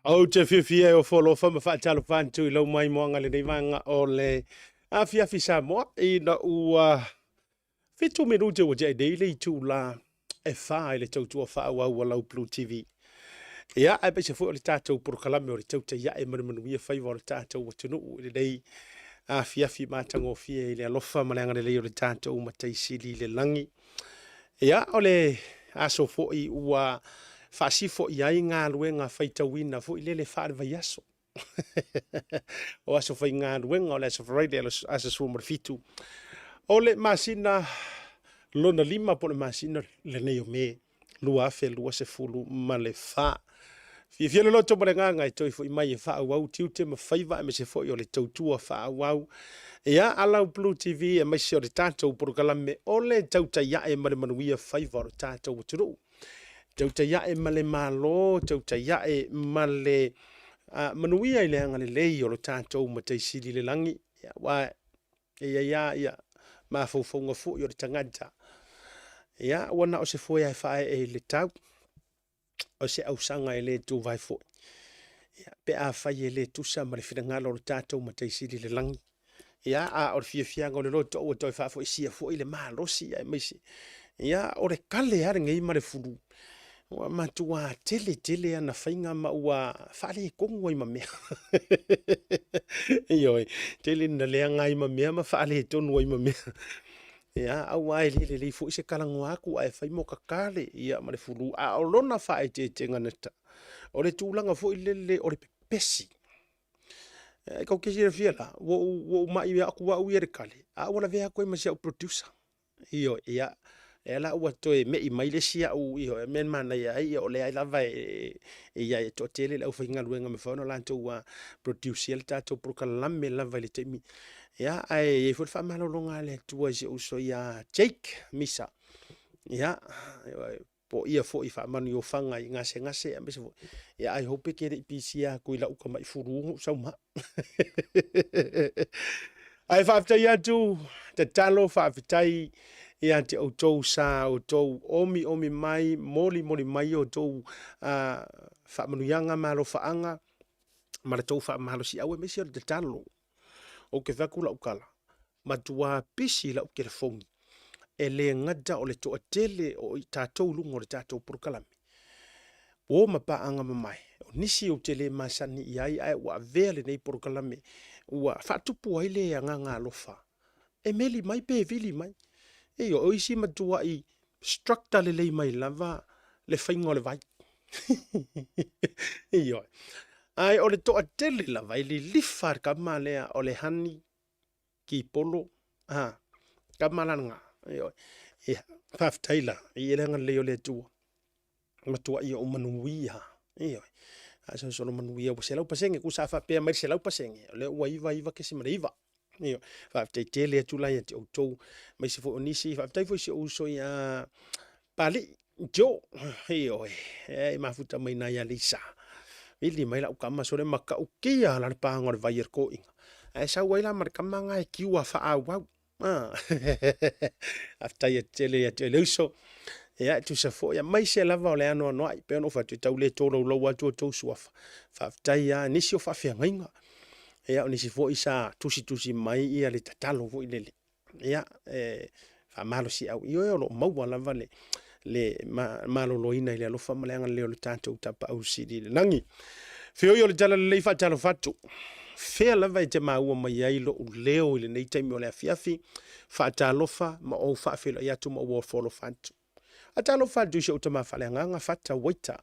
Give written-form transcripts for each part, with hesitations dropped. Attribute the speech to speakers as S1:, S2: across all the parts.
S1: Ou te fiafia e ofo alofa ma faatalofa atu i lau maimoaga i lenei vaega o le afiafi Samoa ina ua 7 minute ua tea nei le itula e 4 i le tautua faaauau a lau Blue TV. Ia, aemaise foi o le tatou polokalame o le Tautai Ae ma le Manuia Faiva o le tatou atunuu i lenei afiafi matagofie i le alofa ma le agalelei o le tatou Matai Sili i le lagi. Ia, o le aso foi ua faasifo i ai galuega faitauina foi lele faale-vaiaso. O aso faigaluega o le aso Friday, aso 17 o le masina lona lima po o le masina lenei o Me 2024. Fiafia le loto ma le agaga e toe foi mai e faaauau tiute ma faiva aemaise foi o le tautua faaauau ia a lau Blue TV aemaise o le tatou polokalame o le Tautai Ae ma le Manuia Faiva o le tatou atunuu. Tautai ae ma le Malo, tautai ae ma le manuia i le agalelei o lo tatou Matai Sili i le lagi. Ia, aua e i ai lava ia mafaufauga foi o le tagata. Ia, ua na o se foe lava e faaee i le tau, o se ausaga e le tuvae foi. Ia, pe afai e le tusa ma le finagalo o lo tatou Matai Sili i le lagi. Ia, a o le fiafiaga o le loto ua toe faafoisia foi le malosi aemaise. Ia, o le kale lava lenei ma le fulu. Ua matua tele tele ana faiga ma ua faaletonu ai ma mea. Ioe, tele ina leaga ai ma mea ma faaletonu ai ma mea. Ia, aua e le lelei foi se talanoa atu ae fai mo tatale ia ma le fulu. A o lona faaeteetega na ta, o le tulaga foi lele o le pepesi. E tou te silafia la, ua ou mai atu au ia i le kale, a ua lavea atu ai ma si au producer. Ioe, ia, lea la ua toe me'i mai le isi au, ioe, mea e manaia ai, o lea lava e i ai, e toatele le aufaigaluega e mafai ona latou produce ia le tatou polokalame lava i le taimi. Ia, ae i ai foi le faamalologa a le Atua i si ou uso ia Jake Misa. Ia, po o ia foi faamanuiofaga i gasegase aemaise foi ia I hope e te le i pisia atu i lau tamai fulu na ou sau ma ae faafetai atu tatalo faafetai ia te outou sa outou omi omi mai moli moli mai outou faamanuiaga ma alofaaga ma le tou faamalosiau aemaise o le tatalo. Ou te fai atu lau tala, matua pisi lau telefoni e le gata o le toatele o i tatou i luga o le tatou polokalame, po ma paaga mamae, o nisi ou te le masani i ai ae ua avea lenei polokalame ua faatupu ai le agaga alofa e meli mai pe vili mai. Ioe, o isi matuai structure lelei mai lava le faiga o le vai. Ioe. Ae o le toatele lava e lilifa le tama lea o le hani kipolo, ha, tama la lena. Ioe. Ia, faafetai la i le agalelei o le Atua. Matuai ou manuia. Ioe. A solosolo manuia ua 100%, tusa a faapea mai le 100%, o lea ua 99.9. Ioe. Faafetai tele atu la ia te outou, aemaise foi o nisi, faafetai foi i si ou uso ia Palii Joe, ioe, e mafuta mai na ia Lisa. Vili mai lau tama sole matautia la le paga o le vai e le toeaina. Ae sau ai la ma le tama na e kiua faaauau. Faafetai atu tele ia te oe le uso. Ia, e tusa foi, aemaise lava o le anoanoai, pei ona ou fai atu, e tau le tolaulau atu outou suafa. Faafetai lava i nisi o faafeagaiga. Ia, o nisi foi sa tusitusi mai ia le tatalo foi lele. Ia, e faamalosiau. Ioe, o lo o maua lava le maloloina i le alofa ma le agalelei o le tatou Tapaau Sili i le lagi. Feoi o le Talalelei faatalofa atu. Fea lava e te maua mai ai lou leo i lenei taimi o le afiafi, faatalofa ma ou faafeiloai atu ma ou ofoalofa atu. Faatalofa atu i si ou tama faaleagaga Fata Waita,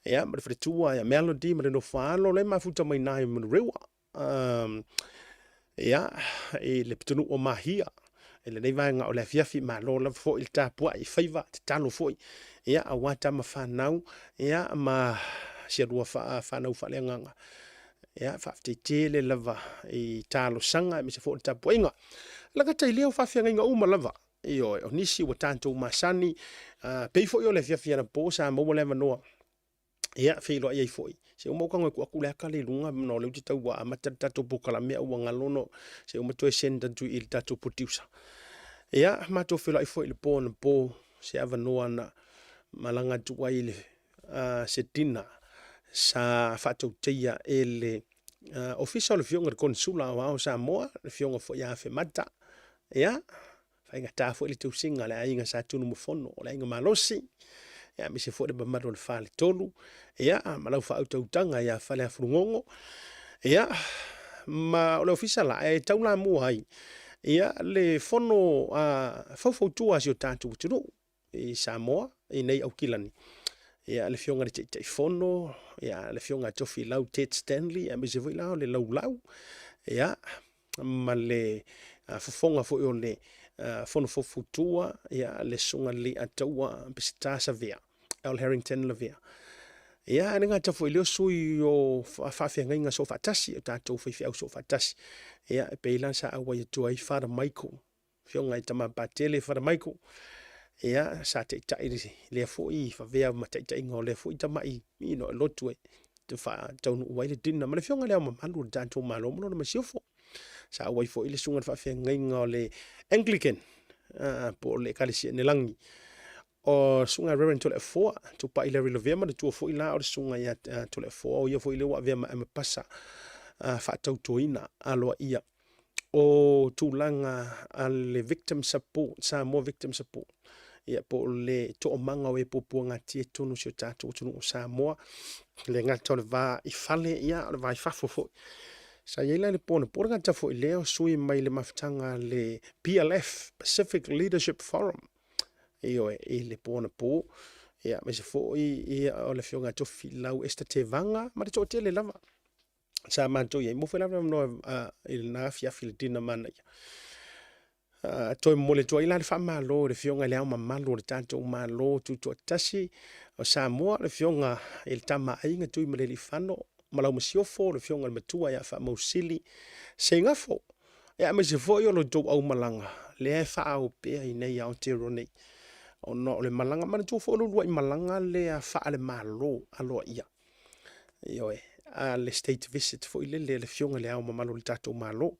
S1: ia, ma le faletua ia Melody ma le nofo a alo, la e mafuta mai na i Manurewa. Ia, i le pitonuu o Mahia, i lenei vaega o le afiafi, malo lava foi le tapuai i faiva, tatalo foi, ia, aua tama fanau, ia, ma si a lua fanau faaleagaga. Ia, faafetai tele lava i talosaga aemaise foi o le tapuaiga. Lagata i lea o faafeagaiga uma lava, ioe, o nisi ua tatou masani, pei foi o le afiafi anapo sa maua le avanoa ia feiloai ai foi. Se uma ou tago e tuu atu le ata lea i luga ona o lea ou te tau ua amata le tatou polokalame ae ua galo ona se uma toe send atu i le tatou producer. Ia matou feiloai foi i le po anapo se avanoa na malaga atu ai i le se dinner. sa faatauteia e le Ofisa o le Afioga i le Konesula Aoao o Samoa, le Afioga foi ia Afemata. Ia, faigata foi le tausiga a le aiga Sa Tunumafono, o le aiga malosi, ia aemaise foi le mamalu o le Faletolu, ia ma lau faautautaga ia Faleafulugogo. Ia, ma o le ofisa la e taulamua ai ia le fono a faufautua a si o tatou atunuu i Samoa i nei Aukilani, ia le afioga i le Taitaifono, ia le afioga ia Tofilau Ted Stanley, aemaise foi la o le laulau, ia, ma le fofoga foi o le Fono Faufautua, ia, le Susuga i le Leiataua Peseta Savea, Al Harrington Lavea. Ia, e le gata foi i lea o sui o faafeagaiga soofaatasi, o tatou faifeau soofaatasi, ia, e pei la sa auai atu ai Father Michael, afioga i le Tama Patele Father Michael, ia, sa taitai lea foi avea ma taitaiga o lea foi tamai lotu e faataunuu ai le dinner ma le afioga i Le Ao Mamalu o le tatou Malo ma lona masiofo. Sa auai foi le susuga i le faafeagaiga o le Anglican po o le Ekalesia Enelagi o susuga Reverend Toleafoa Tupai Larry Lavea, manatua foi la o le susuga ia Toleafoa o ia foi lea ua avea ma Amepasa faatautoina aloaia o tulaga a le Victim Support, Samoa Victim Support, ia po o le toomaga o e puapuagatia i totonu o si o tatou atunuu o Samoa, e le gata o le va i fale, ia o le va i fafo foi. Sa i ai la i le po anapo, le gata foi lea o sui mai le mafutaga a le PLF, Pacific Leadership Forum, ioe, i le po anapo, ia aemaise foi ia o le afioga ia Tofilau Esther Tevaga ma le toatele lava sa matou i ai. Maua foi la le avanoa i lena afiafi i le dinner manaia. Toe momoli atu ai la le faamalo i le Afioga i Le Ao Mamalu o le tatou Malo Tutoatasi o Samoa, le Afioga i le Tama a Aiga Tuimalealiifano ma lau Masiofo, le Afioga i le Matua ia Faamausili Seigafo, ia aemaise foi o lo outou aumalaga lea e faaao pea i inei i Aotearoa nei, ona o le malaga, manatua foi o le uluai malaga lea faale-Malo aloaia. Ioe, a le state visit foi lele a le Afioga i Le Ao Mamalu o le tatou Malo,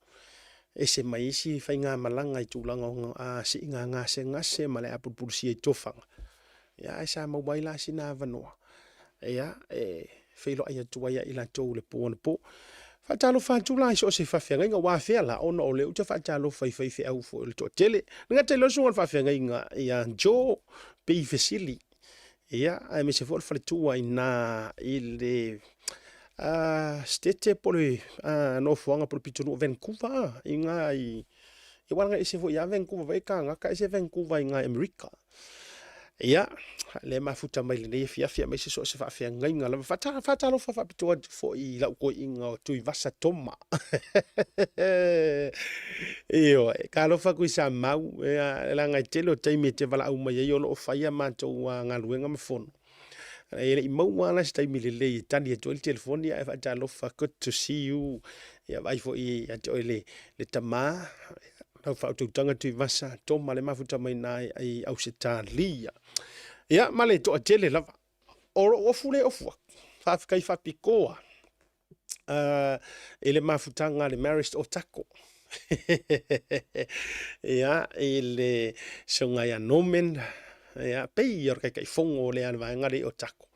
S1: ese mai isi faigamalaga i tulaga o siiga gasegase ma le apulupulusia i tofaga, ia ae sa maua ai la sina avanoa ia e feiloai atu ai ia i latou i le po anapo. Faatalofa atu la i so o se faafeagaiga, ua afea la ona o lea ou te faatalofa i faifeau foi o le toatele. E le gata i lea o le susuga i le faafeagaiga ia Joe P. Fesili, Ia, aemaise foi o le faletua i ina i le Setete po o le nofoaga po o le pitonuu o Vancouver i ina i aua leaga e ese foi lava Vancouver foi i Kanaka, ese Vancouver i ina i Amerika. Ia, lea e mafuta mai lenei afiafi aemaise so o se faafeagaiga lava. Faatalofa faapitoa atu foi i lau toeaina o Tuivasa Toma. Ioe, talofa Tuisamau, ia, leaga e tele o taimi e te valaau mai ai o lo o fai a matou galuega ma fono. E le i maua lava la se taimi lelei e tali atu ai le telefoni ae faatalofa, good to see you. Ia vaai foi ia te oe le, le tama, lau faautautaga Tuivasa Toma le mafuta mai na i Ausetalia. Ia, ma le toatele lava. O lou ofu le ofu atu. Faafetai faapitoa i le mafutaga a le Marist o Tako. Ia, i le susuga ia Norman, ia, pei o le Taitaifono o le vaega lea i Otago,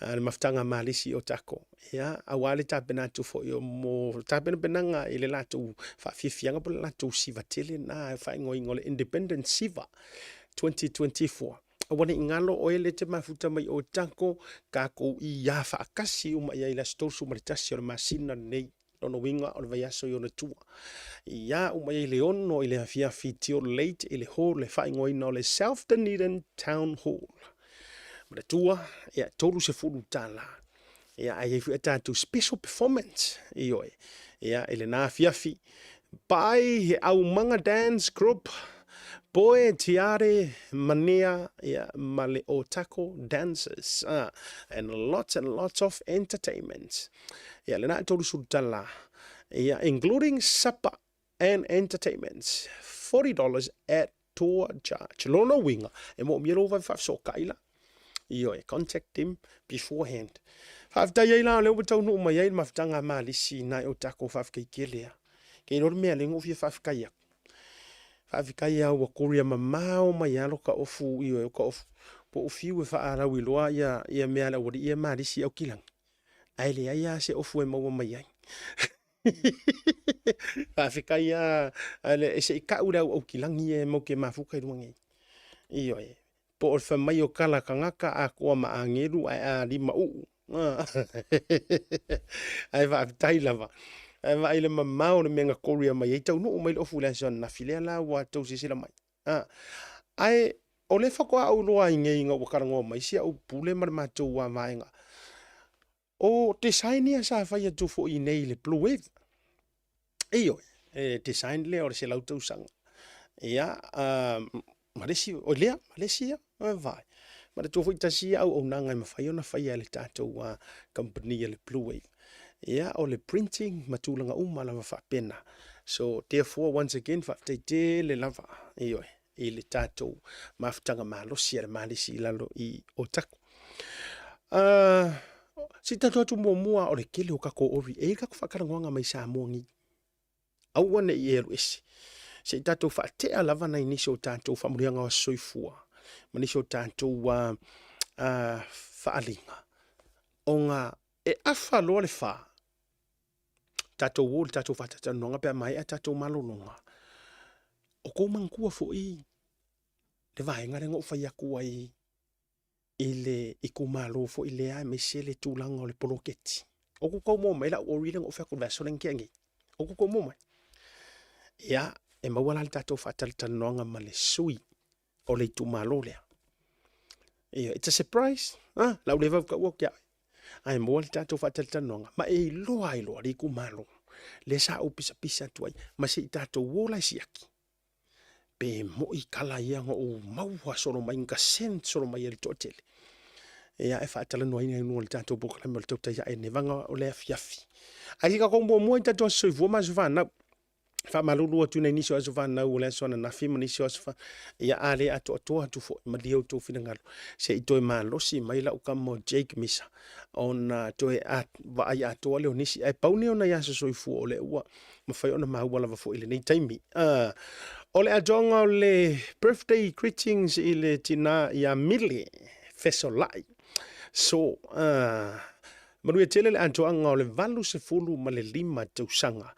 S1: le mafutaga Malisi i Otago, ia, aua le tapena atu foi o mo tapenapenaga i le latou faafiafiaga po o le latou siva tele lena e faaigoaina o le Independence Siva 2024. Aua ne i galo oe lea e te mafuta mai Otago, tatou iā faatasi uma i ai i le aso 31 o le masina lenei. Lona uiga o le vaiaso i ona tua. Iā uma i ai le 6 i le afiafi till late i le hall e faaigoaina o le South Dunedin Town Hall. Manatua, ia, $30. Ia, ae i ai foi a tatou special performance, ioe, ia, i lena afiafi. By Aumaga Dance Group, Poe Tiare Mania, ia, ma le Otako Dancers. And lots and lots of entertainment. Ia, lena $30, ia, including supper and entertainment, $40 at tour charge. Lona uiga, e moomia lou vave faafesootai la. Ioe, contact them beforehand. Faafetai ai la o lea ua taunuu mai ai le mafutaga a Malisi nai o takou faafetai tele a. Kei iloa le mea lea na ou fia faafetai atu. Faafetai a ua koria mamao mai lava lota ofu, ioe, o ta ofu. Po o fiu e faalauiloa ia mea a le aualii ia e Malisi i Aukilani. Ae leai lava se ofu e maua mai ai. Faafetai lava, ae se i tau le auaukilagi ia e matou te mafuta i luga nei. Ioe, po o le fai mai o tala a tagata atoa ma agelu ae a limauu. Ae faafetai lava. Ae vaai i le mamao o le mea na courier mai ai, taunuu mai le ofu i le aso ananafi, lea la ua tou silasila mai. Ae o lea faatoa ou iloa ai nei ina ua talanoa mai si au pule ma le matou vaega, o design ia sa fai atu foi i inei i le Blue Wave. Ioe, e design lea o le 100 tausaga. Ia, ma le isi, o lea, ma le isi ia, vaai. Manatua foi tasi ia auaunaga e mafai ona faia e le tatou kamupani a le Blue Wave. Ia, o le printing ma tulaga uma lava faapena. So, therefore, once again, faafetai tele lava, ioe, i le tatou mafutaga malosi a le Malisi i lalo i Otago. Se i tatou atu muamua o le tele o tatou ori, e i ai le tatou faatalanoaga mai Samoa nei. Aua ne i e alu ese. Se i tatou faatea lava nai nisi o tatou faamanuiaga o aso soifua ma nisi o tatou faaaliga, ona e afa loa le fa, tatou o i le tatou faatalatalanoaga pe a maea tatou malologa, o tou manatua foi le vaega lea na ou fai atu ai i le itumalo foi lea aemaise le tulaga o le poloketi. O tou tau maua mai lau ori lea na ou fai atu i le vaiaso lea na tea nei. O tou tau maua mai. Ia, e maua la le tatou faatalatalanoaga ma le sui o le itumalo lea. Ia, it's a surprise. Ah, lau le vau taua atu ia oe. Ae maua le tatou faatalatalanoaga ma e iloa ai loa le itumalo lea sa ou pisapisa atu ai ma se i tatou o la e siaki pe moi tala ia na ou maua solo mai na send solo mai e le toatele. Ia e faatalanoaina i luga o le tatou polokalame o le tautai ae ne vaga o le afiafi. Ae se tatou muamua i tatou aso soifua ma aso fanau. Faamalulu atu i nisi o aso fanau o le aso ananafi ma nisi o aso fa... Ia a le atoatoa atu foi, malie outou finagalo se i toe malosi mai lau tama o Jake Misa ona toe vaai atoa lea o nisi. Ae pau nei o nai aso soifua o lea ua mafai ona maua lava foi i lenei taimi. O le atoaga o le birthday greetings i le tina ia Mile Fesolai. So, manuia tele le atoaga o le 85 tausaga.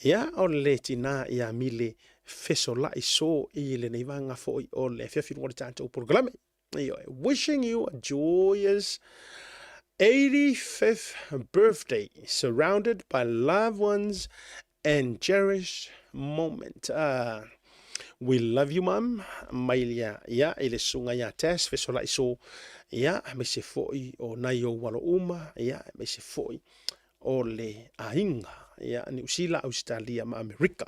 S1: Ia, o le tina ia Mile Fesolai So i lenei vaega foi o le afiafi luga o le tatou polokalame. Ioe, wishing you a joyous 85th birthday surrounded by loved ones and cherished moment. We love you, mum. Mai ia, ia, i le susuga ia Tash Fesolai So, ia, aemaise foi o nai ou alo uma, ia, aemaise foi o le aiga, ia, Niu Sila, Ausetalia ma Amerika.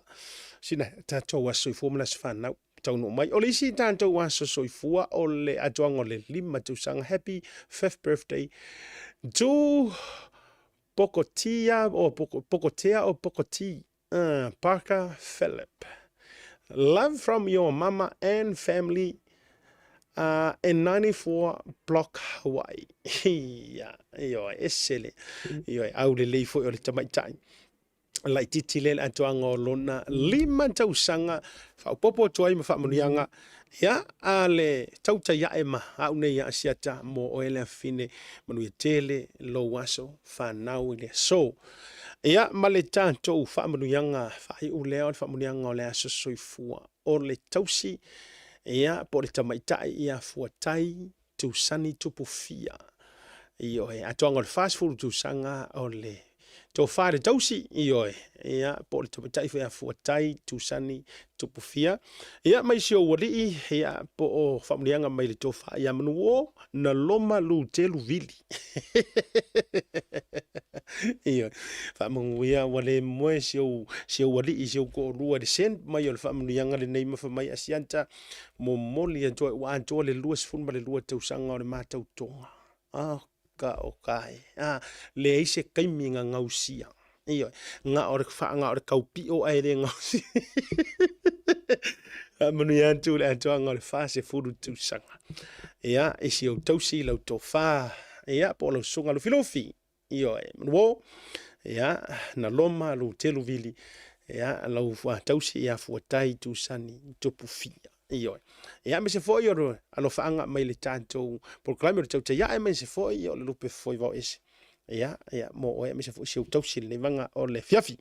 S1: Sina tatou aso soifua ma le aso fanau taunuu mai. O le isi tatou aso soifua o le atoaga o le 5 tausaga. Happy fifth birthday to Pokotia o Pokotea o Pokoti Parker Philip. Love from your mama and family in 94 Block Hawaii. Ia, ioe, ese le, ioe, aulelei foi o le tamaitai. Laitiiti lea le atoaga o lona 5 tausaga, faaopoopo atu ai ma faamanuiaga, ia, a le tautai ae ma au nei ia Asiata mo oe le afafine, manuia tele lou aso fanau i le aso. Ia, ma le tatou faamanuiaga faaiu lea o le faamanuiaga o le aso soifua o le tausi, ia, po o le tamaitai ia Fuatai Tusani Tupufia. Ioe, atoaga o le 40 tausaga o le tofa i le tausi, ioe, ia, po o le tamaitai foi ia Fuatai Tusani Tupufia. Ia, mai si ou alii, ia, po o faamanuiaga mai le tofa ia Manuo na Loma Lutelu Vili. Ioe, faamanuia ua le moe si ou, si ou alii, si ou toalua i le send mai o le faamanuiaga lenei ma fai mai Asiata, Momoli atu ai ua atoa le 22 tausaga o le ma tautoga. Oka oka e. A, leai se taimi na gausia. Ioe, na o le na o le taupio ae le gausia. Faamanuia atu le atoaga o le 40 tausaga. Ia, i si ou tausi, lau tofa, ia, po o lau susuga Lufilufi. Ioe, manuo, ia, na loma lu telu vili, ia, lau tausi ia Fuatai Tusani Tupufia. Ioe. Ia, aemaise foi o le alofaaga mai le tatou polokalame o le tautai ae, aemaise foi o le lupe foi vao ese. Ia, ia, mo oe aemaise foi si ou tausi i lenei vaega o le afiafi.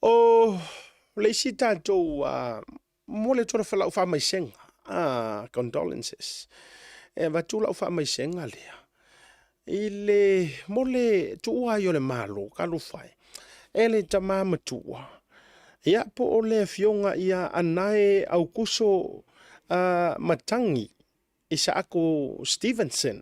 S1: O le isi tatou momoli atu lau faamaisega, condolences, e avatu lau faamaisega lea i le, mo le tuua ai o le Malo, talofa e, e le tama matua, ia po o le afioga ia Anae Aukuso Matagi Isaako Stevenson.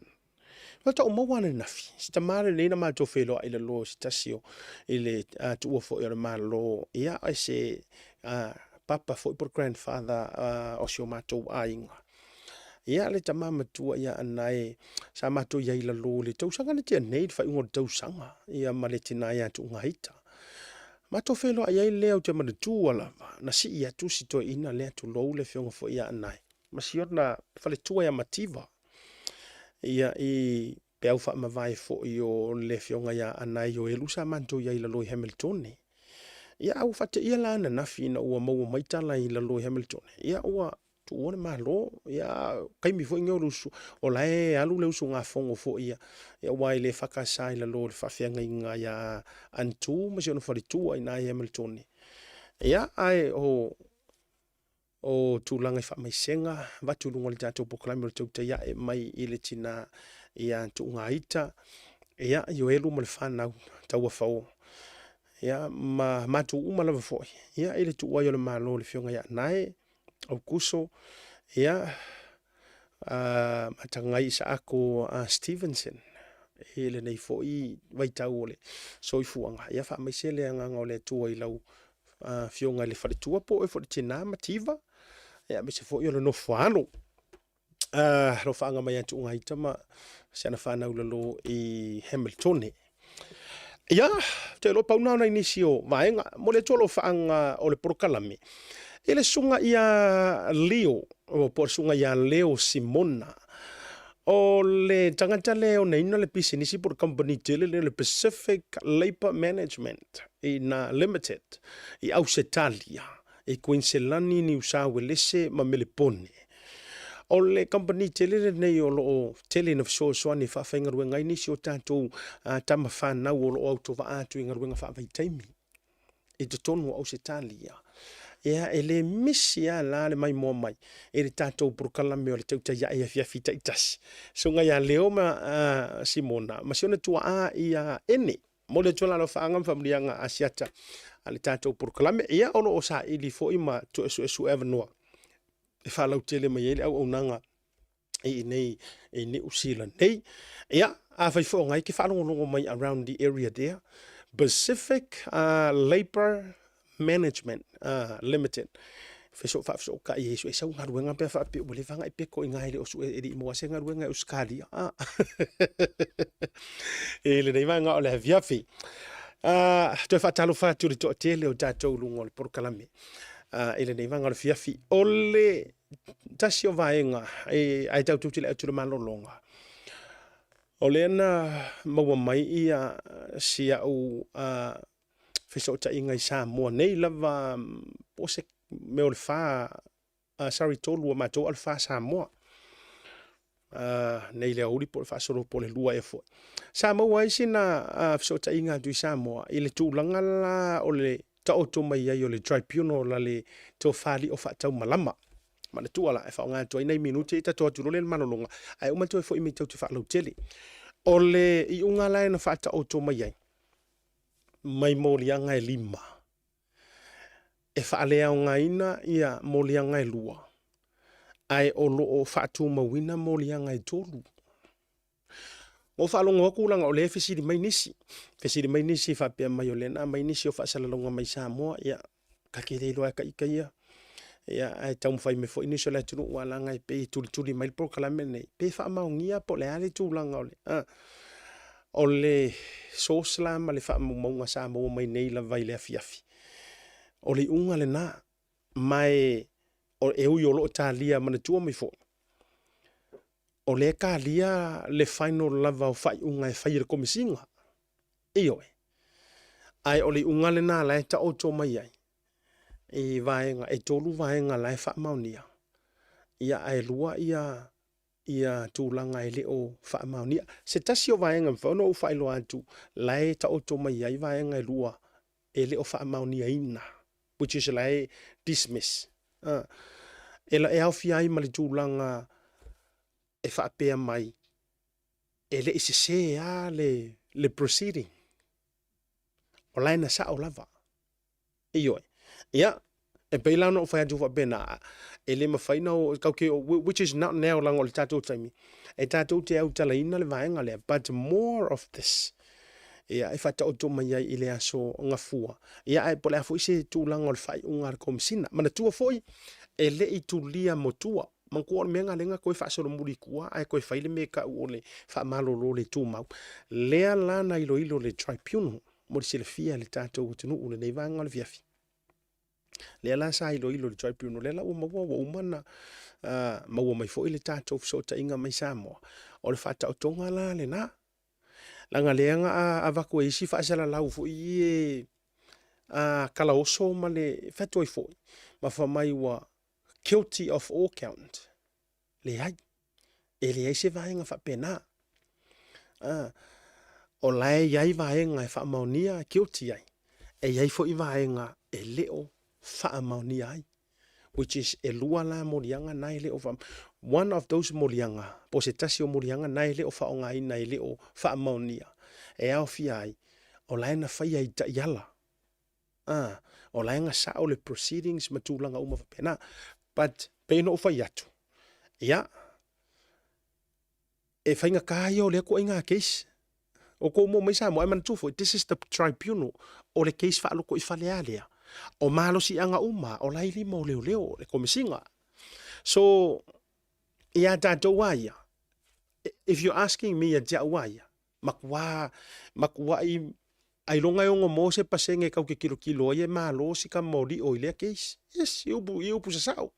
S1: Faatoa ou maua ananafi, si tama lenei na matou feiloai i lalo i se tasi o, i le tuua foi o le Malo, ia o se papa foi po o le grandfather o si o matou aiga. Ia le tama matua ia Anae sa matou i ai i lalo i le tausaga na tea nei, le faaiuga o le tausaga, ia ma le tina ia Tuugaita. Matou feiloai ai lea ou te manatua lava, na sii atu si toeaina lea, tulou le afioga foi ia Anae, ma si ona faletua ia Mativa, ia i peau faamavae foi o le afioga ia Anae Ioelu sa matou i ai i lalo i Hamiltone. Ia a ua faateia la ananafi ina ua maua mai tala i lalo i Hamiltone, ia ua tuua le Malo, ia taimi foi nei o le usu, o la e alu le usugafono foi ia, ia aua e le EFKS i lalo o le faafeagaiga ia Antu ma si ona faletua i ina i Hamiltone. Ia ae o o tulaga i faamaisega, avatu i luga o le tatou polokalame o le tautai ae mai i le tina ia Tuugaita, ia Ioelu ma le fanau tauafaoa, ia ma matou uma lava foi, ia i le tuua ai o le Malo i le afioga ia Anae Aukuso, ia, Matagai Isaako Stevenson i lenei foi vaitau o le soifuaga. Ia faamaise le agaga o le Atua i lau afioga i le faletua po o oe foi le tina Mativa, ia aemaise foi o le nofo a alo. Alofaaga mai ia Tuugaita ma si ana fanau i lalo i Hamiltone. Ia, ou te iloa pau na o nai nisi o vaega. Momoli atu alofaaga o le polokalame i le susuga ia Leo, po o le susuga ia Leo Simona. O le tagata lea e onaina le pisinisi po o le kamupani tele lea o le Pacific Labour Management ina Limited i Ausetalia, i Kuiniselani, Niu Sauelese ma Melepone. O le kamupani tele lenei o lo o tele ina fesoasoani e faafaigaluega ai nisi o tatou tama fanau o lo o autovaa atu i galuega faavaitaimi i totonu o Ausetalia. Ia, e le misi lava la le maimoa mai i le tatou polokalame o le Tautai Ae i afiafi taitasi. Susuga ia Leo ma Simona ma si ona tuaa ia Ene. Momoli atu la alofaaga ma faamanuiaga Asiata a le tatou polokalame. Ia, o lo o saili foi ma toe suesue avanoa e faalautele mai ai le auaunaga i inei i Niu Sila nei. Ia, afai foi o ngai ke faalogologo mai around the area there, Pacific Labour Management Limited, feso faafesootai e sue sau galuega pe a faapea ua leva ona e peko i ina e le o sue e le i maua se galuega i Ausetalia. I lenei vaega o le afiafi. Toe faatalofa atu i le toatele o tatou luga o le polokalame i lenei vaega o le afiafi. O le tasi o vaega e, ae tatou te le atu i le malologa, o lea na maua mai ia si au fesootaiga i Samoa nei lava po o se mea o le fa, sorry, 3 a matou a o le 4 Samoa. Nei le aoauli po o le faasolo po o le 2 ea foi. Sa maua ai sina fesootaiga atu i Samoa i le tulaga la o le taoto mai ai o le tribunal a le tofa alii o faataumalama. Manatua la e faaaoga atu ai nai minute tatou atu loa lea i le malologa ae uma toe foi mai tou te faalautele. O le iuga la na faataoto mai ai mai moliaga e 5 e faaleaogaina ia moliaga e 2, ae o lo o faatumauina moliaga e 3. Ua ou faalogo atu leaga o lea e fesili mai nisi, fesili mai nisi faapea mai o lea na aumai nisi o faasalalauga mai Samoa, ia ta te le iloa e ita ia. Ia, ae taumafai mai foi nisi o le atunuu aua leaga e pei e tulituli mai le polokalame lenei, pe faamaonia po o le a le tulaga o le, o le source la ma le faamaumauga sa maua mai nei lava i le afiafi. O le iuga lena, ma e, e ui o lo o talia manatua mai foi, o lea e talia le final lava o faaiuga e fai e le Komesina. Ioe. Ae o le iuga lena la e taoto mai ai i vaega, e 3 vaega la e faamaonia, ia ae 2 ia ia tulaga e le o faamaonia. Se tasi o vaega e mafai ona ou faailoa atu, la e taoto mai ai vaega e lua e le o faamaoniaina, which is la e dismiss. E aofia ai ma le tulaga e faapea mai, e le i sese lava le proceeding. O la e na sao lava. Ioe. Ia, e pei la ona ou fai atu faapena, e le mafai ona o, tatou te, which is not now leaga o le tatou taimi, e tatou te autalaina le vaega lea, but more of this, ia, e faataoto mai ai i le aso Gafua, ia, ae po o le a foi se tulaga o le faaiuga a le Komesina. Manatua foi, e le i tulia motua. Manatua o le mea lena lea na toe faasolomuli i tua ae toe fai le mea e tau o le faamalolo le tumau. Lea la na iloilo le Tribunal mo le silafia e le tatou atunuu i lenei vaega o le afiafi. Lea la sa iloilo le Tribunal, lea la ua maua ua uma ona maua mai foi le tatou fesootaiga mai Samoa. O le faataotoga la lena. Leaga lea na avatu e isi faasalalau foi e kalaoso ma le fai atu ai foi, ma fai mai ua guilty of all count. Leai, e leai se vaega faapena. O la e i ai vaega e faamaonia e guilty ai, e i ai foi vaega e le o faamaonia ai, which is e lua la moliaga na e le o faamaonia. One of those moliaga, po o se tasi o moliaga na e le o faaaogaina e le o faamaonia, e aofia ai, o la e na faia i taiala. O la e na sao le proceedings ma tulaga uma faapena. But pei ona ou fai atu, ia, e faigata ia o lea ituaiga case. O kou moo mai Samoa, ae manatua foi, this is the tribunal, o le case faalotoifale lava lea. O malosiaga uma o la e i lima o leoleo, le Komesina. So, ia tatou lava ia, if you're asking me ia te au lava ia, matua, matuai ailoga e ono maua se pasene tatou te tilotilo ai e malo si tama o Lio i lea case. Yes, i upu, i upu sasao.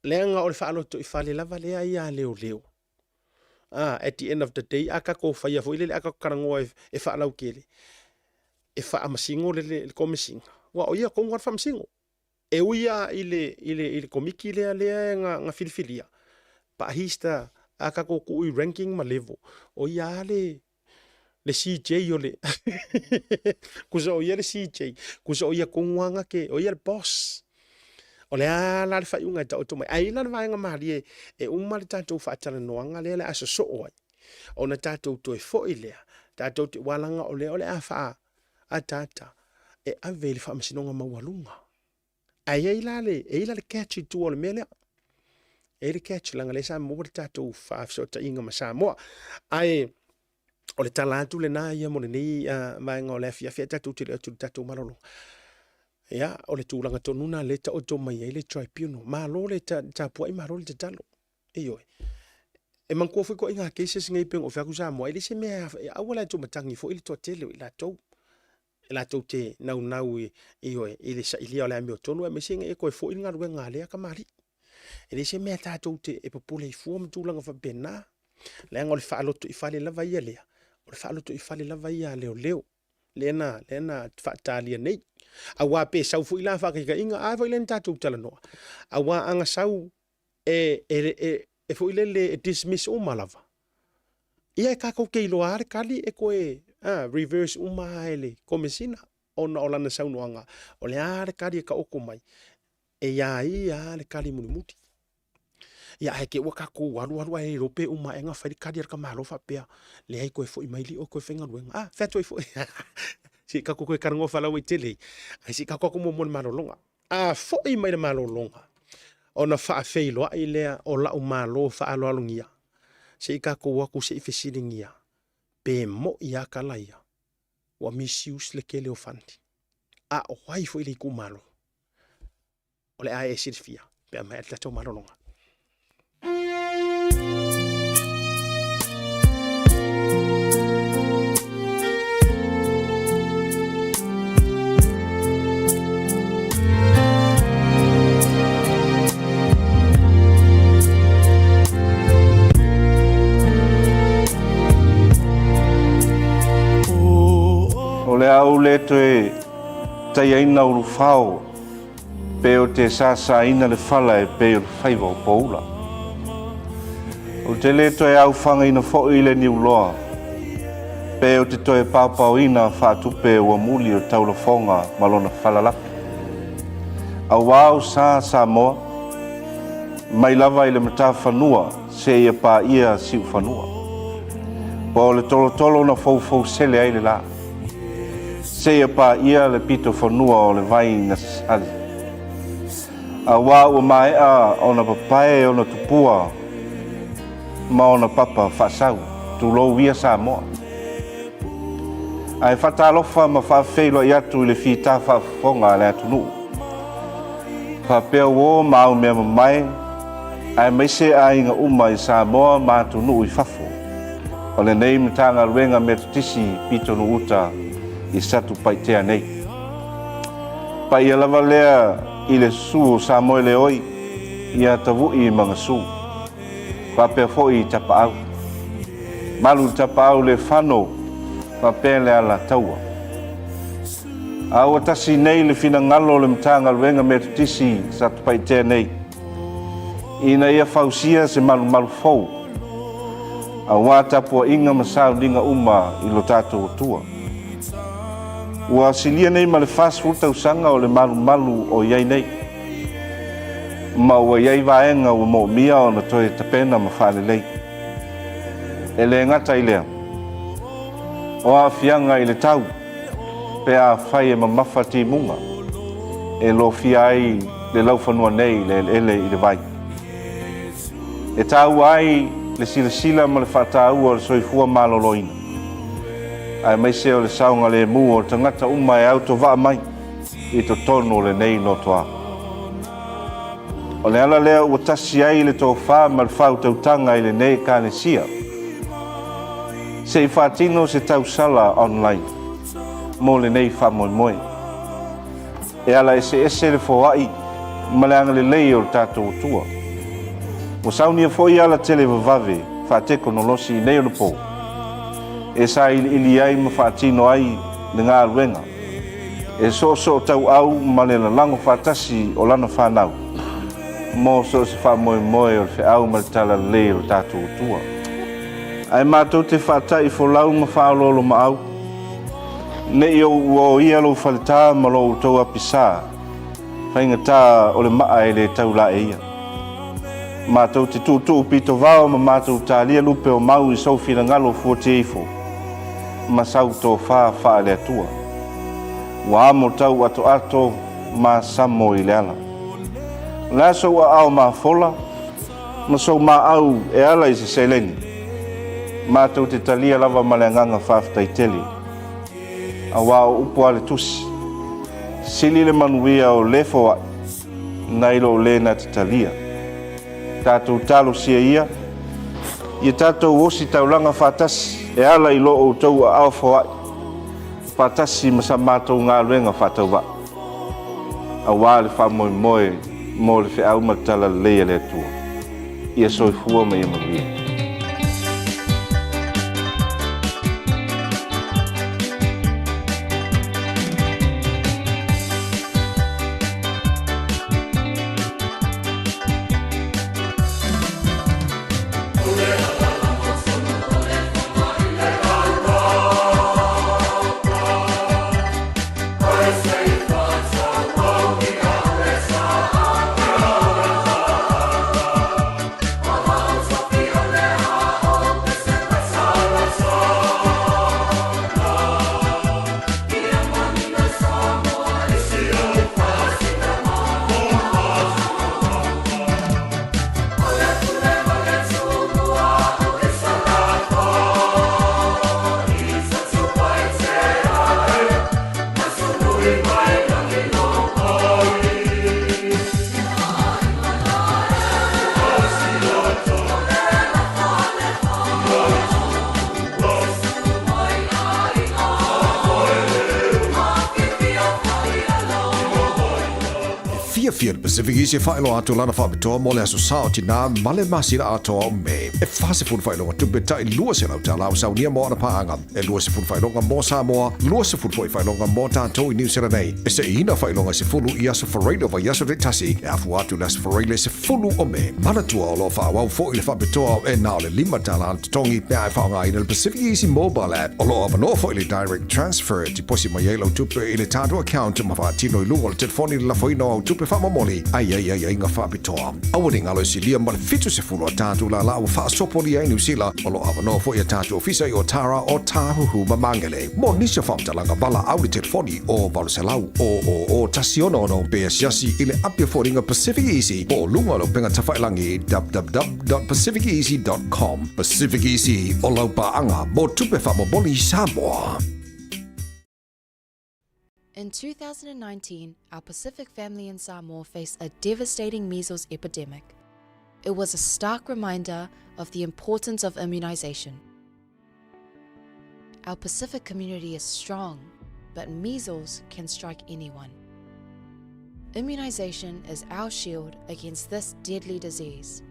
S1: Leaga o le faalotoifale lava lea ia a leoleo. Ah, at the end of the day, a tatou faia foi lele, a tatou talanoa e, e faalautele, e faamasino le, le, le komesina. Aua o ia tonu lava le faamasino. E ui lava i le, i le, i le komiti lea, lea na, na filifilia, but he's the, a tatou tuu i ranking ma level, o ia lava le, le CJ o le Kusa o ia le CJ, kusa o ia tonu lava na te, o ia le boss. O le a la le faaiuga e taoto mai. Ae i ai la le vaega malie e uma le tatou faatalanoaga lea o le a sosoo ai, ona tatou toe foi lea, tatou te, aua leaga o lea o le a faaataata e ave i le Faamasinoga Maualuga. Ae i ai la le, e i ai la le catch i tua o le mea lea. E i ai le catch, leaga lea sa maua le tatou faafesootaiga ma Samoa. Ae o le tala atu lena ia mo lenei uh, vaega o le afiafi, ae tatou tele atu i le tatou malologa. Ia, o le tulaga tonu na le taoto mai ai le tribunal. Malo le tapuai, malo le tatalo. Ioe. E manatua foi ituaiga cases nei pei ona ou fai atu Samoa, e le se mea e aua la e tuumatagi foi le toatele o i latou. E latou te naunau i, ioe, i le sailia o le amiotonu aemaise ina ia toe foi le galuega a lea kamali'i. E leai se mea tatou te e popole ai fua ma tulaga faapena, leaga o le faalotoifale lava ia lea, o le faalotoifale lava ia a leoleo, lea na, lea na faatalia nei. Aua pe sau foi la faataitaiga, a foi lea na tatou talanoa, aua a na sau e, e, e, e foi lele e dismiss uma lava, ia e tatou te iloa lava le tali e toe a, reverse uma lava e le Komesina ona o lana saunoaga, o le a le tali e taoto mai, e iā ia lava le tali mulimuli. Ia ae te i ua tatou alualu ae le iloa pe uma ae na fai le tali a le tamaloa faapea, leai toe foi mai Lio toe faigaluega. A, fai atu ai foi. Se i tatou toe talanoa faalauaitele ai, ae se i tatou atu muamua i le malologa. A foi mai le malologa, ona faafeiloai lea o la'u malo faaaloalogia, se i tatou o atu se i fesiligia pe mo'i a tala ia ua misuse le tele o fund. A o ai foi le itumalo? O le a e silafia pe a maea le tatou malologa.
S2: O le a ou le toe taiaina ulufao pe o te sasaina le fala e pei o le faiva o poula. Ou te le toe aufagaina foi le niuloa, pe ou te toe paopaoina faatupe ua muli o taulafoga ma lona falalapi. Auā o sa Samoa, mai lava i le matafanua seia paia siufanua. Po o le tolotolo na foufousele ai le la, seia paia le pitofanua o le vai na sali. Auā ua maea ona papae ona tupua ma ona papa faasau, tulou ia Samoa. Ae faatalofa ma faafeiloai atu i le fita faafofoga a le atunuu. Faapea uo ma au mea mamae, aemaise aiga uma i Samoa ma atunuu i fafo, o lenei Matagaluega Metotisi Pitonuu Uta i Satupaitea nei. Paia lava lea i le susu o Samoeleoi ia Tavu'i ma Gasu, faapea foi i Tapaau. Malu i Tapaau le fano faapea le Alataua. A ua tasi nei le finagalo o le Matagaluega Metotisi Satupaitea nei ina ia fausia se malumalu fou aua tapuaiga ma sauniga uma i lo tatou Atua. Ua silia nei ma le 40 tausaga o le malumalu o i ai nei, ma ua i ai vaega ua moomia ona toe tapena ma faalelei. E le gata i lea, o aafiaga i le tau pe afai e mamafa timuga e lofia ai le laufanua nei i le eleele i le vai. E taua ai le silasila ma le faataua o le soifua maloloina, aemaise o le saogalemu o tagata uma e autovaa mai i totonu o lenei notoa. O le ala lea ua tasi ai le tofa ma le faautautaga i lenei Ekalesia, se i faatino se tausala online mo lenei faamoemoe. E ala eseese le foai ma le agalelei o le tatou Atua. Ua saunia foi ala televavave faatekonolosi i nei onapo e sailiili ai ma faatino ai le galuega e soosootauau ma le lalago faatasi o lana fanau mo so o se faamoemoe o le feau ma le talalelei o le tatou Atua. Ae matou te faata'i folau ma faaoloolomaau, Ne i ou uaoia lou faletā ma lo outou apisā, faigata o le maa e le tau laeia. Matou te tuutuu pitovao ma matou talia lupe o mau i sou finagalo fuatia ifo ma sau tofa faale-Atua. Ua amo tau atoato ma samo i le ala. O le a sou aao mafola ma sou maau e ala i se seleni? Matou te talia lava ma le agaga faafetai tele. Auā o upu a le Tusi, Sili le manuia o le foai nai lo le na te talia. Tatou talosia ia, ia tatou osi taulaga faatasi e ala i lo outou aao foai faatasi ma sa matou galuega faatauvaa, auā le faamoemoe mo le feau ma le talalelei a le Atua. Ia soifua ma ia manuia.
S3: Fiafia le Pacific Easy e faailoa atu lana faapitoa mo le Aso Sa o Tinā ma le masina atoa o Me. E 40 faailoga tupe tai $200 ua saunia mo ana paaga. E 20 faailoga mo Samoa, 20 foi faailoga mo tatou i Niu Sila nei. E seiina faailoga e 10 i aso Faraile o vaiaso taitasi e afua atu i le aso Faraile 10 o Me. Manatua o lo o faaauau foi le faapitoa e na o le $5 le totogi pe a e faaaogaina le Pacific Easy Mobile App. O lo o avanoa foi le Direct Transfer e tiposi mai ai lau tupe i le tatou account ma faatino i luga o le telefoni le lafoina o au tupe faamomoli a i ai aiaiga faapitoa. Aua ne i galo e silia ma le 70 a tatou lālā ua faasopolia ai Niu Sila. O lo o avanoa foi a tatou ofisa i Otara, Otāhuhu ma Māngere. Mo nisi o faamatalaga valaau i le telefoni o 800 000 166 pe asiasi i le api o foliga Pacific Easy po o luga o le upega tafailangi www.pacificeasy.com. Pacific Easy, o lau paaga mo tupe faamomoli i Samoa.
S4: In 2019, our Pacific family in Samoa faced a devastating measles epidemic. It was a stark reminder of the importance of immunization. Our Pacific community is strong, but measles can strike anyone. Immunization is our shield against this deadly disease.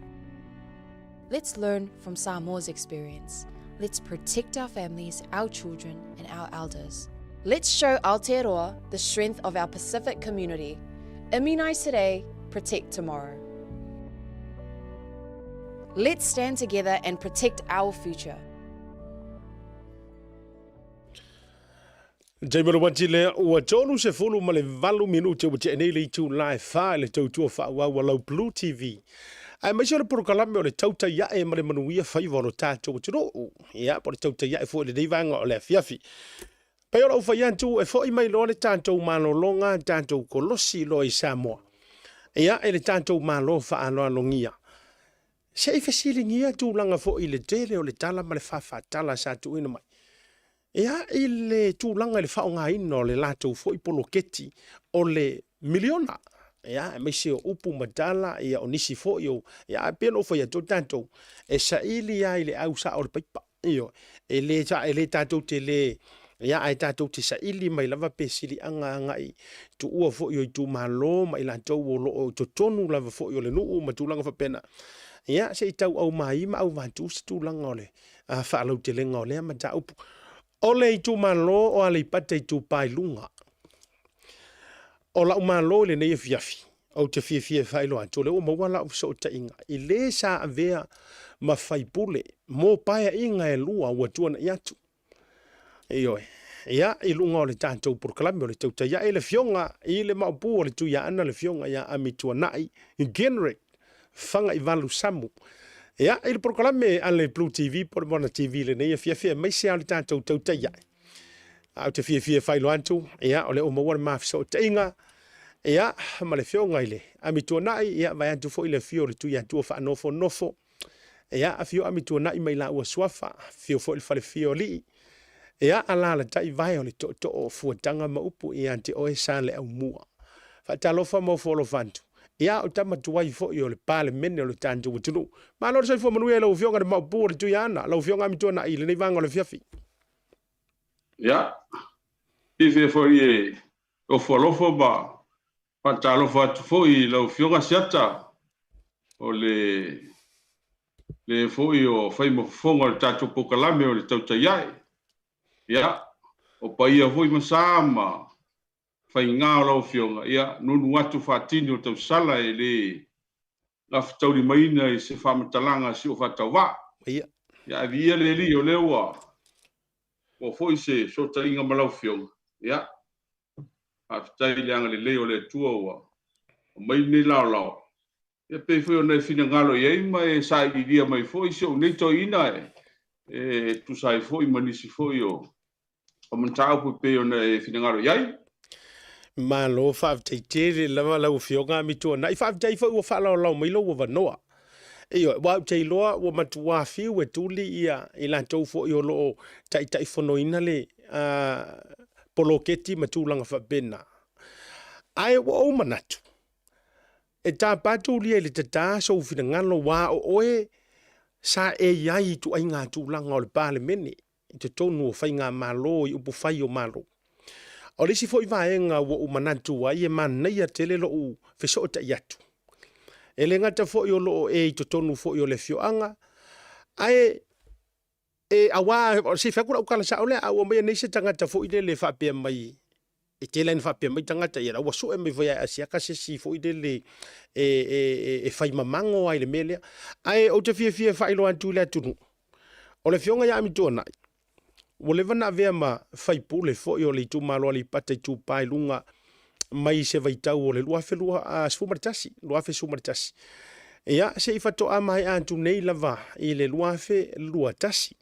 S4: Let's learn from Samoa's experience. Let's protect our families, our children, and our elders. Let's show Aotearoa the strength of our Pacific community. Immunize today, protect tomorrow. Let's stand together and protect our future.
S1: Taimi o le wati lea, ua 38 minute ua tea nei le itula e 4 i le tautua faaauau a lau Blue TV. Aemaise o le polokalame o le tautai ae ma le manuia faiva o lo tatou atunuu. Ia, po o le tautai ae foi i lenei vaega o le afiafi. Pei o lou fai atu, e foi mai loa le tatou malologa, tatou kolosi loa i Samoa. Ia, e le tatou Malo faaaloalogia. Se i fesiligia tulaga foi i le tele o le tala ma le faafaatala sa tuuina mai. Ia, i le tulaga i le faaaogaina o le latou foi poloketi o le miliona, ia, aemaise o upu ma tala, ia, o nisi foi o, ia, ae pei ona ou fai atu, o tatou, e saili lava i le au sao o le paipa. Ioe, e le, e le tatou te le, ia, ae tatou te saili mai lava pe siliaga agai tuua foi o itumalo ma i latou o lo o i totonu lava foi o le nuu ma tulaga faapena. Ia, se i tau aumai ma auvatu se tulaga o le faalautelega o lea mataupu. O le itumalo o Aleipata Itupa i Luga. O la'u malo i lenei afiafi, ou te fiafia e faailoa atu, o lea ua maua la'u fesootaiga i le sa avea ma faipule mo paeaiga e lua ua tuana'i atu. Ioe. Ia, i luga o le tatou polokalame o le tautai ae le Afioga i le Maopu o le Tuiaana, le Afioga ia Amituanai Genrick Fagaivalu Samu. Ia, i le polokalame a le Blue TV po o le Moana TV i lenei afiafi aemaise lava o le tatou tautai ae. A ou te fiafia e faailoa atu, ia, o lea ua maua le ma fesootaiga, ia, ma le Afioga i le Amituanai, ia, vaeatu foi le afio o le Tuiatua faanofonofo, Ia, afio Amituanai ma i laua suafa, afio foi le falefia o alii. Ia, alaalatai vae o le tootoo o Fuataga ma upu ia te oe Saleaaumua. Faatalofa ma ofo alofa atu. Ia, o tama tuai foi o le Palemene o le tatou atunuu. Malo le soifua manuia i lau Afioga i le Maopu o le Tuiaana, lau Afioga Amituanai i lenei vaega o le afiafi.
S5: Ia, fiafia foi e ofo alofa ma Faatalofa atu foi i lau Afioga Siata, o le le foi o fai ma fofoga o le tatou polokalame o le tautai ae. Ia, o paia foi ma sa ma faiga o lau Afioga, ia, nunu atu faatini o tausala e le gafataulimaina i se faamatalaga si o faatauvaa.
S1: Ia.
S5: Ia, ae viia le Alii o lea ua ua foi se fesootaiga ma lau Afioga. Ia, Faafetai i le agalelei o le Atua ua aumai lenei laolao, e pei foi ona e finagalo i ai ma e sailiilia mai foi si ou nei toeaina e tusa ai foi ma nisi foi o mataupu e pei ona e finagalo i ai.
S1: Malo faafetai tele lava lau Afioga Amituanai. Faafetai foi ua faalaolao mai lou avanoa. Ioe, aua ou te iloa ua matua fiu e tuli ia i latou foi o lo o taitaifonoina le poloketi ma tulaga faapena. Ae ua ou manatu, e tapa tulia i le tata sou finagalo aua o oe sa e i ai i ituaiga tulaga o le Palemene i totonu o faigamalo i upufai o Malo. O le isi foi vaega ua ou manatu ai e manaia tele lou fesootai atu, e le gata foi o lo o e i totonu foi o le afioaga, ae e aua se i fai atu lau tala sao lea, a ua aumaia nei se tagata foi lele e faapea mai, e tele lava ina faapea mai tagata, ia la ua sue mai foi ia Asiata se isi foi lele e, e, e, e fai mamago ai le mea lea. Ae ou te fiafia e faailoa atu i le atunuu, o le afioga ia Amituanai, ua leva na avea ma faipule foi o le itumalo Aleipata Itupa i Luga mai se vaitau o le 2011, 2011. Ia, se i faatoa maea atu nei lava i le 2021.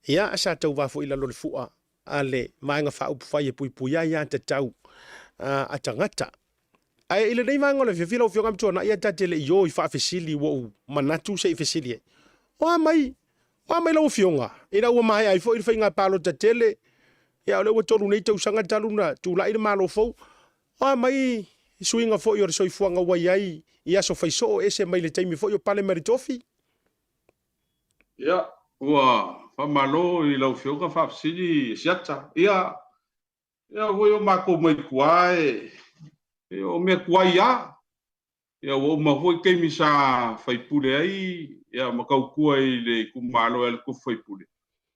S1: Ia, sa tauva foi i lalo o le fua a le Vaega Faaupufai e Puipuia ai Aiatatau a Tagata. Ae i lenei vaega o le afiafi lau Afioga Amituanai ia ta te le i o i faafesili ua ou manatu se i fesili ai. O a mai, o a mai lau Afioga ina ua maea ai foi le faiga palota tele, ia o lea ua tolu nei tausaga talu na tulai le Malo fou, o a mai suiga foi o le soifuaga ua i ai i aso fai soo ese mai le taimi foi o pale mai le tofi?
S5: Ia, ua faamalo i lau Afioga faafesili Siata. Ia, Ia foi o matou mai tua e, e o mea tuai a. Ia ua uma foi taimi sa faipule ai ia ma tautua i le itumalo e alu tofi faipule.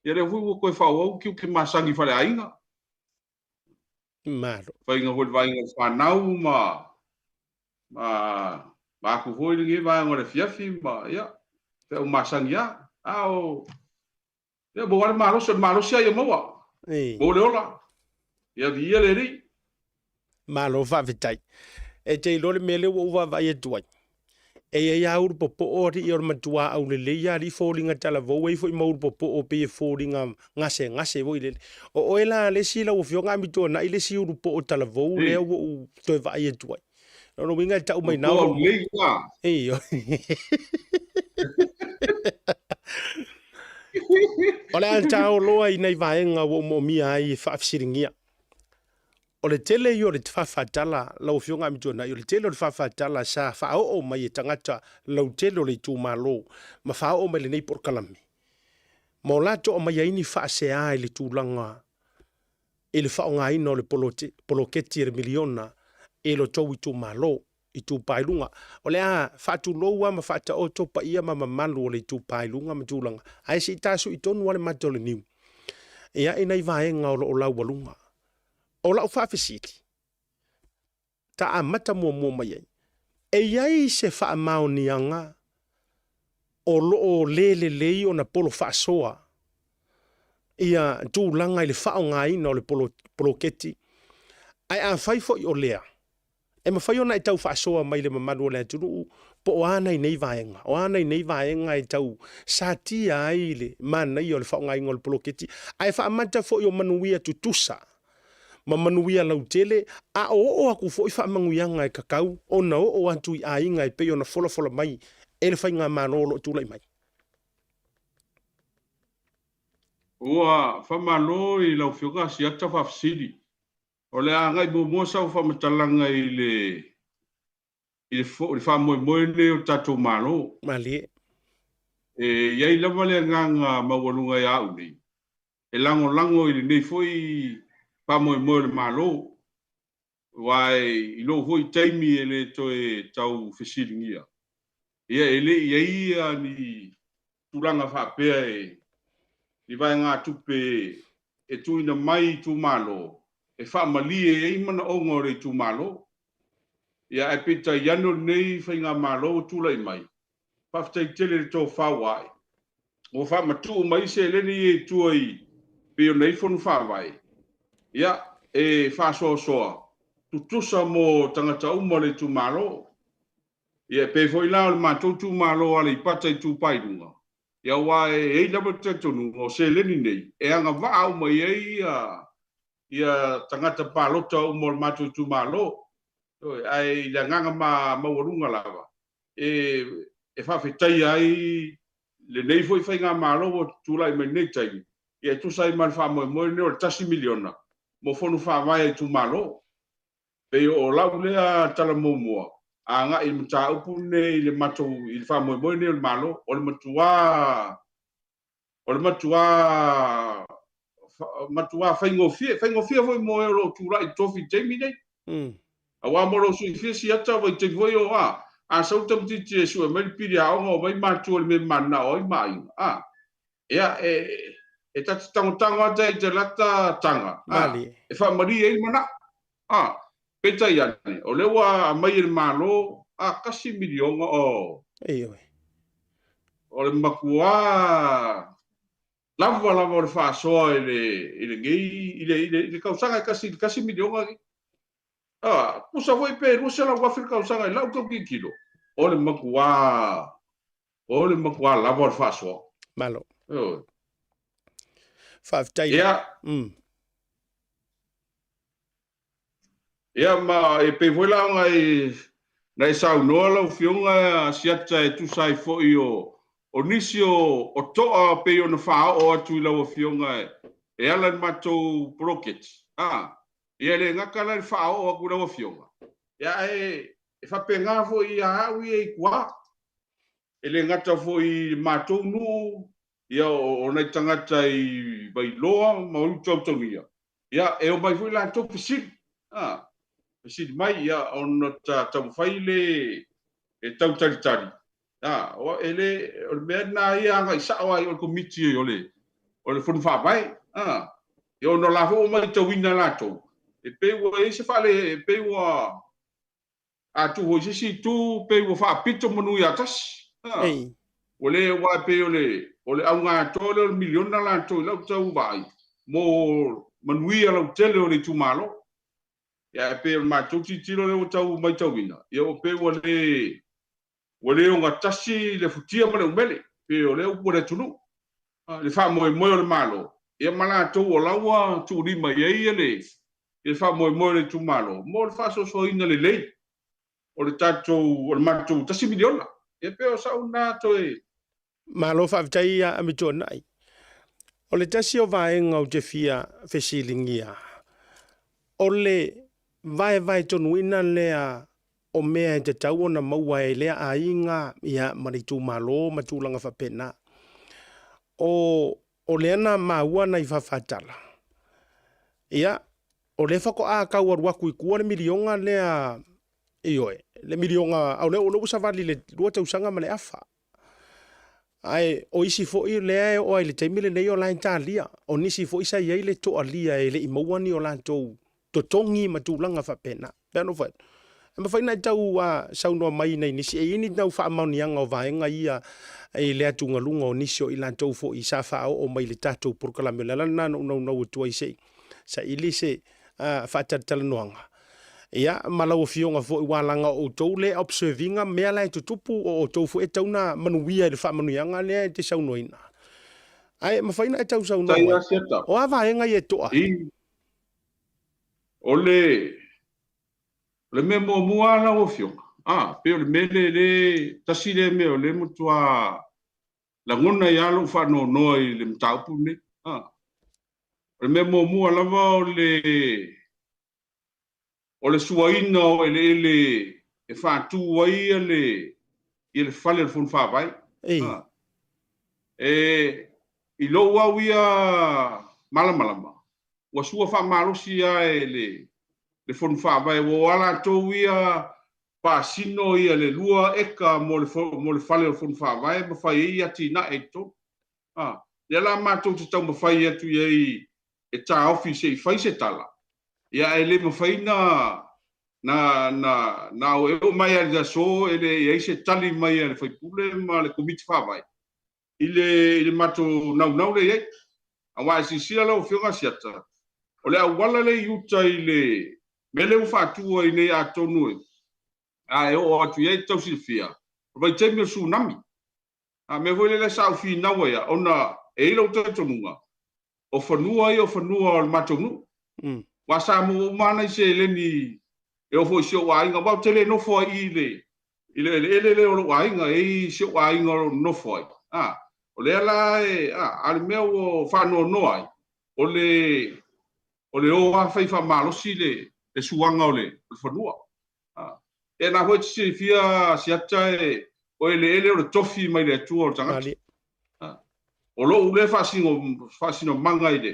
S5: Ia lea foi ua toe faaauau tiute masani i faleaiga.
S1: Malo.
S5: Faiga foi le vaaiga o fanau ma ma ma aku foi lenei vaega o le afiafi ma ia feau masani a. A o Ia, maua le malosi, o le malosi lava ia maua. Maua le ola. Ia, viia le Alii.
S1: Malo faafetai. E te iloa le mea lea ua ou vaavaai atu ai. E i ai lava ulu popoo alii o le matua aulelei lava alii foliga talavou e i ai foi ma ulu popoo pei e foliga gasegase foi lele. O oe la le isi lau Afioga Amituanai le isi ulu poo talavou lea ua ou toe vaai atu ai. Lona uiga e tau mai na
S5: o lelei la.
S1: Ioe. O le a tao loa i nai vaega ua ou moomia ai e faafesiligia. O le tele ia o le faafatala lau Afioga Amituanai, o le tele o le faafatala sa faaoo mai e tagata lautele o le itumalo ma faaoo mai lenei polokalame, ma o latou aumai ai ni faasea i le tulaga i le faaaogaina o le poloketi e le miliona i lo tou itumalo, Itupa i Luga. O le a faatulou lava ma faataoto paia ma mamalu o le Itupa i Luga ma tulaga, ae se i tasui tonu lava le mata o le niu ia i nai vaega o lo o laualuga. O lau faafesili, ta amata muamua mai ai, e i ai se faamaoniaga o lo o le lelei ona polo faasoa ia tulaga i le faaaogaina o le poloketi, ae afai foi o lea, e mafai ona e tau faasoa mai le mamalu o le atunuu po o a nai nei vaega, o a nai nei vaega e tau satia ai le manaia o le faaaogaina o le poloketi, ae faamata foi o manuia tutusa ma manuia lautele, a o oo atu foi faamanuiaga e tatau ona oo atu i aiga e pei ona folafola mai e le faigamalo o lo o tulai mai.
S5: Ua faamalo i lau Afioga Asiata Faafesili. O le a agai muamua sau faamatalaga i le i le faamoemoe lenei o le tatou Malo.
S1: Malie.
S5: E i ai lava le agaga maualuga ia au nei, e lagolago i lenei foi faamoemoe o le Malo, aua i lou foi taimi e le toe tau fesiligia, ia e le i i ai ni tulaga faapea e ni vaegatupe e tuuina mai i itumalo e faamalie ai manaoga o le itumalo. Ia ae peitai ane o lenei faigamalo ua tulai mai, faafetai tele i le tofa ua ae, ua faamatuu mai seleni ia i tua i pei ona i ai fono faavae, ia, e faasoasoa tutusa mo tagata uma o le itumalo. Ia, e pei foi la o le matou itumalo o Aleipata Itupa i Luga, ia aua e i ai lava le talitonuga o seleni nei e agavaa uma i ai ia ia tagata palota uma o le matou itumalo. Ae i le agaga maualuga lava, e e faafetaia ai lenei foi faigamalo ua tulai mai lenei taimi, ia e tusa ai ma le faamoemoe lenei o le $1 miliona mo fono faavae a itumalo. Pei o lau lea tala muamua agai i le mataupu lenei i le matou i le faamoemoe lenei o le Malo, o le matua o le matua matuā faigofie, faigofie foi mo e o lo o tulai i tofi i taimi nei. Aua mo lou silafia siata vaitaimi foi o a, a sau tamaitiiti e sue mai le pili aoga o mai matua i le mea e mananao ai ma aiga, a. Ia, e, e ta te tangotango ata i te lata taga, a, e faamalie ai le manao. A, peitai ane, o lea ua aumai e le Malo, a, kasi miliona, o,
S1: Ioe.
S5: O le matua lava lava o le faasoa i le, i lenei, i le, i le, i le tausaga e kasi, i le kasi miliona lenei. A, tusa foi pe 200,000 le tausaga i lau tau tilotilo, o le matuā, o le matuā lava o le faasoa.
S1: Malo.
S5: Ioe.
S1: Faafetai.
S5: Ia. Ia, ma e pei foi la ona e, na e saunoa lau Afioga Siata e tusa ai foi o, o nisi o, o toa pei ona faaoo atu i lau Afioga e, e ala i le matou poloketi. A, ia e le gata la i le faaoo atu i lau Afioga, ia ae e faapena foi ia au ia i tua. E le gata foi i le matou nuu, ia o, o nai tagata i Vailoa ma Ulutoutaunia, ia e omai foi latou fesili, a, fesili mai, ia ona ta taumafai le e tau talitali, a, o, e le, o le mea lena ia agai sao lava i o le Komiti o le, o le Fono Faavae, a, ia ona o la foi ua matauina latou, e pei ua i ai se faale, e pei ua, A tuu foi i se isi itu, pei ua faapito manu ia tasi. A,
S1: Ei.
S5: ua le, aua e pei o le, o le auga atoa lea o le miliona latou i lau tau vaai, mo manuia lautele o le itumalo. Ia, ae pei o le matou tilotilo lea ua tau matauina, ia ua pei ua le, ua le ogatasi le futia ma le umele, pei o lea upu a le atunuu, le faamoemoe o le Malo, ia ma latou o la ua tuulima i ai le le faamoemoe o le itumalo mo le faasoasoaina lelei o le tatou, o le matou $1 miliona. Ia pei o sau lena toe.
S1: Malo faafetai ia Amituanai. O le tasi o vaega ou te fia fesiligia, o le vaevaetonuina lea o mea e tatau ona maua e lea aiga ia ma le itumalo ma tulaga faapena. O, o lea na maua nai fafatala, ia, o lea faatoa tau alu atu i tua le miliona lea, ioe, le miliona, o lea ua savali i le 2 tausaga ma le afa. Ae o isi foi lea e oo lava i le taimi lenei o la e talia. O nisi foi sa i ai le toalia e le i maua ni o latou totogi ma tulaga faapena. E pei ona ou fai atu, e mafai ona e tau saunoa mai nai nisi, e i ai ni tau faamaoniaga o vaega ia i le atugaluga o nisi o i latou foi sa faaoo mai i le tatou polokalame. O le ala lena na ou naunau atu ai se i saili se faatalatalanoaga. Ia, ma lau Afioga foi, ua laga o outou le observe ina mea la e tutupu, o outou foi e tatau ona manuia i le faamanuiaga lea e te saunoaina. Ae mafai ona e tau saunoa mai, o a vaega ia e toa ai?
S5: O le, o le mea muamua lava lau Afioga, a, pei o le mea lea, le, tasi lea mea o lea e matua lagona ai lava lou faanoanoa i le mataupu lenei. A, o le mea muamua lava o le, o le suaina o eleele e faatu ai le, ia le fale o le Fono Faavae.
S1: Ei.
S5: A, e, i lou au ia malamalama, ua sua faamalosi lava e le, le Fono Faavae, ua o a latou ia faasino ia le 2 eka mo le, mo le fale o le Fono Faavae ma fai ai atinae i totonu. A, lea la matou te taumafai atu i ai e taofi se i fai se tala, ia ae le mafai na, na, na, na o e oo mai lava i le aso e le i ai se tali mai a le sui usufono ma le Komiti Faavae i le, i le matou naunau lea i ai. Aua e silasila lau Afioga Asiata, o le auala lea i uta i le mea lea ua faatu ai nei atonu e, a e oo atu i ai tau silafia, o le vaitaimi o le tsunami. A mea foi lele sa ou finau ai a, ona e i ai lou talitonuga, o fanua ia o fanua o le matou nuu. Aua sa maua uma lava nai seleni e oo foi i si ou aiga, aua ou te le nofo ai i i le, i le eleele lea o lou aiga, e i ai si ou aiga o lo o nonofo ai. A, o lea la e, a, a o le mea ua faanoanoa ai, o le, o le o lava fai faamalosi le, le suaga o le, o le fanua. E na foi e te silafia Siata e, o eleele o le tofi mai le Atua o le tagata. O lou lea faasino, faasinomaga i le,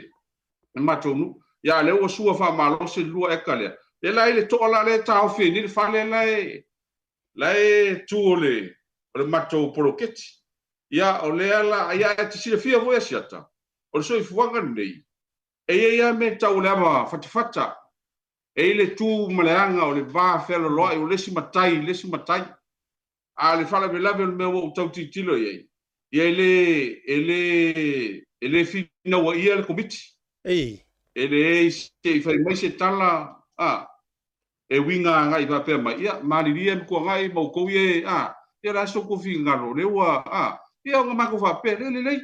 S5: Le matou nuu. Ia, a lea ua sua faamalosi le 2 eka lea. Lea la e i le toa la lea e taofi ai nei le fale la e, la e tu o le, o le matou poloketi. Ia, o lea la, ia, e te silafia foi Asiata, o le soifuaga lenei, e i ai lava mea e tau o le ava fatafata. E i ai le tu ma le aga o le va fealoloai o le isi matai i le isi matai. A o le faalavelave o le mea ua ou tau tilotilo i ai, ia e le, e le, e le finauaia le Komiti.
S1: Ei.
S5: E leai se i fai mai se tala, a, e uiga agai faapea mai, ia, malilie e Makuagai ma outou ia e, a, ia o le a so outou finagalo, o lea ua, a, ia ona matou faapea, le lelei,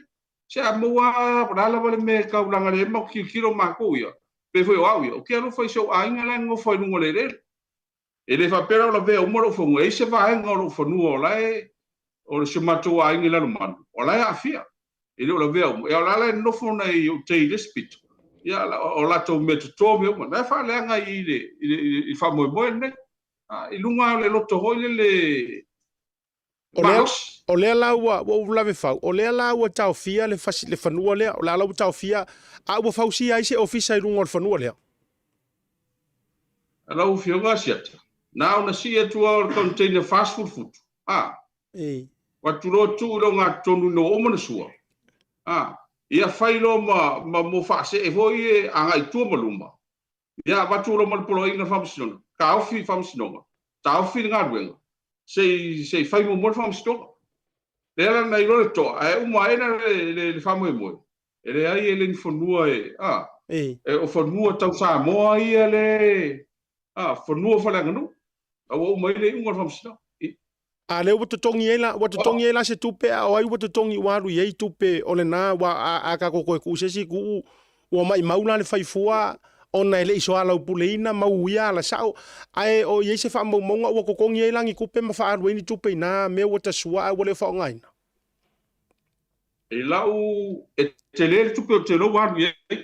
S5: se a maua lava, o le a lava le mea e taulaga le ma tilotilo matou ia, pei foi o au ia, ou te alofa i si ou aiga la e nonofo ai i luga o le eleele. E le faapea la o lavea uma lou fanua, e i ai se vaega o lou fanua o la e, o si o matou aiga i Lalomanu, o la e aafia. E le o lavea uma. Ia o la la e nonofo nai ou tei i le isi pito, ia o latou mea toto mea uma, la e faaleaga i le, i le, i le faamoemoe lenei. I luga o le loto foi lele
S1: O lea, o lea la ua, ua ou lave fau, o lea la ua taofia le, fasi, le fanua lea, o lea la ua taofia, a ua fausia ai se ofisa i luga o le fanua lea.
S5: Lau Afioga Asiata, na ona sii atu lava o le container 40 futu, a.
S1: Ei.
S5: Avatu loa tuu i le ogatotonu ina ua uma ona sua, a. Ia fai loa ma, ma mo faasee foi e agai i tua ma luma. Ia avatu loa ma le poloaiga i le Faamasinoga, taofi le Faamasinoga, taofi le galuega, se i, se i fai muamua le Faamasinoga. Lea la na iloa le toa, ae uma ae la le, le, le faamoemoe, e leai e le ni fanua e, a,
S1: Ei.
S5: e o fanua tau Samoa ia le, a, fanua faaleaganuu, a ua uma ai le iuga o le Faamasinoga. I.
S1: A lea ua totogi ai la, ua totogi ai la se tupe, a o ai ua totogi ua alu i ai tupe o lena, ua a, a tatou toe tuu se isi tuu, ua maimau la le fai fua ona e le i soalaupuleina ma uia ala sao, ae o i ai se faamaumauga ua totogi ai la ni tupe ma faaalu ai ni tupe i na mea ua tasua ae ua le o faaaogaina.
S5: I lau, e tele le tupe o te lou alu i ai,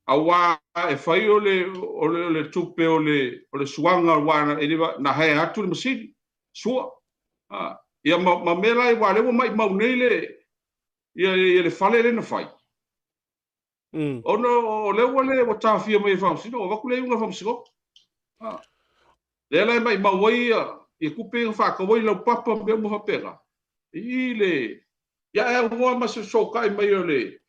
S5: aua e fai o le, o le, o le tupe o le, o le suaga aua e le, na hire atu le masini. Sua. A, ia ma, ma mea la, aua o lea ua maimau nei le, ia, ia le fale lea na fai. Ona o lea ua le, ua taofia mai e Faamasino, ua avatu le iuga a le Faamasinoga. A, lea la e maimau ai ia, ia tupe ia na faatau ai laupapa ma mea uma faapena. I le, ia ae aunoa ma se fesootai mai o le,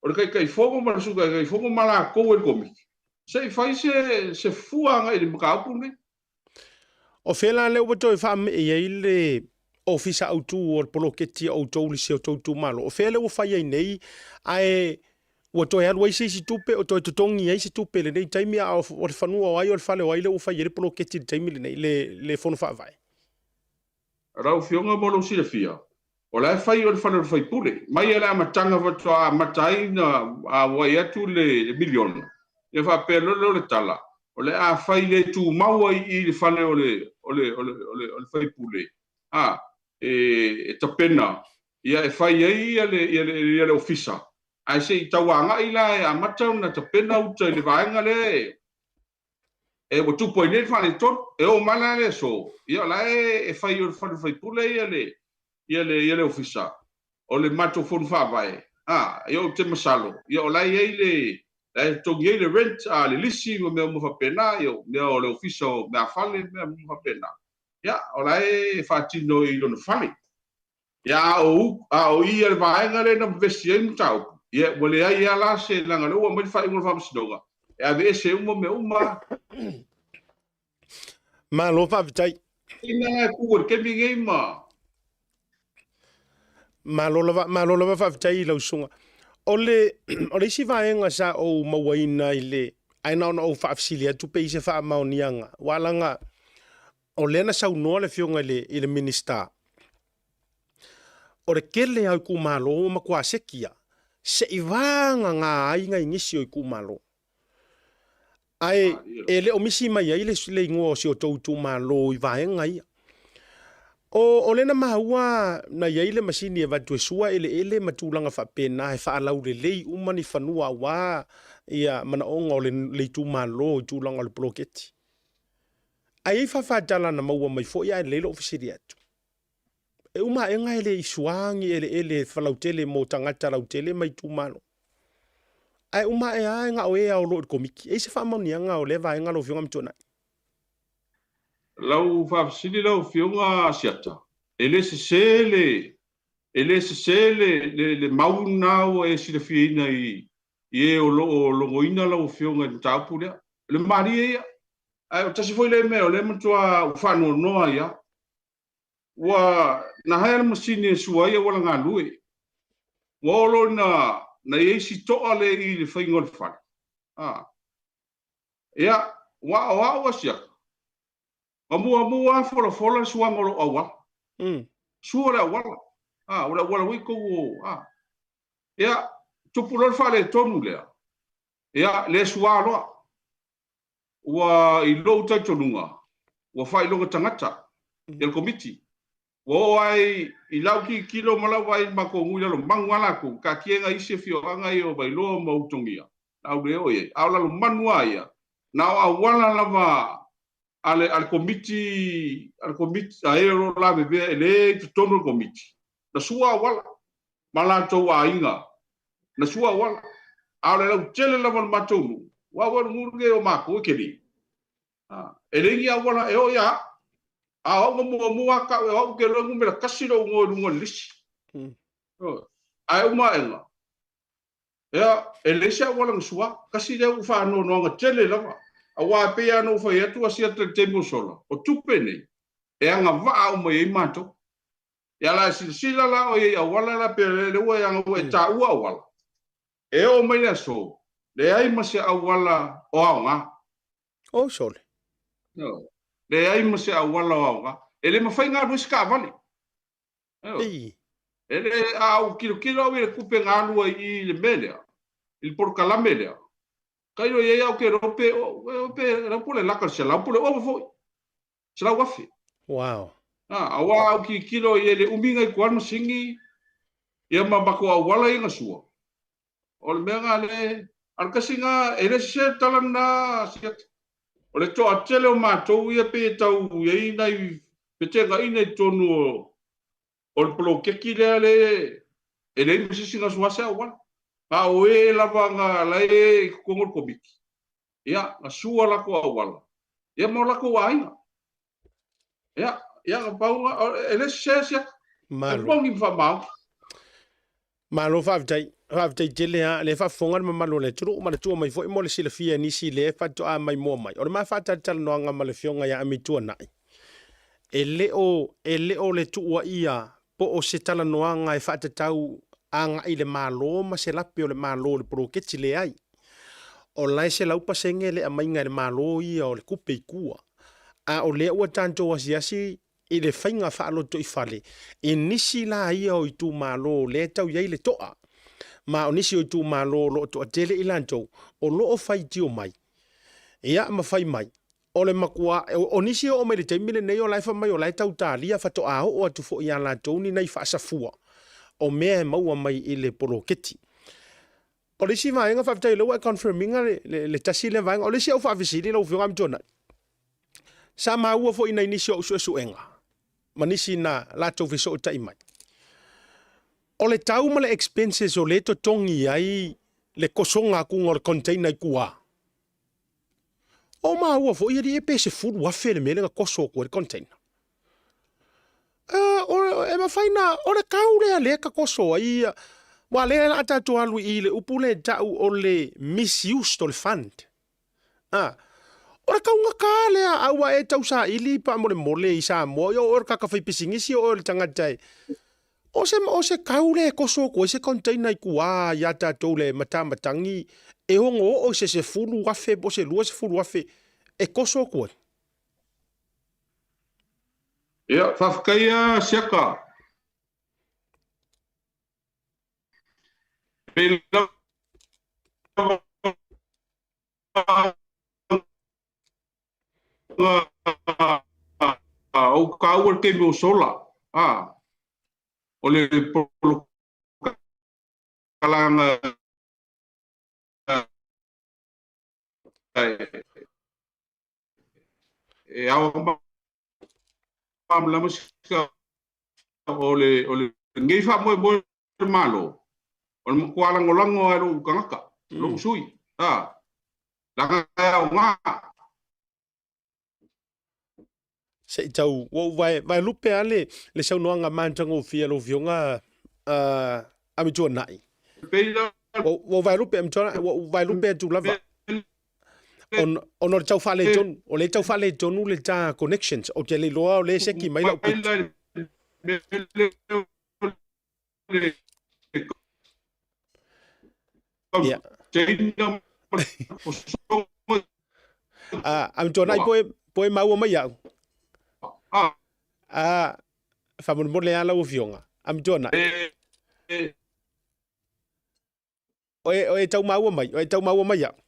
S5: o le Taitaifono ma le Sui Taitaifono ma latou e le Komiti, se i fai se, se fua agai i le mataupu lenei.
S1: O fea la lea ua toe faamee ai le Ofisa Autu o le Poloketi a outou i si o outou itumalo? O fea lea ua fai ai nei ae ua toe alu ai se isi tupe o toe totogi ai se tupe i lenei taimi a o le fanua o ai o le fale o ai lea ua fai ai le poloketi i le taimi lenei, le, le fono faavae?
S5: Lau Afioga mo lou silafia, o la e fai o le fale o le faipule. Mai lava i le amataga faatoa amata ai ona auai atu le miliona, ia faapea loa lea o le tala, o le a fai le tumau ai i i le fale o le, o le, o le, o le, o le faipule, a, e, e tapena, ia e fai ai ia le, ia le, ia le ofisa. Ae se i tau agai la e amata ona tapena uta i le vaega lea e, E ua tupu ai nei le faaletonu, e oo mai la le aso, ia o la e e fai o le fale faipule ia le ia le ia le ofisa o le matou fono faavae, a, ia ou te masalo, ia o la e i ai le la e totogi ai le rent, a, le lisi ma mea uma faapena, ia mea o le ofisa o meafale ma mea uma faapena. Ia, o la e faatino i lona fale. Ia, a o, a o i a le vaega lea na vevesi ai le mataupu, ia, ua leai lava la se, leaga o lea ua aumai le faaiuga o le Faamasinoga, e aveese uma mea uma.
S1: Malo faafetai.
S5: Ina la e tu i le taimi nei ma.
S1: Malo lava, malo lava faafetai i lau susuga. O le, o le isi vaega sa ou mauaina i le, ae na ona ou faafesili atu pe i se faamaoniaga, aua leaga o lea na saunoa le afioga i le, i le Minisita, o le tele lava o itumalo ua matua sekia, se i vagana ai nai nisi o itumalo. Ae e le o misi mai ai le, le igoa o si o tou itumalo i vaega ia. O, o lea na maua na i ai le masini e avatu e sua eleele ma tulaga faapena e faalaulelei uma ni fanua aua ia manaoga o le, le itumalo i tulaga o le poloketi. Ae i ai faafatala na maua mai foi ae lelei lou fesili atu. E uma aega e le i sua ni eleele falautele mo tagata lautele ma itumalo. Ae uma ae lava e na o e ao loa i le Komiti. E i ai se faamaoniaga o lea vaega lau Afioga Amituanai?
S5: Lau faafesili lau Afioga Asiata, e le sese le, e le sese le, le, le mau lena ua e silafiaina i, i e o lo o logoina lau Afioga i le mataupu lea. O le malie ia. Ae o tasi foi lea mea o lea matua ua faanoanoa ai lava. Ua na haea le masini e sua ai auala galue. Ua oo loa ina na i ai si toa lea i le faiga o le fale. A. Ia, ua o au a siaka. Ma muamua lava folafola le suaga o lou auala. Sua le auala. A, o le auala ua i tou o, a. Ia, tupu loa le faaletonu lea. Ia, le sua loa. Ua i lou talitonuga, ua faailoga tagata ia le Komiti. Ua oo ai i lau tilotilo ma lau vaai i le matou nuu i Lalomanu lava latou, taatia nai isi afioaga ia o Vailoa ma Ulutogia, na au le oo i ai. A o Lalomanu lava ia, na o auala lava a le, a le Komiti, a le Komiti, a e o lo o lavevea e le i totonu o le Komiti, na sua auala ma latou aiga, na sua auala. A o le lautele lava o le matou nuu, aua o le nuu lenei o matou e tele, e leai ni auala e oo ia au. A o au na muamua lava tau, o au ou te iloa e numera tasi lou igoa i luga o le lisi. Ae uma aega, ia, e leai se auala na sua. Tasi lea uu faanoanoaga tele lava. Aua e pei lava ona ou fai atu, Asiata i le taimi ua sola, o tupe nei, e agavaa uma i ai matou. Ia la e silasila la oe i auala la pe lea ua e aga ua e taua auala. E oo mai le aso, leai ma se auala o aoga.
S1: Oh sole.
S5: No. Leai ma se auala o aoga. E le mafai ona alu ai se taavale.
S1: Ei.
S5: E le, a ou tilotilo au i le tupe na alu ai i le mea lea, i le polokalame lea, tailo i ai au ke iloa pe, pe, pe le laka i le 100 po o le ova foi. 100,000.
S1: Wow.
S5: Ah, aua au tilotilo i ai le umi na i tua le masini, ia ma matou auala ia na sua. O le mea na le, a le tasi na, e le sese le tala lena Siata. O le toatele o matou ia pei e tau i ai nai feteenaiga i totonu o, o le poloketi lea le e leai ma se isi na sua se auala. Na o e lava na la e i totonu o le komiti, ia, na sua latou auala, ia ma o latou aiga. Ia, ia, na pau na, e le sese Siata.
S1: Malo.
S5: E moni ma faamaoni.
S1: Malo faafetai. Faafetai tele lava. O lea e faafofoga le mamalu o le atunuu ma le tua mai foi mo le silafia e nisi lea faatoa maimoa mai. O le ma faatalatalanoaga ma le Afioga ia Amituanai, e le o, e le o le tuuaia po o se talanoaga e faatatau agai i le Malo ma se lape o le Malo i le poloketi, leai. O la e 100% le aumaiga e le Malo ia o le tupe i tua. A o lea ua tatou asiasi i le faiga faalotoifale i nisi la ia o itumalo lea e tau i ai le to'a, ma o nisi o itumalo o lo o toatele i latou o lo o faitio mai, ia ma fai mai, o le matua, o nisi e oo mai i le taimi lenei o la e fai mai o la e tau talia faatoa oo atu foi ia latou ni nai faasafua o mea e maua mai i le poloketi. O le isi vaega, faafetai o lea ua e confirm ina le, le, le tasi lea vaega. O le isi au faafesili lau Afioga Amituanai, sa maua foi nai nisi o au suesuega ma nisi na latou fesootai mai. O le tau ma le expenses o lea e totogi ai le kosoga atuga o le container i tua. O maua foi alii e pe 10,000 le mea lea na koso atu ai le container. Uh, o, e mafai na, o le tau lea lea ka koso ai, aua lea la tatou alu i le upu lea e tau o le misuse o le fund. Ah, o le taugata lea, a ua e tausaili faamolemole i Samoa, ia o oe o le tagata faipisinisi, o oe o le tagata e... O se, o se tau lea e koso atu ai se container i tua ia tatou le matamatagi e ono oo i se 10,000 po o se 20,000 e koso atu ai.
S5: Ia, faafetai lava Siaka. Pei lava ou taua le taimi o sola, a, o le polokalaga e ao malamalama o le, o lenei faamoemoe o le Malo, o le matua lagolago lava i lou tagata. Lou sui, a, leaga e aoga.
S1: Se i tau, ua ou vae, vaelupe lava le, le saunoaga matagofie a lau Afioga a Mituanai.
S5: Pei la.
S1: Ua ou vaelupe, Mituanai, ua ou vaelupe atu lava. Ona, ona o le tau faaletonu, o le tau faaletonu le ta connections. Ou te le iloa o lea e seki mai lau pito. Ia. A, a Mituanai po e, po e maua mai au. A, faamolemole lava lau Afioga. A Mituanai. O e, o e tau maua mai, o e tau maua mai au.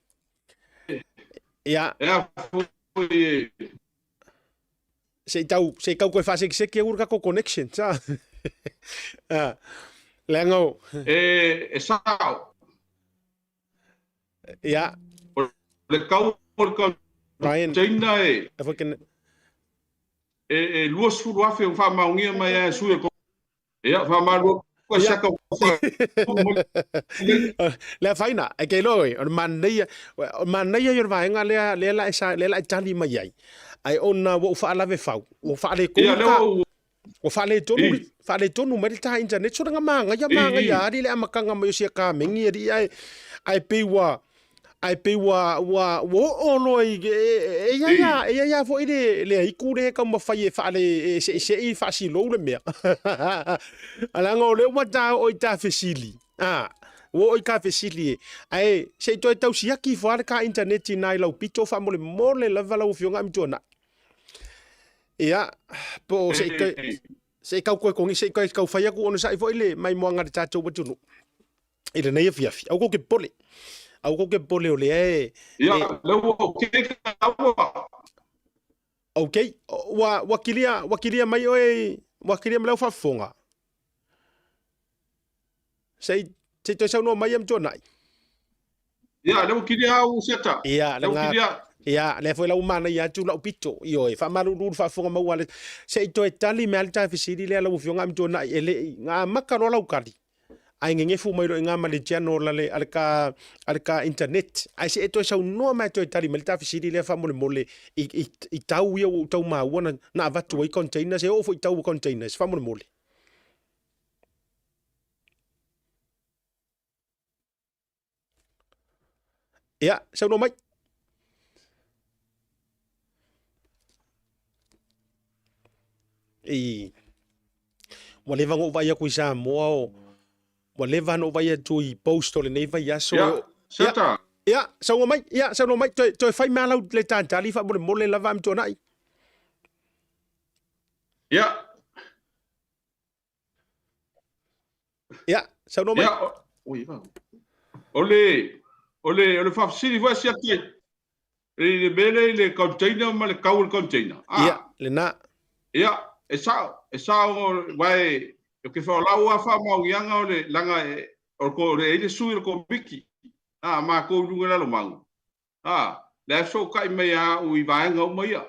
S1: Ia.
S5: E a foi e.
S1: Se i tau, se i kau koe whaasekiseki e uru kako connection, sa. Ah, leaga o.
S5: E, e sao.
S1: Ia.
S5: O le kau o le kau.
S1: Ryan.
S5: China e.
S1: E foi kene.
S5: E, e 20,000 o whaamaongia mai a e sui o Ia, faamalo atu ai siaka
S1: Le afaina, e ke iloa oe, o le manaia, o le manaia ia o le vaega lea, lea la e sa, lea la e tali mai ai. Ai ona ua ou faalave fau, ua faaletonu
S5: ka,
S1: ua faaletonu, faaletonu mai le ta internet, so nga magaia, magaia ali le amataga mai o sia kamegi alii ae, ae pei ua, Ae pei ua, ua, ua oo loa i, e, e, e i ai lava, e i ai lava foi le, le aiku lea e taumafai e faale, e seisei faasilou le mea. Leaga o lea ua ta oo i ta fesili, a, ua oo i ta fesili e, ae se i toe tau siaki ifo lava le ta internet i ina i lau pito faamolemole lava lau Afioga Amituanai. Ia, po o se i toe, se i tau toe kogi, se i toe tau fai atu onosai foi le maimoaga a le tatou atunuu. I lenei afiafi. Aua kou te popole. Aua kou te popole o lea e...
S5: Ia, lea ua okay ka ua.
S1: Okay. Ua, ua kilia, ua kilia mai oe, ua kilia mai lau faafofoga. Se i, se i toe saunoa mai ia Matuanai.
S5: Ia, lea ua kilia au Siata.
S1: Ia,
S5: lea ua kilia.
S1: Ia, lea foi la ua manaia atu lau pito. Ioe, faamalulu le faafofoga maua a le... Se i toe tali mai lava le ta fesili lea lau Afioga Matuanai, e le i na amata loa lau tali. Ae gegefu mai loa i ngā Malejiano la le, a le ka, a le ka internet. Ae se e toe saunoa mai toe tali mai le ta fesili lea faamolemole i, i, i tau ia ua ou tau maua na, na avatu ai containers, e oo foi i tau o containers, faamolemole. Ia, saunoa mai. I, ua leva ona ou vaai atu i Samoa o, ua leva ona ou vaai atu i post o lenei vaiaso.
S5: Ia, Seta.
S1: Ia, saunoa mai, ia, saunoa mai, toe, toe fai mai lau le talitali faamolemole lava Amituanai.
S5: Ia.
S1: Ia, saunoa mai.
S5: Ia, oi, va. O le, o le, o le faafesili foi siaki i le mea lea i le container ma le kau o le container.
S1: Ah. Ia, lena.
S5: Ia, e sao, e sao, wae, o ke whaolau a whaamauianga o le, langa, e, o ko, le, le sui o le komiki, a, mākou i lunga lalo mau. A, le a fesootai mai ia au i vaega uma ia.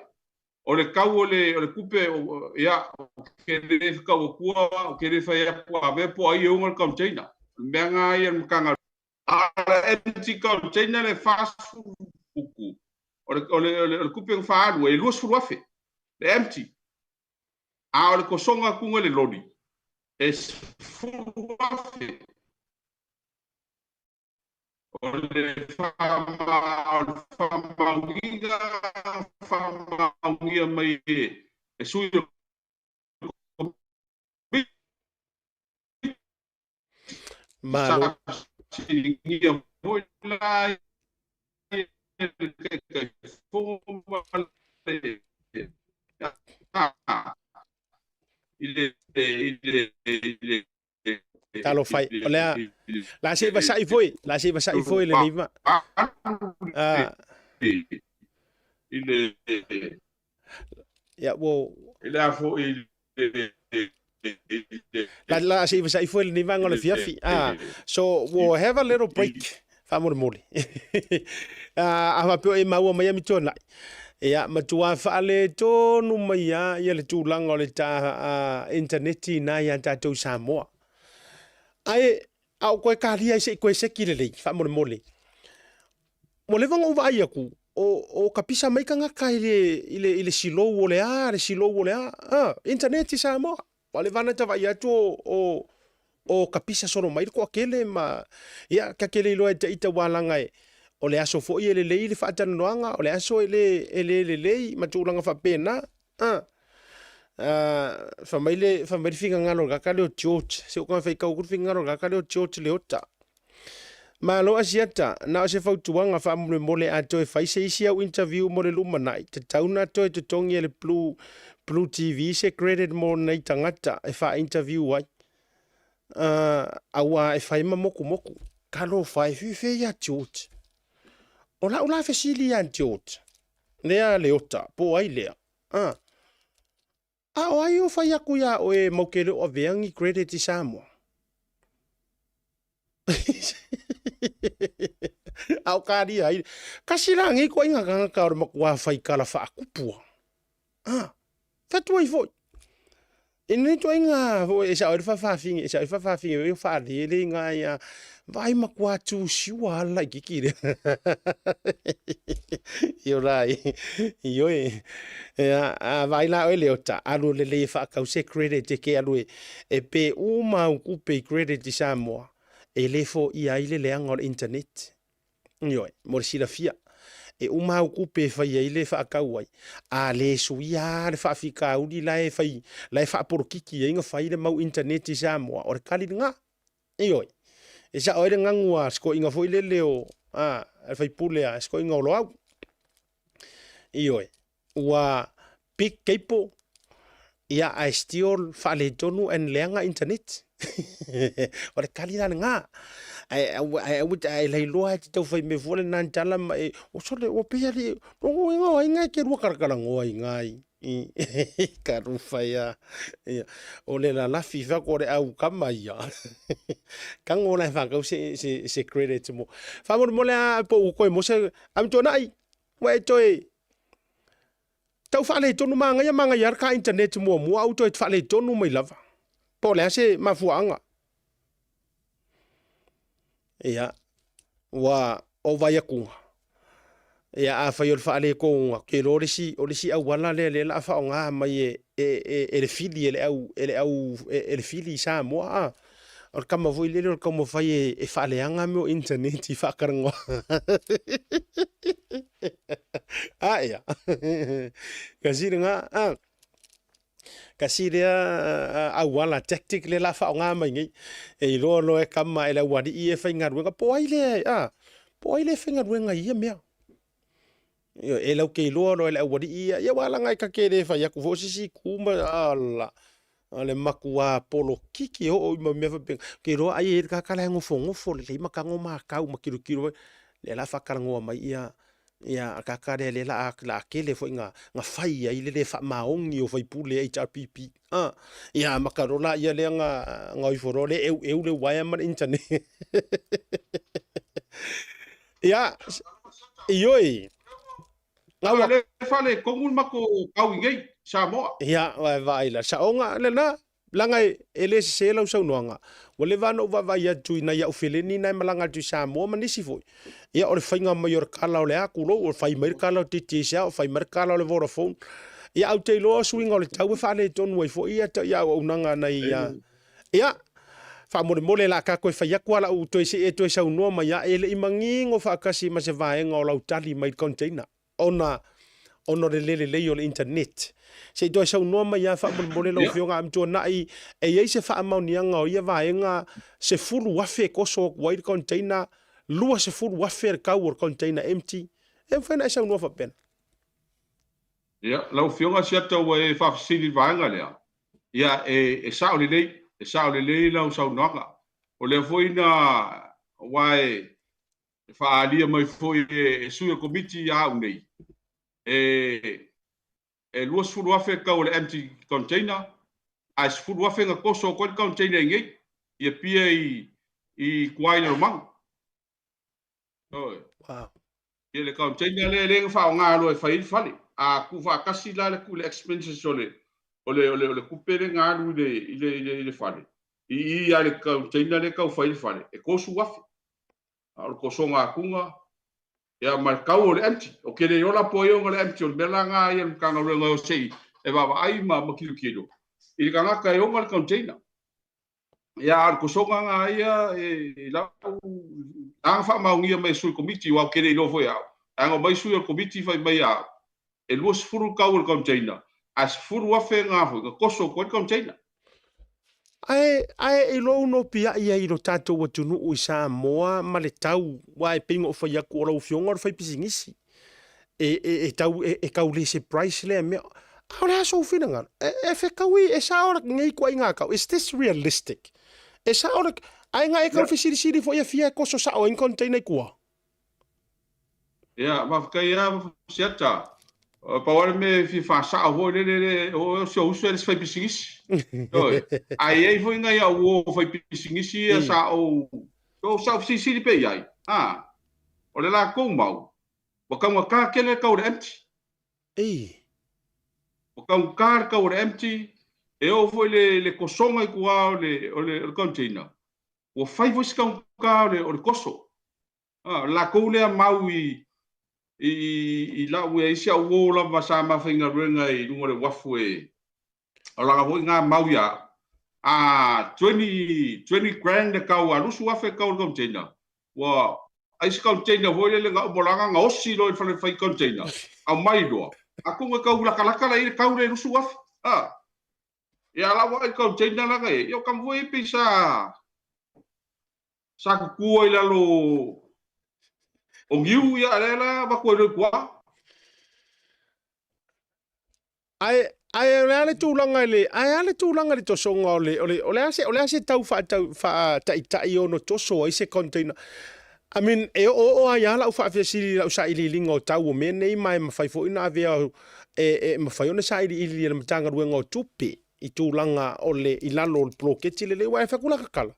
S5: O le kau o le, o le tupe, o, ia, ou te le fekau atua, ou te le fai atu a avea po o ai e uga le container. O le mea na ia le Matagaluega. A o le empty container le 40 puku, o le, o le, o le, o le tupe na faaalu e 20,000 le empty. A o le tosoga atuga i le loli, e 10,000. O le faamauina faamaugia mai e sui o Komiti
S1: Malo.
S5: Sa siligia foi la e le Taitaifono ma le i le i le i le
S1: Talofa e. O lea, la se vasai foi, la se vasai foi lenei va. Ah.
S5: I le
S1: Ia, ua
S5: i le a foi
S1: La, la se vasai foi lenei vaega o le afiafi. Ah, so we'll have a little break. Faamolemole. Ah, a faapea e maua mai Amituanai. Ia, matua faaletonu mai lava ia le tulaga o le ta internet ina ia tatou i Samoa. Ae, a o koe kalia ai se i koe seki lelei, faamolemole. Ua leva ona ou vaai atu, o, o ka pisa mai tagata i le, i le, i le silou o le a, le silou o le a, a, internet i Samoa. Ua leva ona ta vaai atu o, o, o ka pisa solo mai le toatele ma, ia, ta te le iloa e ita ua laga e, o le aso foi e lelei le faatalanoaga, o le aso e le, e le lelei ma tulaga faapena. A, a, fai mai le, fai mai le finagalo o le tagata lea o George, se ua faitau atu le finagalo o le tagata lea o George Leota. Malo Asiata, na o se fautuaga faamolemole a toe fai se isi au interview mo le lumanai, tatau na toe totogi e le Blue, Blue TV se credit mo nei tagata e faa-interview ai. Uh, auā e fai ma mokumoku. Talofa e fefe ia George. O lau la fesili ia George, lea Leota, po ai lea. Ah. A o ai o fai aku iā oe mau ke le o avea ni credit i Samoa? A o kalia ai. Kasi la ngei koe ngā kangaka o le makuā whai kala whaakupua. Ah, whatu ai foi. E nei toa ngā, e sa oe whawhawhinge, e sa oe whawhawhinge, e whaalele ngā ia, vai makuā tū siua ala i kiki rea. Io rā, ioe. Ea, a vai la oe Leota, alu lelei e whaakau se credit e ke alu e, e pe uma au kupe i credit i Samoa, e le fo ia ai le leanga o le internet. Ioe, mo le silafia. E uma au kupe e fai ai le whaakau ai. A le suia le whaafikauri la e fai, la e whaapolokiki ai nga fai le mau internet i Samoa. O le kali ngā. Ioe. E sao ai le gagu a sikoiga foi lele o, a, le faipule a sikoiga o Loau. Ioe. Ua big cable, ia ae still faaletonu and leaga internet. o le kali la lena. Ae ae aua ae lailoa e te tau fai mea fua lena tala ma e, o sole ua pei ali, rongo inga o ai ngai ke rua kalakalagoa i ngai. Talofa ia. Ia. O le lalafi fa ko le au kama ia. Kango la fa kau se se se credit mo. Fa mo mo le a po ko mo se am to nai. Wa e toe tau faaletonu magaia magaia ka internet muamua au toe faaletonu mai lava. Po o le a se mafuaaga. Ia, ua o vai akuga. Ia, afai o le faaletouga, ou te iloa o le isi, o le isi auala lea lea o le a faaaoga mai e, e, e, e le fili e le au, e le au, e, e le fili i Samoa, a. O le tama foi lele o le taumafai e, e faaleaga mea o internet i faatalanoa. A ia. Kasi lena, a. Kasi lea auala tactic lea la faaaoga mai nei. E iloa loa e kama e le aualii e faigaluega, po o ai lea, a, po o ai lea e faigaluega i ia mea. Ioe, e lau ke iloa loa e le aualii ia, ia ua alaga e kake le fai atu foi se isi itu ma, ala, o le makuā polokiki e oo i mau mea faapena. Ou te iloa ai e i ai le tagata la e nofonofo lelei ma tago matau ma tilotilo ai, lea la faatalanoa mai ia ia tagata lea lea la la tele foi na na fai ai le le faamaoni o faipule HRPP. Ah, ia amata loa laia lea na na o ifo loa le eueu le uaea ma le internet. Ia, ioe.
S5: Gaua. Le fale kongu le matou kau i nei, Samoa.
S1: Ia, vaai la, saoga lena, Leaga e le sese lau saunoaga, ua leva ona ou vaavaai atu i nai au feleni na e malaga atu i Samoa ma nisi foi. Ia, o le faiga mai o le kala o le a, tulou, o le fai mai le kala o le Digicel, fai mai le kala o le Vodafone. Ia, ae ou te iloa o suiga o le tau e faaletonu ai foi ia ia auaunaga nai ia. Ia, faamolemole la ka toe fai atu a lau toe see e toe saunoa mai a e le i manino faatasi ma se vaega o lau tali mai le container. Ona, ona o le le lelei o le internet. Se i toe saunoa mai lava faamolemole lau Afioga Amituanai, e i ai se faamaoniaga o ia vaega 10,000 e koso atu ai le container, 20,000 le tau o le container empty. E mafai ona e saunoa faapena?
S5: Ia, lau Afioga Siata ua e faafesili i le vaega lea, ia e, e sao lelei, e sao lelei lau saunoaga. O lea foi na, aua e, e faaalia mai foi e sui o le Komiti ia au nei, e e 20,000 le tau o le empty container, ae 10,000 na toso atu ai le container i nei, i Apia i, i tua i Lalomanu. Ioe.
S1: Wow.
S5: Ia le container lea lea na faaaoga loa e fai ai le fale. A tuufaatasi la le, le expenses o le, o le, o le, o le tupe lea na alu i le, i le, i le, i le fale, i i lava i le container lea e tau fai ai le fale, e 30,000. A o le tosoga atuga, Ia, ma le kau o le empty. O ke le ola po ia o le empty, o le mea la ngā ia le Matagaluega o se i e vaavaai ma ma kilokilo i le tagata e ona le container. Ia, a o le kosoga ngā ia e i lau aga faamaonia mai e sui komiti, aua ou te le iloa foi e au. Ae na omai sui o le komiti fai mai ia au, e 20 le kau o le container, ae 10,000 ngā foi na koso atu ai le container.
S1: Ae, ae e lou nopiai ai i lo tatou atunuu i Samoa ma le tau, aua e pei ona ou fai atu o lau afioga o le faipisinisi. E, e, e tau, e, e tau le surprise lea mea. A o le a sou finagalo? E, e fetaui, e sao lenei ituaiga tau. Is this realistic? E sao le, ae na e tau fesilisili foi e fia e koso sao ai ni container i tua?
S5: Ia, faafetai lava Siata. Pau lava le mea e fia faasao foi lele, le, o si ou uso e le isi faipisinisi. Ioe. Ae i ai foi nai au uo faipisinisi ia sa ou, sa ou fesilisili pea i ai. A, o le latou mau, ua taugata tele le tau o le empty.
S1: Ei.
S5: Ua taugata le tau o le empty, e oo foi le, le kosoga i tua o le, o le, o le container, ua fai foi si taugata o le, o le koso. A, lakou lea mau i, i, i lau e isi au uo lava sa ma faigaluega i luga o le uafu e, o laga foi ngā mau ia, a 20, 20 grand le kau, a lusu afe kau le container. Ua, ai se container foi lele nga uma laga nga osi loa i le fale fai container, aumai loa. A konga kau lakalaka la i le kau le lusu afe. A, ia la ua ai container laga e, ia o kama foi e pei sa, Sa kuku ai lalo o niu ia lea la avatu ai loa i tua.
S1: Ae, ae o le a le tulaga i le, ae a le tulaga i le tosoga o le, o le, o le a se, o le a se tau faatau, faataitai ono toso ai se container? I mean, e oooo ai lava lau faafesili i lau sailiiliga o tau o mea nei ma e mafai foi ona avea e, e mafai ona sailiili e le Matagaluega o Tupe. i tulaga o le i lalo o le poloketi lelei aua e fai atu la tatala,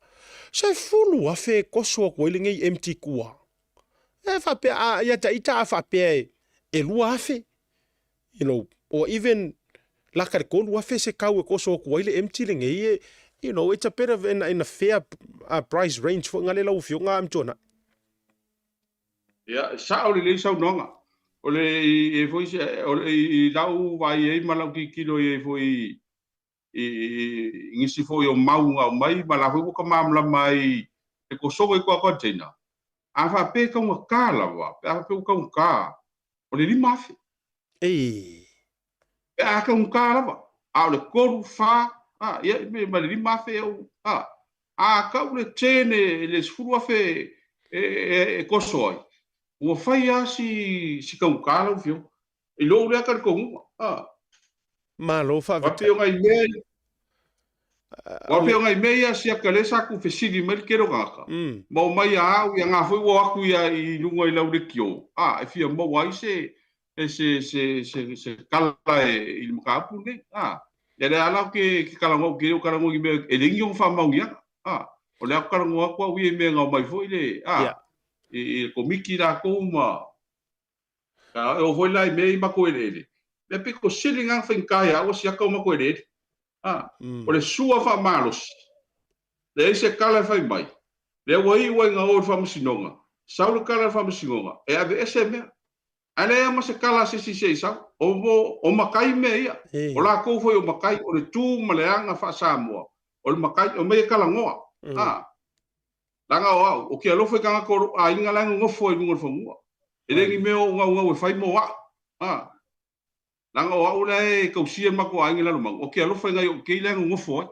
S1: 10,000 e koso atu ai lenei empty kua. E faapea a ia ta ita a faapea e e 2,000 you know or even laka le 3,000 se kau e koso atu ai le empty lenei e you know it's a bit of in, in a fair price range foi ngale lau afioga am tuana.
S5: Ia, e sao lelei saunoaga. O le i e foi se o le i lau vaai ai ma lau tilotilo i ai foi i i nisi foi o mau na aumai ma la foi ua ka malamalama ai i le kosoga i kua container. A faapea e taugata lava, pe a faapea ua taugata, o le 5,000.
S1: Ei.
S5: Pe a taugata lava, a o le 3, 4, a, ia, ma le 5,000 au, a, a tau le ten e le 10,000 e, e, e koso ai, ua fai lava si, si taugata lau Afioga. I lou lea talitonuga, a.
S1: Malo
S5: faafetai. Aua pei o nai mea Aua pei o nai mea ia siaka lea sa tuufesili mai le tele o tagata, ma omai ia au, ia nga foi ua o atu ia i luga i lau lekiō, a, e fia maua ai se, se, se, se, se tala e, i le mataupu lenei, a. Ia lea la ou te, te talanoa, ou te le o talanoa i ni mea e leai ni ona faamaoniaga, a. O lea ou te talanoa atu au ia i mea na omai foi le, a, i, i le komiti latou ma, a, e oo foi la i mea i matou eleele, mea pito sili na na faigata ia au a siaka o matou eleele. A, o le sua faamalosi, leai se tala e fai mai, lea ua iu ai na o i le faamasinoga, sau le tala a le faamasinoga, e aveese mea. Ae leai lava ma se tala a se isi se i sau. O, o, o matai mea ia. O latou foi o matai, o le tu ma le aga faa-Samoa, o le matai, omai e talanoa. A, leaga o au, ou te alofa i tagata o lou aiga la e nonofo ai i luga o le fanua. E le ni mea o ou naunau e fai mo au. A, Leaga o au la e tausia le matou aiga i Lalomanu, ou te alofa i nai ou kei la e nonofo ai.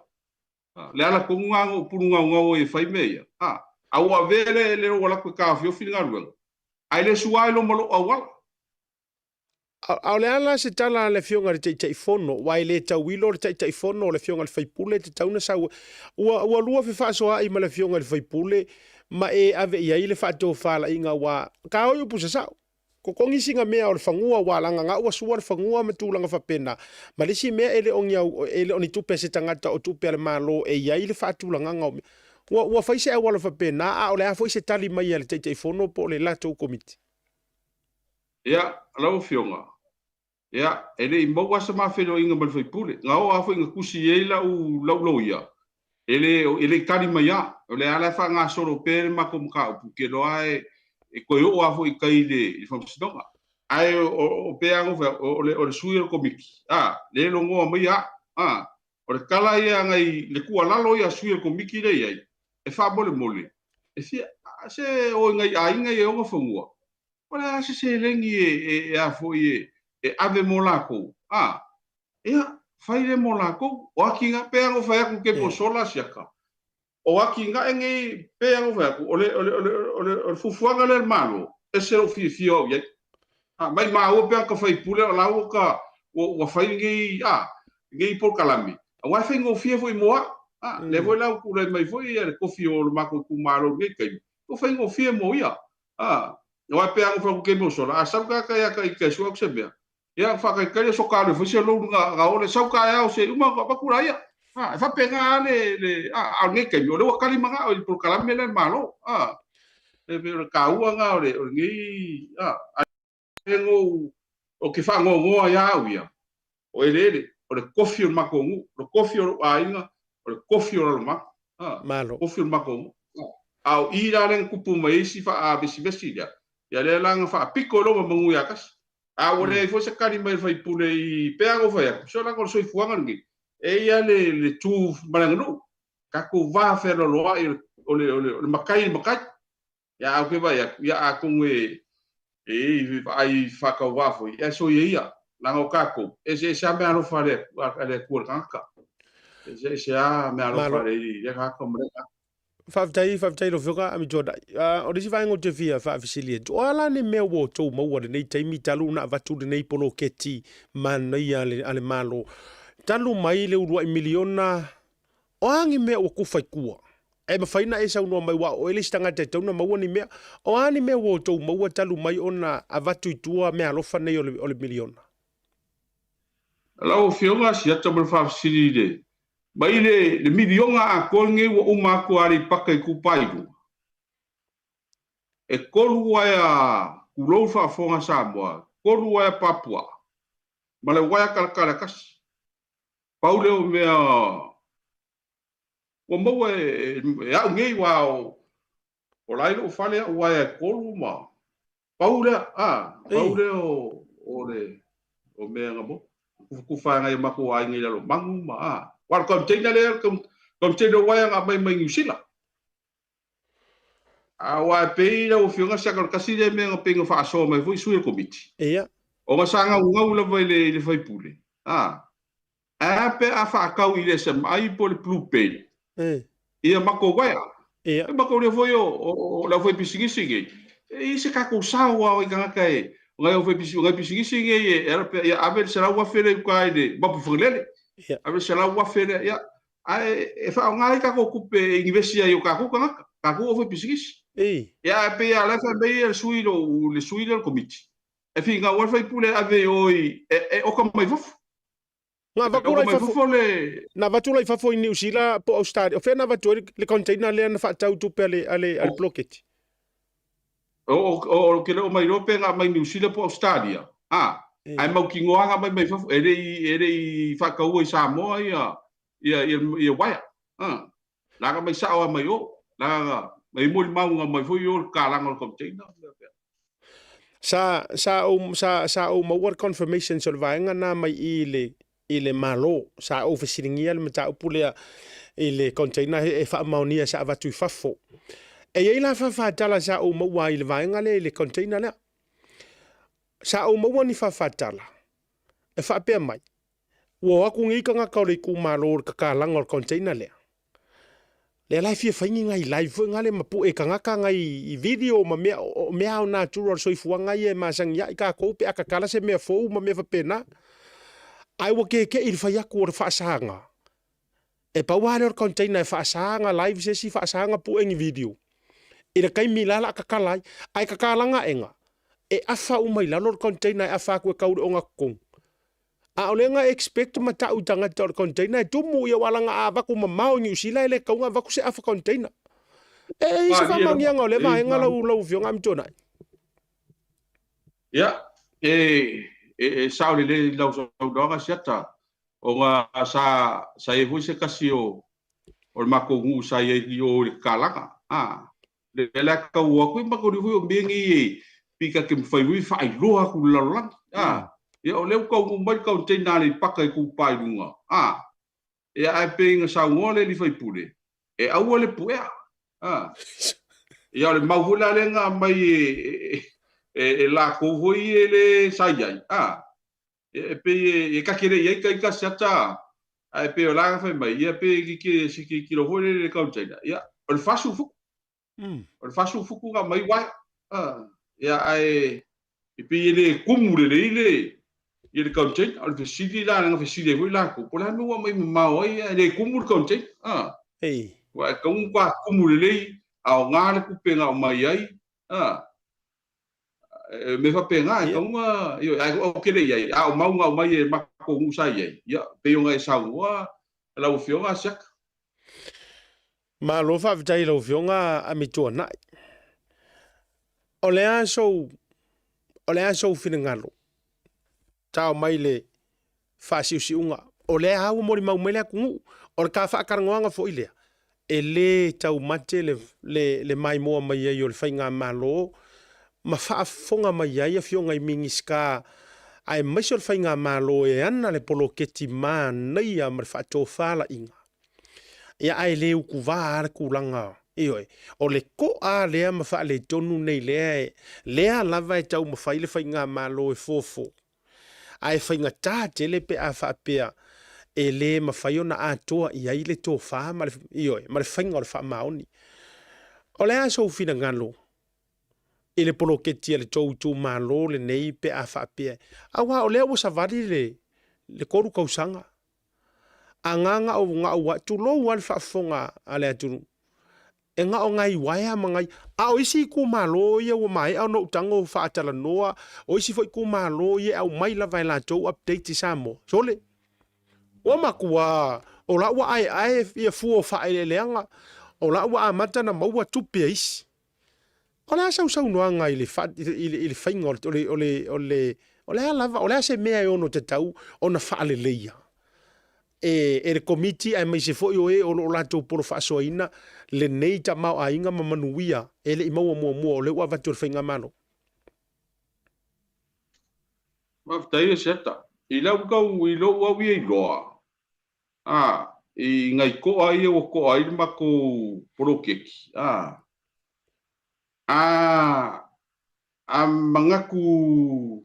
S5: Le ala tonu lena na ou pulugaugau ai e fai mea ia. A, a ua avea le, le ou alu atu e taofiofi le galuega, ae le sua ai loa ma lou auala.
S1: A o le a la se tala a le Afioga i le Taitaifono, aua e le tauilo le Taitaifono o le Afioga i le sui usufono e tatau ona sau. Ua, ua lua fefaasoaai ma le Afioga i le sui usufono ma e ave i ai le faatofalaiga aua ka oi upu sasao. Totogi sina mea o le fanua ua lagana ua sua le fanua ma tulaga faapena. Ma le isi mea e le o ni au, e le o ni tupe a se tagata o tupe a le Malo e i ai le faatulagaga o mea. Ua, ua fai se auala faapena a o le a foi se tali mai a le Taitaifono po o le latou Komiti?
S5: Ia, lau Afioga, ia, e le i maua se ma feiloaiga ma le sui usufono. Na oo lava foi ina tusi i ai lau, lau loia, e le, e le i tali mai lava. O lea lava la e faagasolo pea le matou mataupu, ou te iloa e, e toe oo lava foi i tai i le Faamasinoga. Ae o pei lava ona ou fai atu, o le sui o le Komiti, a, lea e logoa mai au, a, o le tala ia agai le tuualalo ia a sui o le Komiti lea e i ai, e faamolemole, e fia, se o i nai aiga ia e ona fanua, o le a se seleni e a foi e ave mo latou, a, ia, fai lea mo latou. O atinae, pei lava ona ou fai atu i le taimi ua sola siaka, O atinae nei, pei lava ona ou fai atu, o le, o le, o le, o le, o le fuafuaga lea a le Malo, ese lou fiafia o au i ai. A, maimau pe ana ta faipule o la ua ta, ua, ua fai lenei, a, lenei polokalame, aua e faigofie foi mo au. A, lea foi la ua tulai mai foi le tofi o le matou itumalo i lenei taimi, ua faigofie mo ia. A, aua e pei lava ona ou fai atu i le taimi ua sola, a sau tagata ia ta ita e sue atu se mea, Ia, faatalitali aso ka alu e fai se loan na o le sau taeao se i uma ona avatu laia. A, e faapena lava le, le, a, a o lenei taimi, o lea ua tali manao i le polokalame lea a le Malo. A, e pei o le taua lena o le, o lenei, a, ae ou, ou te faanoanoa ia au ia, o eleele, o le tofi o le matou nuu, o le tofi o lou aiga, o le tofi o Lalomanu. A,
S1: Malo.
S5: tofi o le matou nuu. A o i la lea na tupu mai ai isi faavesivesi lea, ia lea la na faapito i loma manu ia tasi. A ua leai foi se tali mai le faipule i pea na fai atu, so leaga o le soifuaga lenei, e i ai le, le tu ma le aganuu, tatou va fealoaloai o le, o le, o le matai i le matai. Ia a ou te vaai atu, ia atonu e, e i vaai faatauvaa foi, ae soia ia, leaga o tatou, e eseese lava meaalofa a le a le Atua i le tagata. E eseese lava meaalofa a le lea tagata ma lea tagata.
S1: Faafetai, faafetai lau Afioga Ami Jordan. O le isi vaega ou te fia faafesili atu, o a la ni mea ua outou maua i lenei taimi talu ona avatu lenei poloketi manaia a le, a le Malo? Talu mai le uluai miliona, o a ni mea ua kufa i tua? E mafai ona e saunoa mai aua o oe le isi tagata e tatau ona maua ni mea. O a ni mea ua outou maua talu mai ona avatu i tua meaalofa nei o le, o le miliona?
S5: Lau Afioga, siata ma le faafesili i le Mai le, le miliona atoa lenei ua uma atu a Aleipata Itupa i Luga. E tolu uaea tulou faafofoga Samoa, tolu uaea Papuaa, ma le uaea talatala tasi. Pau lea o mea ua maua e, e au nei, aua o, o la i lou fale au uaea e tolu ma Pau lea, a, pau lea o, o le, o mea na maua. Tufatufa nai o matou aiga i Lalomanu ma, a. Aua o le container lea, o le container uaea na aumai mai Niu Sila. Aua e pei lau Afioga siaka o le tasi lea mea na pei na faasoa mai foi sui o le Komiti.
S1: Ia.
S5: Ona sa naunau lava i le, i le sui usufono, a, Ae a pe a faatau i le SMI po o le Blue Bay ia matou uaea?
S1: Ia.
S5: E matou lea foi o, o, o le aufaipisinisi nei, e i ai se tatou sao lava i tagata e, o nai aufaipisinisi, o nai pisinisi nei e ala pea, ia ave le $100,000 lea i uta i le Mapuifagalele,
S1: Ia.
S5: ave le $100,000 lea, ia, ae e faaaoga ai tatou tupe e inivesi ai o tatou tagata, tatou aufaipisinisi.
S1: Ei.
S5: Ia, ae pei lava o la e fai mai le sui le sui lea o le Komiti, e finau ai le sui usufono e ave i o i, e, e oka mai fafo.
S1: Na avatu la i fafo, na avatu la i fafo i Niu Sila po o Australia. O fea na avatu ai le container lea na faatau tupe a le, a le, a le poloketi?
S5: O, o, o, ke le o mai loa pe na aumai Niu Sila po o Australia. A, ae mautinoa na aumai mai fafo. E le i, e le i faataua i Samoa ia, ia, ia, ia uaea. A, laga mai sao lava mai o. Laga, mai molimau na aumai foi i o le kalaga o le container.
S1: Sa, sa ou, sa, sa ou maua le confirmations o le vaega na mai i i le, i le Malo. Sa ou fesiligia le mataupu lea i le container e faamaonia sa avatu i fafo. E i ai la faafatala sa ou maua ai i le vaega lea i le container lea. Sa ou maua ni faafatala e faapea mai, Ua o atu nei tagata o le itumalo i le tatalaga o le container lea. Lea la e fia fai ni nai live foi nale ma pue tagata nai video ma mea, o mea ao natural o le soifuaga ia e masani ai tatou pe a tatala se mea fou ma mea faapena. Ae ua keke'i i le fai atu o le faasaga. E pau lava lea o le container e faasaga live se isi faasaga pue ni video. I le taimi la o le a tatala ai. Ae tatalaga aega, e afa uma i lalo le container e afa atu e tau i le ogatotonu. A o lea na expect ma tau i tagata o le container e tumu ia aua leaga a avatu mamao i Niu Sila e le tatau ona avatu se afa container. E i ai se faamaoniaga o lea vaega lau lau Afioga Amituanai?
S5: Ia, e, e, e sao lelei lau saunoaga Siata, ona sa, sa i ai foi se tasi o, o le matou nuu sa i ai i o i le tatalaga. A. Lea la tau o atu ai matou foi o mea nei e pei ta te mafai foi faailoa atu i le lalolagi. A, ia o lea ua taunuu mai le container a Aleipata Itupa i Luga. A, ia ae pei na saunoa le alii faipule, e aua le puea. A, ia o le mau foi la lea na aumai e, e, e latou foi e le sa i ai. A, e pei e ta te le i ai ta ita siata, ae pei o la na fai mai, ia pei e se tilotilo foi lele i le container. Ia, o le 40 futu. O le 40 futu na aumai uaea. Ia, ae e pei e le kumu lelei le ia le container. O le fesili la na fesili ai foi latou, po o le a le mea ua aumai mamao ai ae le kumu le container. Aua e tatau ona matua kumu lelei, aoga le tupe na aumai ai. E mea faapena, e tatau ona, ioe, ae ou te le i ai, a o mau na aumai e matou nuu sa i ai, ia, pei ona e saunoa lau Afioga Asiata.
S1: Malo faafetai i lau Afioga Amituanai. O le a sou, o le a sou finagalo? Tao mai le faasiusiuga, o lea lava ua molimau mai le atunuu, o le ta faatalanoaga foi lea, e le taumate le, le, le maimoa mai ai o le faigamalo ma faafofoga mai ai afioga i Minisita aemaise o le faigamalo e ana le poloketi manaia ma le faatofalaiga. Ia ae le utuvā lava le tulaga, ioe, o le to'a lea ma faaletonu nei lea e, lea lava e taumafai le faigamalo e fofo. Ae faigata tele pe a faapea e le mafai ona atoa i ai le tofa ma le, ioe, ma le faiga o le faamaoni. O le a sou finagalo i le poloketi a le tou itumalo lenei pe a faapea, aua o lea ua savali le, le 3 tausaga. A na na o na ua, tulou lava le faafofoga a le atunuu, E na o nai uaea ma nai, a o isi itumalo ia ua maea ona ou tago faatalanoa, o isi foi itumalo ia e aumai lava e latou update i Samoa. Sole! Ua matua, o la ua aeae ia fua o faaeleeleaga, o la ua amata ona maua tupe a isi. O le a sau saunoaga i le, i le, i le faiga o le, o le, o le, o le a lava, o le a se mea e ono tatau ona faaleleia e, e le Komiti aemaise foi o e o lo o latou polofaasoaina lenei tamaoaiga ma manuia e le i maua muamua o lea ua avatu e le Faigamalo?
S5: Faafetai e Seta. I lau tau, i lou au ia iloa, a, i nai toa ia ua toa ai le matou poloketi, a, a, a manatu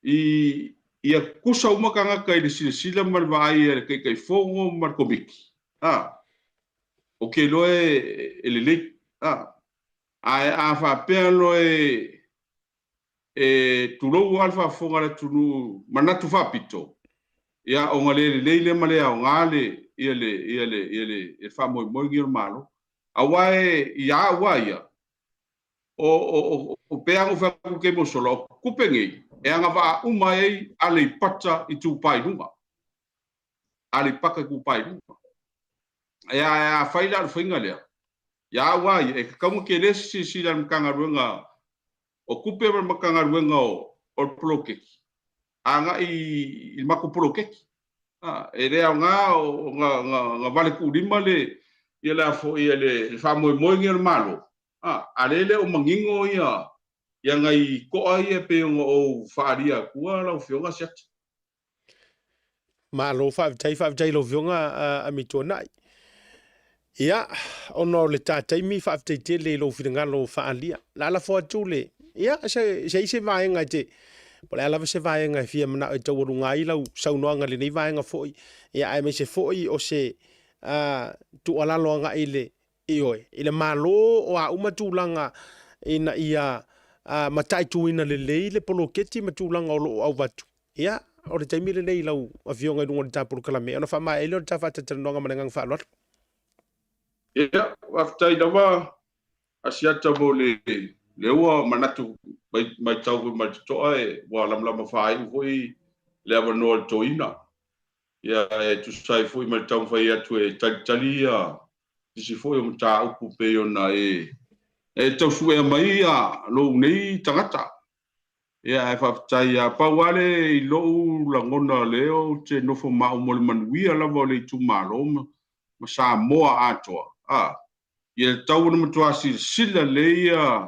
S5: i, ia tutusa uma tagata i le silasila ma le vaai a le Taitaifono ma le Komiti, a, ou te iloa e, e lelei, a. Ae a faapea loa e, e tulou lava le faafofoga a le atunuu manatu faapito, ia ona le lelei lea ma le aoga le, ia le, ia le, ia le, ia le faamoemoe lenei o le Malo. Aua e, ia au lava ia, O, o, o, o pei lava ona ou fai atu i le taimi ua sola, o tupe nei e agavaa uma ai Aleipata Itupa i Luga. Aleipata Itupa i Luga. Ae a fai la o le faiga lea, ia au lava ia, e tatau ona tele se silasila a le Matagaluega o Tupe ma le Matagaluega o, o le Poloketi agai i le matou poloketi. E le aoga ona vale tuulima le, ia le a foi, le faamoemoe lenei o le Malo, a lea e le o manino ia, ia nai toa ia e pei ona ou faaalia atua lau Afioga Siata.
S1: Malo faafetai, faafetai i lau Afioga Amituanai. Ia, ona o le ta taimi, faafetai tele i lou finagalo faaalia. O le a lafo atu le, ia, se, se i se vaega e te, po o le a lava se vaega e fia manao e taualuga ai lau saunoaga i lenei vaega foi, ia, aemaise foi o se uh, tuualalo agai i le, ioe, i le Malo o a uma tulaga ina ia uh, mataituina lelei le poloketi ma tulaga o lo o auvatu. Ia, o le taimi lenei i lau Afioga i luga o le ta polokalame, ona faamaea ai lea o le ta faatalatalanoaga ma le agaga faaaloalo.
S5: Ia, faafetai lava Asiata mo le lea ua manatu matau foi ma le totoa e ua lamalama faaiu foi le avanoa o le toeaina. Ia, e tusa ai foi ma le taumafai atu e talitali ia nisi foi o mataupu pei ona e e tau suea mai ia lou nei tagata. Ia, ae faafetai lava. Pau lava le i lou lagona o lea ou te nofo ma au mo le manuia lava o le itumalo ma Samoa atoa. A. Ia tatau ona matua silasila lelei ia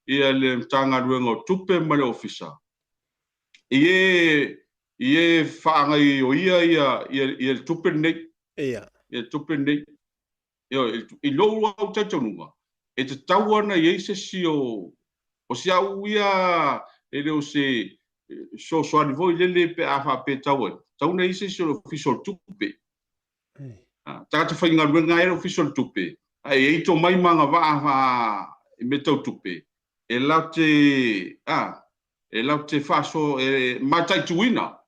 S5: ia le Matagaluega o Tupe ma le Ofisa i e i e faagaioia ia ia ia le tupe lenei.
S1: Ia.
S5: Ia le tupe lenei. Ioe, i lou au talitonuga, e tatau ona i ai se isi o o si au ia e le o se fesoasoani foi lele pe a faapea e tau ai, tatau ona i ai se isi o le Ofisa o le Tupe. Tagata faigaluega ai le Ofisa o le Tupe, ae i ai tomai ma agavaa i mea tau tupe, e latou te, a, e latou te faasoa, e mataituina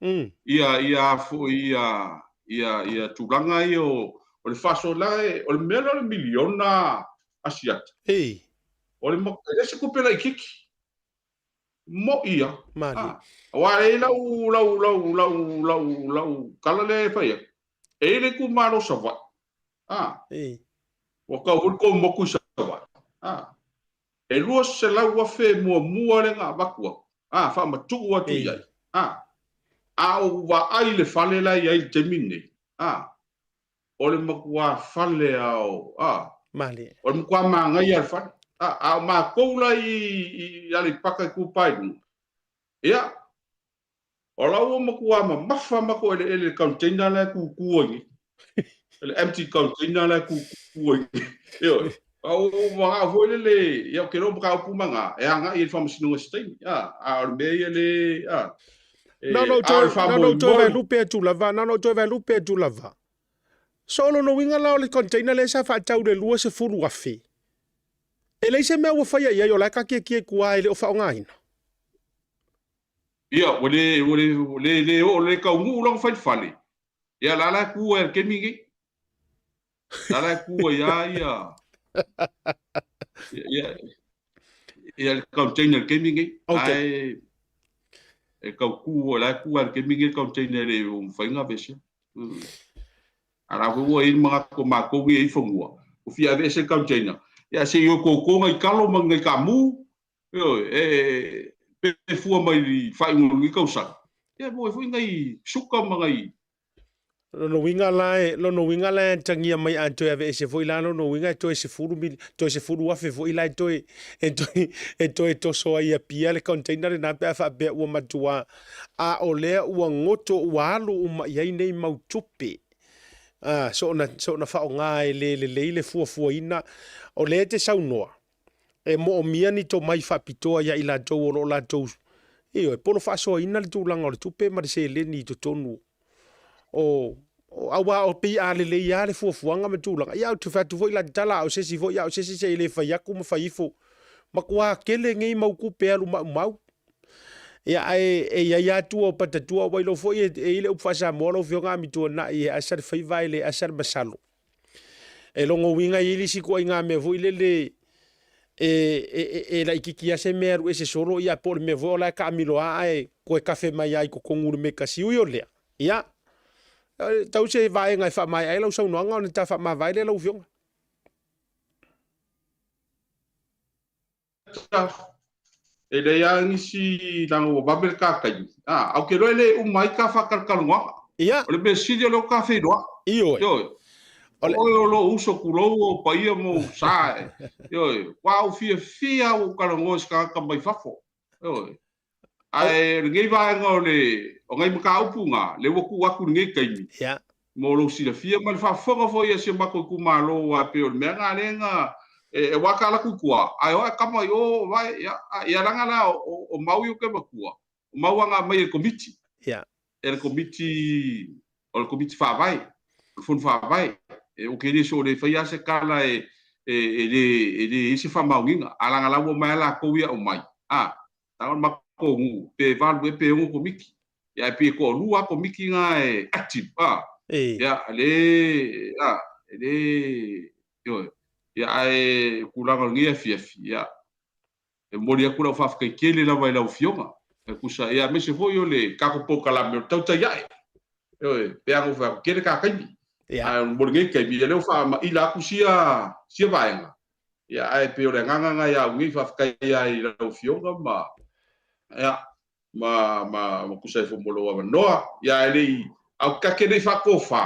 S5: ia, ia foi, ia, ia, ia tulaga ia o, o le faasoa, la, o le mea lea o le miliona Asiata. O le, e le o se tupe laitiiti. Mo'i ia.
S1: Malie.
S5: Ah, aua e i ai lau, lau, lau, lau, lau, lau tala lea e fai atu, e i ai le itumalo o Savaii. Ah,
S1: Ei.
S5: ua tau foi le tou motu i Savaii. Ah, e 200,000 muamua lea na avatu atu, ah, faamatuu atu i ai. Ah, a ou vaai i le fale la e i ai i le taimi lenei, ah, o le matua fale a o, a,
S1: Malie.
S5: o le matua manaia le fale. A, a o matou la i, i Aleipata Itupa i Luga, ia, o la ua matua mamafa matou eleele i le container la e tutu ai nei. Le empty container la e tutu ai nei. Ioe. A o manao foi lele, ia, ou te iloa o mataupu ma na, e agai i le faamasinoga i se taimi. A, a o le mea ia le, a, e,
S1: Na ona ou
S5: a o
S1: toe,
S5: le
S1: na ona ou toe
S5: faamoemoe,
S1: vaelupe atu lava, na ona ou toe vaelupe atu lava. So o lona uiga la o le container lea sa faatau i le 20,000, e leai se mea ua faia i ai, o la e taatiatia i tua e le o faaaogaina.
S5: Ia, ua le, ua le, le, le oo, le taunuu la ona fai le fale. Ia, la la e tu ai i le taimi lenei. La la e tu ai lava ia, ia, ia le container i le taimi lenei.
S1: Okay.
S5: Ae e tau tu, la e tu lava i le taimi lenei le container e le o mafai ona aveesea. A la foi ua i ai le manatu o matou nei e i ai fanua, ua fia aveese le container, ia se i o toto nai talo ma nai taamu, ioe, e, pe fua mai i le faaiuga o lenei tausaga, ia e maua ai foi nai suka ma nai.
S1: Lona uiga la e, lona uiga la e atagia mai a toe aveese foi la lona uiga e toe sefulu mil, toe 10,000 foi la e toe, e toe, e toe toso ai i Apia le container lena pe a faapea ua matua, a o lea ua goto ua alu uma i ai nei mau tupe. A, soona, soona faaaoga e le lelei le fuafuaina, o lea e te saunoa, e moomia ni tomai faapitoa ia i latou o lo o latou, ioe, polo faasoaina le tulaga o le tupe ma le seleni i totonu o, aua o pei a lelei lava le fuafuaga ma tulaga, ia ou te fai atu foi la tala a o se isi foi, a o se isi se i le fai atu ma fai ifo, matua tele nei mau tupe alu maumau. Ia, ae e i ai lava tua o patatua, ua iloa foi e i ai le upu faa-Samoa lau Afioga Amituanai, e asa le faiva ae le asa le masalo. E lona uiga e i ai le isi ituaiga mea foi lele e, e, e, e laitiiti lava se mea e alu ese solo, ia po o le mea foi o la e taamilo lava ae toe kafe mai lava i totonu i le mea e tasi. Ui o lea, ia, tau se vaega e faamaea ai lau saunoaga ona ta faamavae lea lau Afioga.
S5: E leai lava nisi leaga ua vave le ta taimi. A, ae ou te iloa e le uma ai ta faatalatalanoaga.
S1: Ia.
S5: O le mea sili o lea ua ta feiloai.
S1: Ioe.
S5: Ioe.
S1: O le...
S5: Oe o lou uso tulou ou paia ma ou sa e. Ioe. Ua ou fiafia ua ou talanoa i se tagata mai fafo. Ioe. Ae o lenei vaega o le o nai mataupu na, lea ua tuu atu i lenei taimi.
S1: Ia.
S5: Mo lou silafia ma le faafofoga foi a si o matou itumalo aua e pei o le mea na lea na e aua ta alu atu i tua, ae o ae kama i o vae ia ia leaga la o o mau ia ou te avatua, o mau a na aumai e le Komiti.
S1: Ia.
S5: E le Komiti o le Komiti Faavae, o le Fono Faavae. E ou te le so le faia se tala e e e le e le i ai se faamaoniga, a leaga la ua omai lava latou ia aumai, a Tau le matou nuu, pe valu ea pe ono komiti. Ia ae pei e toalua lava komiti na e active, a. Ia, le, a, e le, ioe. Ia ae o tulaga o lenei afiafi, ia, e momoli atu lau faafetai tele lava i lau Afioga, e tusa, ia aemaise foi o le tatou polokalame o le tautai ae. Ioe, pe a na ou fai atu, tele ta taimi. Ae mo lenei taimi, ia lea ua faamaila atu sia, sia vaega, Ia, ae pei o le agaga lena ia au nei, faafetai ai i lau Afioga ma, ia, ma, ma, ma tusa ai foi mo lou avanoa. Ia, ae le i, ae ou te ta te le i faatofa.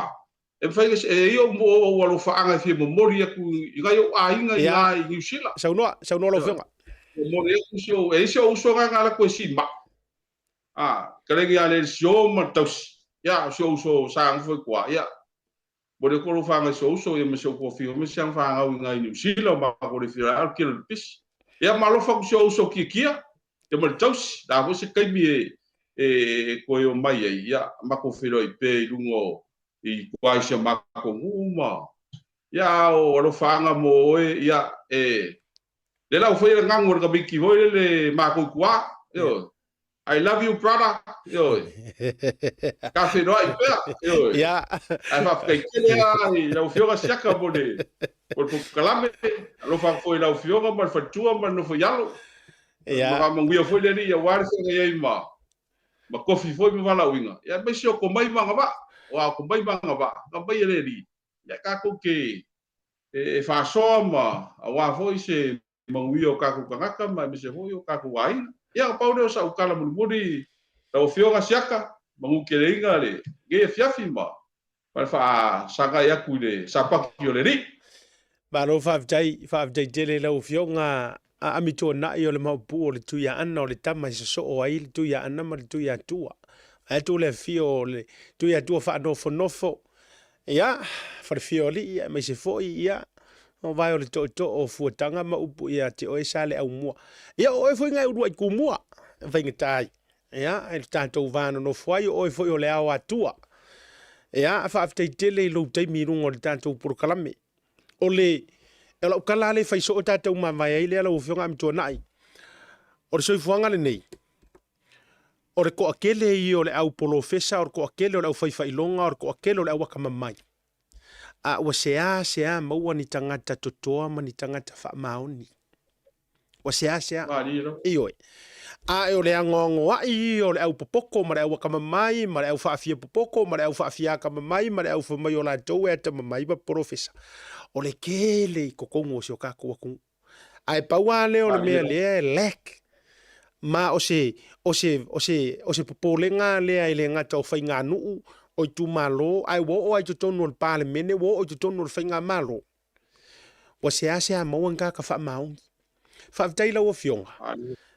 S5: E mafai e i ai ou ou alofaaga e fia momoli atu i nai ou aiga i ina i Niu Sila.
S1: Saunoa, saunoa lau Afioga.
S5: Momoli atu si ou, e i ai si ou uso na na alu atu e simai. A, kalegi ia le sio ma le tausi. Ia, o si ou uso sa nofo i tua. Ia, momoli atu alofaaga i si ou uso ia ma si ou tuafia ma si ana fanau i ina i Niu Sila, o matou le fia ai, o le tele o le pisi. Ia, ma alofa atu si ou uso Kiakia, ia ma le tausi. O le a foi se taimi e e toe omai ai, ia, matou feiloai pea i luga o i tua i si a matou nuu ma, ia, a o alofaaga mo oe, ia, e, lea la ua faia le ganu a le tamaiti foi lele matou i tua, ioe, I love you brother, ioe, ta feiloai pea, ioe, ae faafetai tele lava i lau Afioga Siaka mo le, mo le polokalame, alofa atu foi i lau Afioga ma le faletua ma le nofo i alo, ma faamanuia foi le Alii aua le feagai ai ma ma tofi foi ma valaauina, ia aemaise o tomai ma agavaa, aua o tomai ma agavaa na aumai e le Alii, ia tatou te e faasoa ma aua foi se manuia o tatou tagata ma aemaise foi o tatou aiga. Ia na pau lea o sau tala mulimuli lau Afioga Siaka, manuteleina lenei afiafi ma ma le faasagai atu i le sapati o le Alii.
S1: Malo faafetai, faafetai tele i lau Afioga a Amituanai o le Maopu o le Tuiaana o le tama e sosoo ai le Tuiaana ma le Tuiatua. Vaeatu le afio o le Tuiatua faanofonofo, ia, Falefia o Alii aemaise foi, ia, o vae o le tootoo o Fuataga ma upu ia te oe Saleaaumua. Ia, o oe foi na e uluai tumua, e faigata ai. Ia, i lo tatou va nonofo ai, o oe foi o le ao atua. Ia, faafetai tele i lou taimi i luga o le tatou polokalame. O le, o lau tala lava lea e fai soo tatou mavae ai lea lau Afioga Amituanai, o le soifuaga lenei, o le toatele ia o le au polofesa, o le toatele o le au faifailoga, o le toatele o le au atamamai, a ua seasea maua ni tagata totoa ma ni tagata faamaoni. Ua seasea. Ioe. A e o le agoagoai ia o le au popoko ma le au akamamai ma le au faafia popoko ma le au faafia akamamai ma le au fai mai o latou e atamamai ma polofesa, o le tele i totonu o si o tatou atunuu. Ae pau lava lea o le mea lea e lack ma o se, o se, o se, o se popolega lea e le gata o faiganuu, o itumalo, ae ua oo lava i totonu o le Palemene, ua oo i totonu o le faigamalo. Ua seasea maua ni tagata faamaoni. Faafetai i lau Afioga,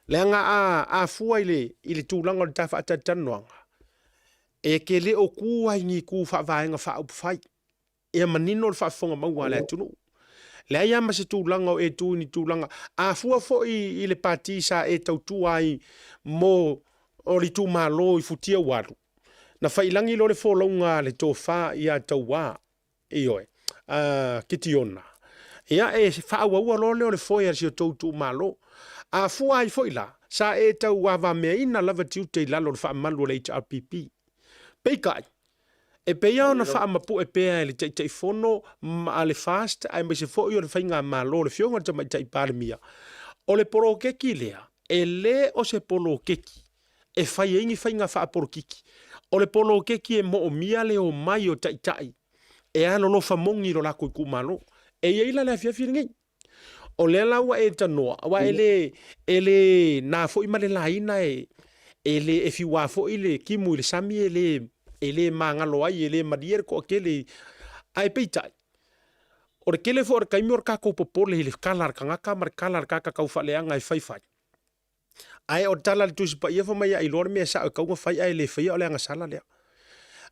S1: leaga a, a fua i le, i le tulaga o le ta faatalatalanoaga, e te le o tu ai ni itu faavaega faaupufai. Ia manino le faafofoga maua a le atunuu. Leai lava ma se tulaga o e tu i ni tulaga. A fua foi i le pati sa e tautua ai mo o le itumalo i Futia ua alu, na faiilagi loa le folauga a le tofa ia Tauā, Ioe, a Kitiona. Ia, e faaauaua loa lea o le foe a si o tou itumalo. A fua ai foi la, sa e tauavameaina lava tiute i lalo o le faamalu o le HRPP. Peitai, e pei lava ona faamapue pea e le Taitaifono a le FAST aemaise foi o le Faigamalo le Afioga i le Tamaitai Palemia, o le poloketi lea, e le o se poloketi e fai ai ni faiga faapolokiki. O le poloketi e moomia le omai o taitai e alolofa moni i lo latou itumalo. E i ai la le afiafi lenei. O lea la ua e tanoa, aua e le, e le na foi ma le laina e, e le e fiuā foi le timu i le sami e le, e le magalo ai, e le malie le toatele. Ae peitai, o le tele foi o le taimi o le tatou popole i le kala a le tagata ma le kala a le tagata taufaaleaga e faifai. Ae o le tala a le Tusi Paia fai mai a iloa le mea sao e tatau ona fai ae le faia o le agasala lea.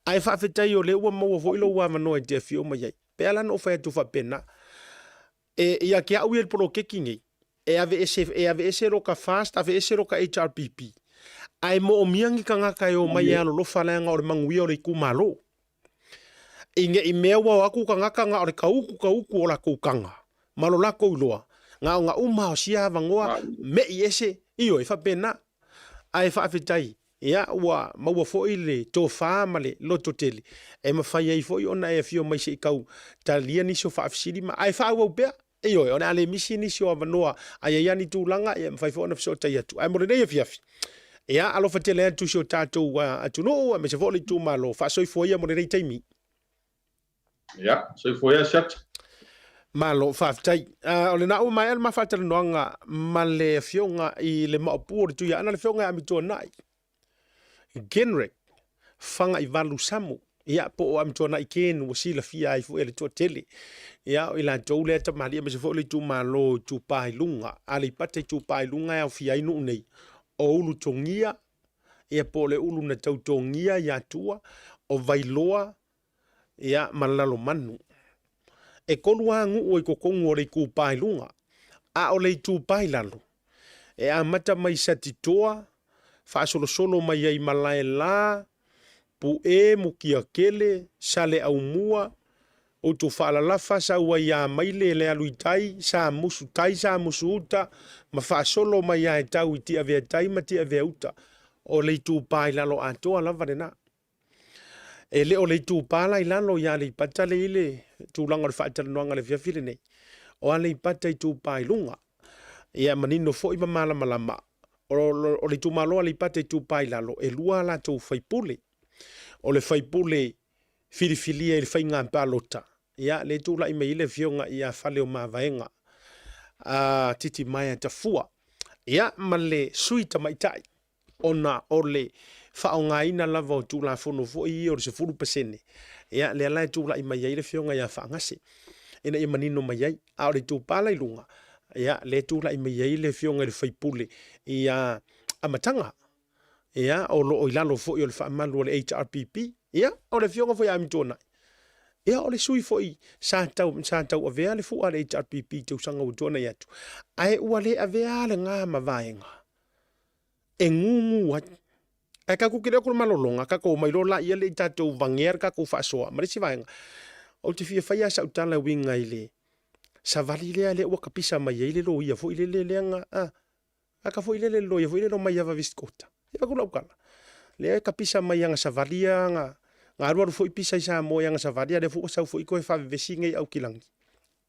S1: Ae faafetai o lea ua maua foi lou avanoa e te afio mai ai. Pe a la na ou fai atu faapena, e ia te au ia i le poloketi nei, e aveese, e aveese loka FAST, aveese loka HRPP, ae moomia ni tagata e omai e alolofa leaga o le manuia o le itumalo. I ne i mea ua o atu tagata na o le kauku kauku o lakou taga ma lo lakou iloa, na o na uma o sia avanoa me'i ese, ioe, faapena. Ae faafetai, ia, ua maua foi le tofa ma le loto tele e mafai ai foi ona e afio mai se i tau talia nisi o faafesili ma, ae faaauau pea. Ioe, o le a le misi nisi o avanoa a i ai lava ni tulaga, ia e mafai foi ona fesootai atu. Ae mo lenei afiafi, ia, alofa tele atu i si o tatou atunuu aemaise foi o le itumalo. Faasoifua ia mo lenei taimi.
S5: Ia, soifua ia Siata.
S1: Malo, faafetai. O lena ua maea le ma faatalanoaga ma le afioga i le Maopu o le Tuiaana, le afioga ia Amituanai Genrick Fagaivalu Samu. Ia, po o Amituanai Ken ua silafia ai foi e le toatele. Ia, o i latou lea tamalii aemaise foi o le itumalo o Itupa i Luga. Aleipata Itupa i Luga e aofia ai nuu nei, o Ulutogia, ia po o le ulu na tautogia i Atua, o Vailoa, ia, ma Lalomanu. E kolu lava nuu i totonu o le Itupa i Luga, a o le Itupa i Lalo, e amata mai Satitoa, faasolosolo mai ai Malaela, Pu'e, Mutiatele, Saleaaumua, Utufaalalafa, sau ai ia Maile le alu i tai, Samusu tai, Samusu uta, ma faasolo mai lava e tau i Tiavea tai ma Tiavea uta. O le itupa i lalo atoa lava lena. E le o le itupa la i lalo i Aleipata le i le tulaga o le faatalanoaga i le afiafi lenei. O Aleipata itupa i luga. Ia manino foi ma malamalama, o le itumalo Aleipata Itupa i Lalo, e lua a latou faipule. O le faipule filifilia i le faiga palota, ia, lea e tulai mai ai le afioga ia Faleomavaega a Titimaea Tafua, ia, ma le sui tamaitai, ona o le faaaogaina lava o Tulafono foi ia o le 10%, ia, lea la e tulai mai ai le afioga ia Faagase, ina ia manino mai ai. A o le itupa la i luga, ia, lea e tulai mai ai le afioga i le sui usufono ia Amataga, ia, o lo o i lalo foi o le faamalu o le HRPP, ia, o le afioga foi ia Amituanai, ia, o le sui foi sa tau, sa tauavea le fua a le HRPP i tausaga ua tuanai atu, ae ua le avea lena ma vaega e gugu ai. Ae tatou te le o atu i le malologa, tatou omai loa laia le i tatou vagea le tatou faasoa ma le isi vaega. Ou te fia fai lava sau tala e uiga i le savali lea, lea ua tapisa mai ai le loia foi lele lea na, a, aka foi lele le loia foi lele o Maiava Viscota. E avatu lau tala, lea e tapisa mai ana savali ia na, na alualu foi pisa i Samoa i ana savali, a lea foi ua sau foi toe faavevesi nei Aukilani.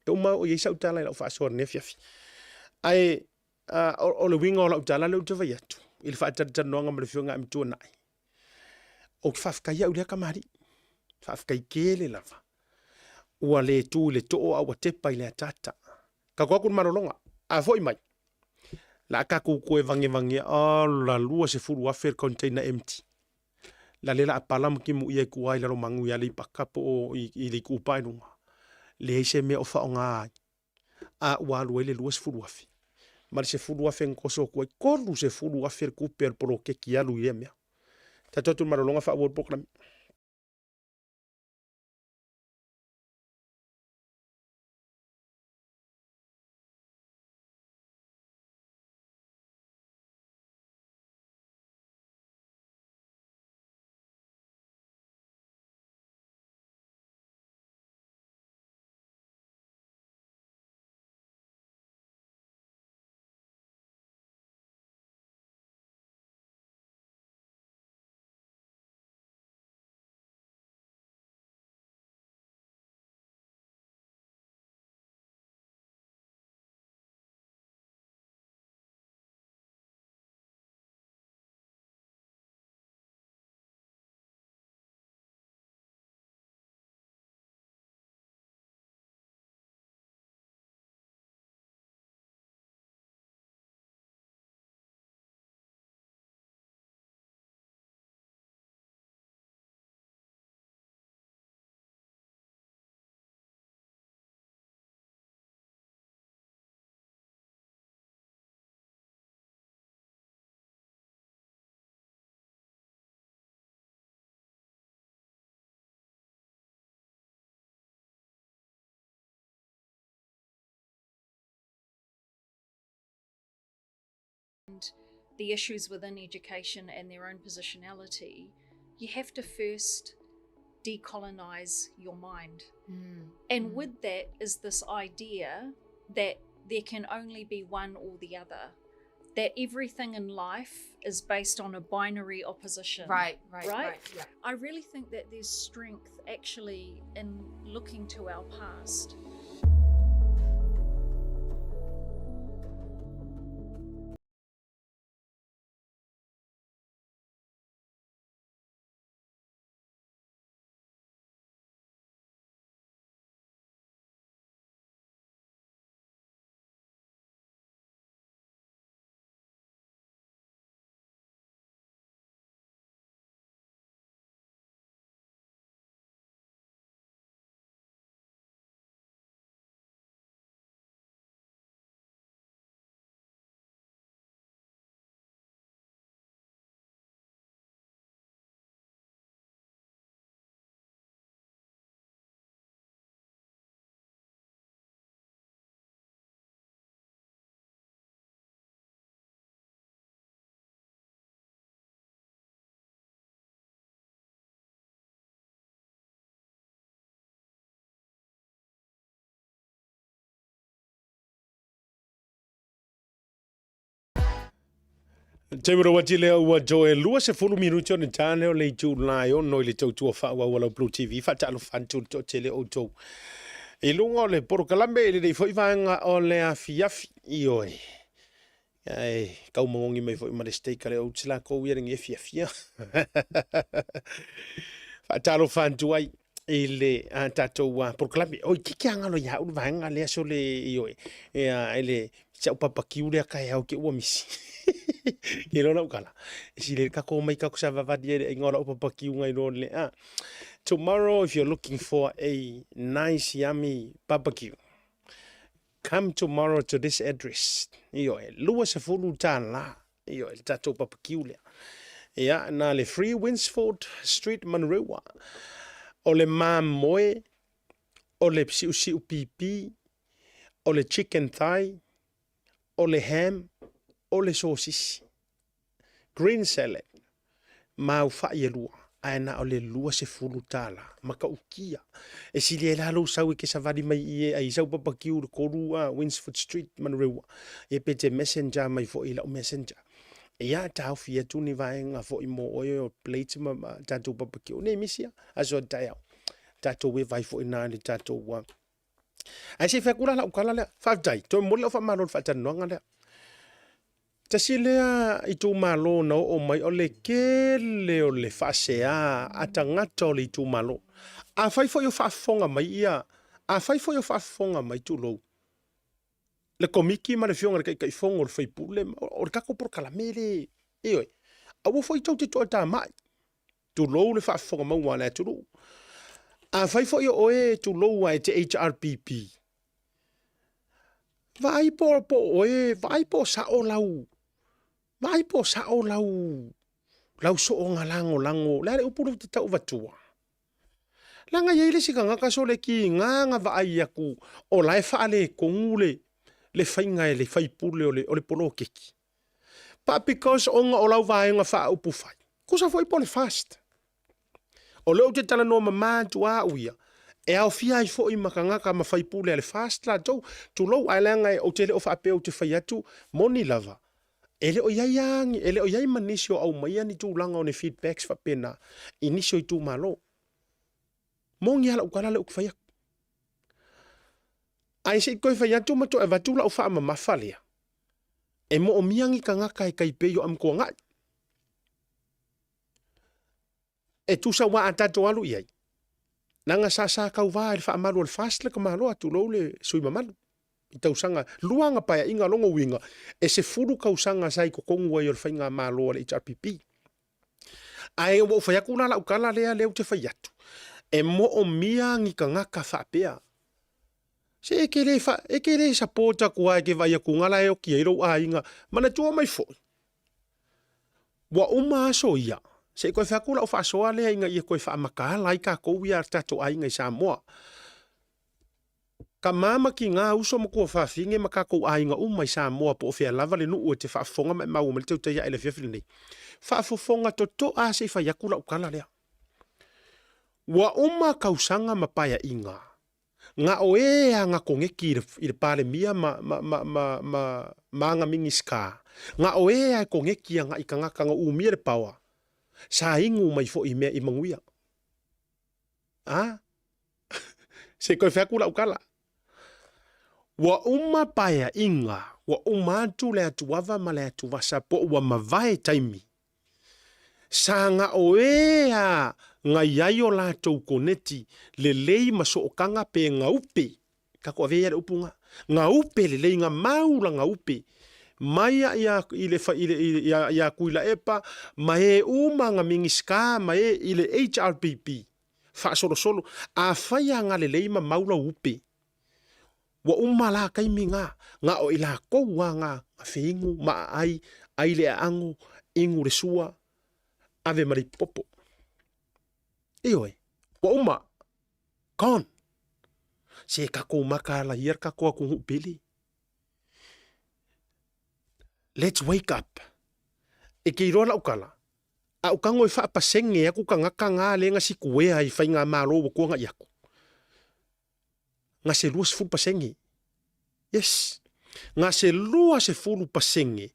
S1: E uma oo i ai sau tala i lau faasoa i lenei afiafi. Ae o le uiga o lau tala lea ou te fai atu i le faatalatalanoaga ma le Afioga ia Amituanai, ou te faafetai au i lea tamalii, faafetai tele lava. Ua le tu i le too a ua tepa i le ataata. Tatou atu i le malologa, a foi mai, la a tatou toe vagevagea, ola, 20,000 le container empty. La lea la a pala ma timuia i tua i Lalomanu i Aleipata po o i le itupa i luga. Leai se mea o faaaoga ai. a ua alu ai le 20,000 ma le 10,000 na toso atu ai, 30,000 le tupe a le poloketi alu i lea mea. Tatou atu i le malologa faaauau le polokalame.
S6: the issues within education and their own positionality, you have to first decolonize your mind. Mm. And mm. with that is this idea that there can only be one or the other. That everything in life is based on a binary opposition.
S4: Right, right, right. right yeah.
S6: I really think that there's strength actually in looking to our past.
S1: Te mura wati lea ua jo e 20 minuti o ni tāne o le itu la e ono i le tautua whaau a lau Blue TV whaatalofa atu le toatele o outou. I lunga o le porokalame i lenei foi vaega o le afiafi ioe. Ae kau magogi mai foi ma le steak a le oats lakou ia lenei e fiafia. Faatalofa atu ai i le a tatou porokalame. Oi kiki angalo ia ulu vaega lea so le ioe. Ia i le si au papakiu lea ka e au ke ua misi. Ke lola ukala. Si le kako mai kako sa vavadi e le ingoa lau papakiu ngai lo le a. Tomorrow if you're looking for a nice yummy barbecue Come tomorrow to this address. Ioe, $20. Ioe, le tatou papakiu lea. Ia, na le Free Winsford Street, Manurewa. O le mamoe, o le siusiu pipi, o le chicken thigh, o le ham, o le sosisi. Green salad, maufai e lua, ae na o le $20. Matautia. E sili ai la lou sau e ke savali mai i e ai sau papakiu le 3 a Winsford Street, Manurewa. Ia pe te messenger mai foi i lau messenger. Ia taofi atu ni vaega foi mo oe o plates ma, ma tatou papakiu. Nei misia, aso a taeao. Tatou e vai foi nā le tatou uh, Ae se i fai atu la lau tala lea. Faafetai, toe momoli lau faamalo i le faatalanoaga lea. Tasi lea itumalo na oo mai o le tele o le faasea a tagata o le itumalo. Afai foi o faafofoga mai ia, afai foi o faafofoga mai tulou, le Komiti ma le Afioga i le Taitaifono, le sui usufono, o le tatou polokalame le, ioe, aua foi tou te toatamai. Tulou le faafofoga maua a le atunuu. Afai foi o oe tulou a e te HRPP, vaai po, po o oe, vaai po o sao lau, vaai po o sao lau, lau sooga lagolago, le a le upu lea ou te tau avatua? Leaga e i ai le isi tagata sole kiga na vaai atu o la e faaletonu le, le faiga e le faipule o le, o le poloketi. But because ona o lau vaega faaupufai, tusa foi po o le fast. O lea ou te talanoa mama atu a au ia, e aofia ai foi ma tagata ma faipule a le fast latou, tulou, ae leaga ou te le o faapea ou te fai atu, moni lava, e le o i ai lava ni, e le o i ai ma nisi o aumaia ni tulaga o ni feedbacks faapena i nisi o itumalo. Moni lava lau tala lea ou te fai atu. Ae se i toe fai atu ma toe avatu lau faamamafa lea, e moomia ni tagata e tai pei o Amituanai. E tusa ua a tatou alu i ai, leaga sa sa tauva i le faamalu o le FAST le tamaloa, tulou le sui mamalu, i tausaga, lua ana paeaiga, lona uiga, e 10 tausaga sa i totonu ai o le faigamalo a le HRPP. Ae ua ou fai atu la lau tala lea lea ou te fai atu, e moomia ni tagata faapea. Se e te le, fa, e te le support atu lava e te vaai atu la e oti ai lou aiga. Manatua mai foi, Ua uma aso ia, se i toe fai atu lau faasoa lea ina ia toe faamataala ai tatou ia tatou aiga i Samoa. Tama ma tina, uso ma tuafafine ma tatou aiga uma i Samoa po o fea lava le nuu e te faafofoga ma e maua mai le tautai ae i le afiafi lenei. Faafofoga totoa se i fai atu lau tala lea. Ua uma tausaga ma paeaiga Na o e a nga koneki i le, i le Palemia ma, ma, ma, ma, ma, ma aga Minisita, na o e a e koneki agaʻi tagata na umia le paoa, sa inu mai foi i mea i manuia. A? Se i toe fai atu lau tala. Ua uma paeaiga, ua uma atu le atuava ma le atuvasa po ua mavae taimi Sa na o e a na i ai o latou koneti lelei ma sootaga pe gaupe, tatou avea ia le upu na, gaupe lelei, na mau la gaupe mai a ia i le i le ia ia Tuilaepa ma e uma na Minisita ma e i le HRPP faasolosolo, afai a na lelei ma mau lau upe, Ua uma la taimi nga, nga o i lakou a nga feinu ma aai, ai le aago, inu le sua, ave ma le ipupopo. Ioe, ua uma. Gone. Se kakou makaala ia le kakou atunuu pele. Let's wake up. E ke iloa lau tala, a o tago e faapasege atu tagata nga le nga sikuea i faigamalo ua tuanai atu. Nga se 20%. Yes. Nga se 20%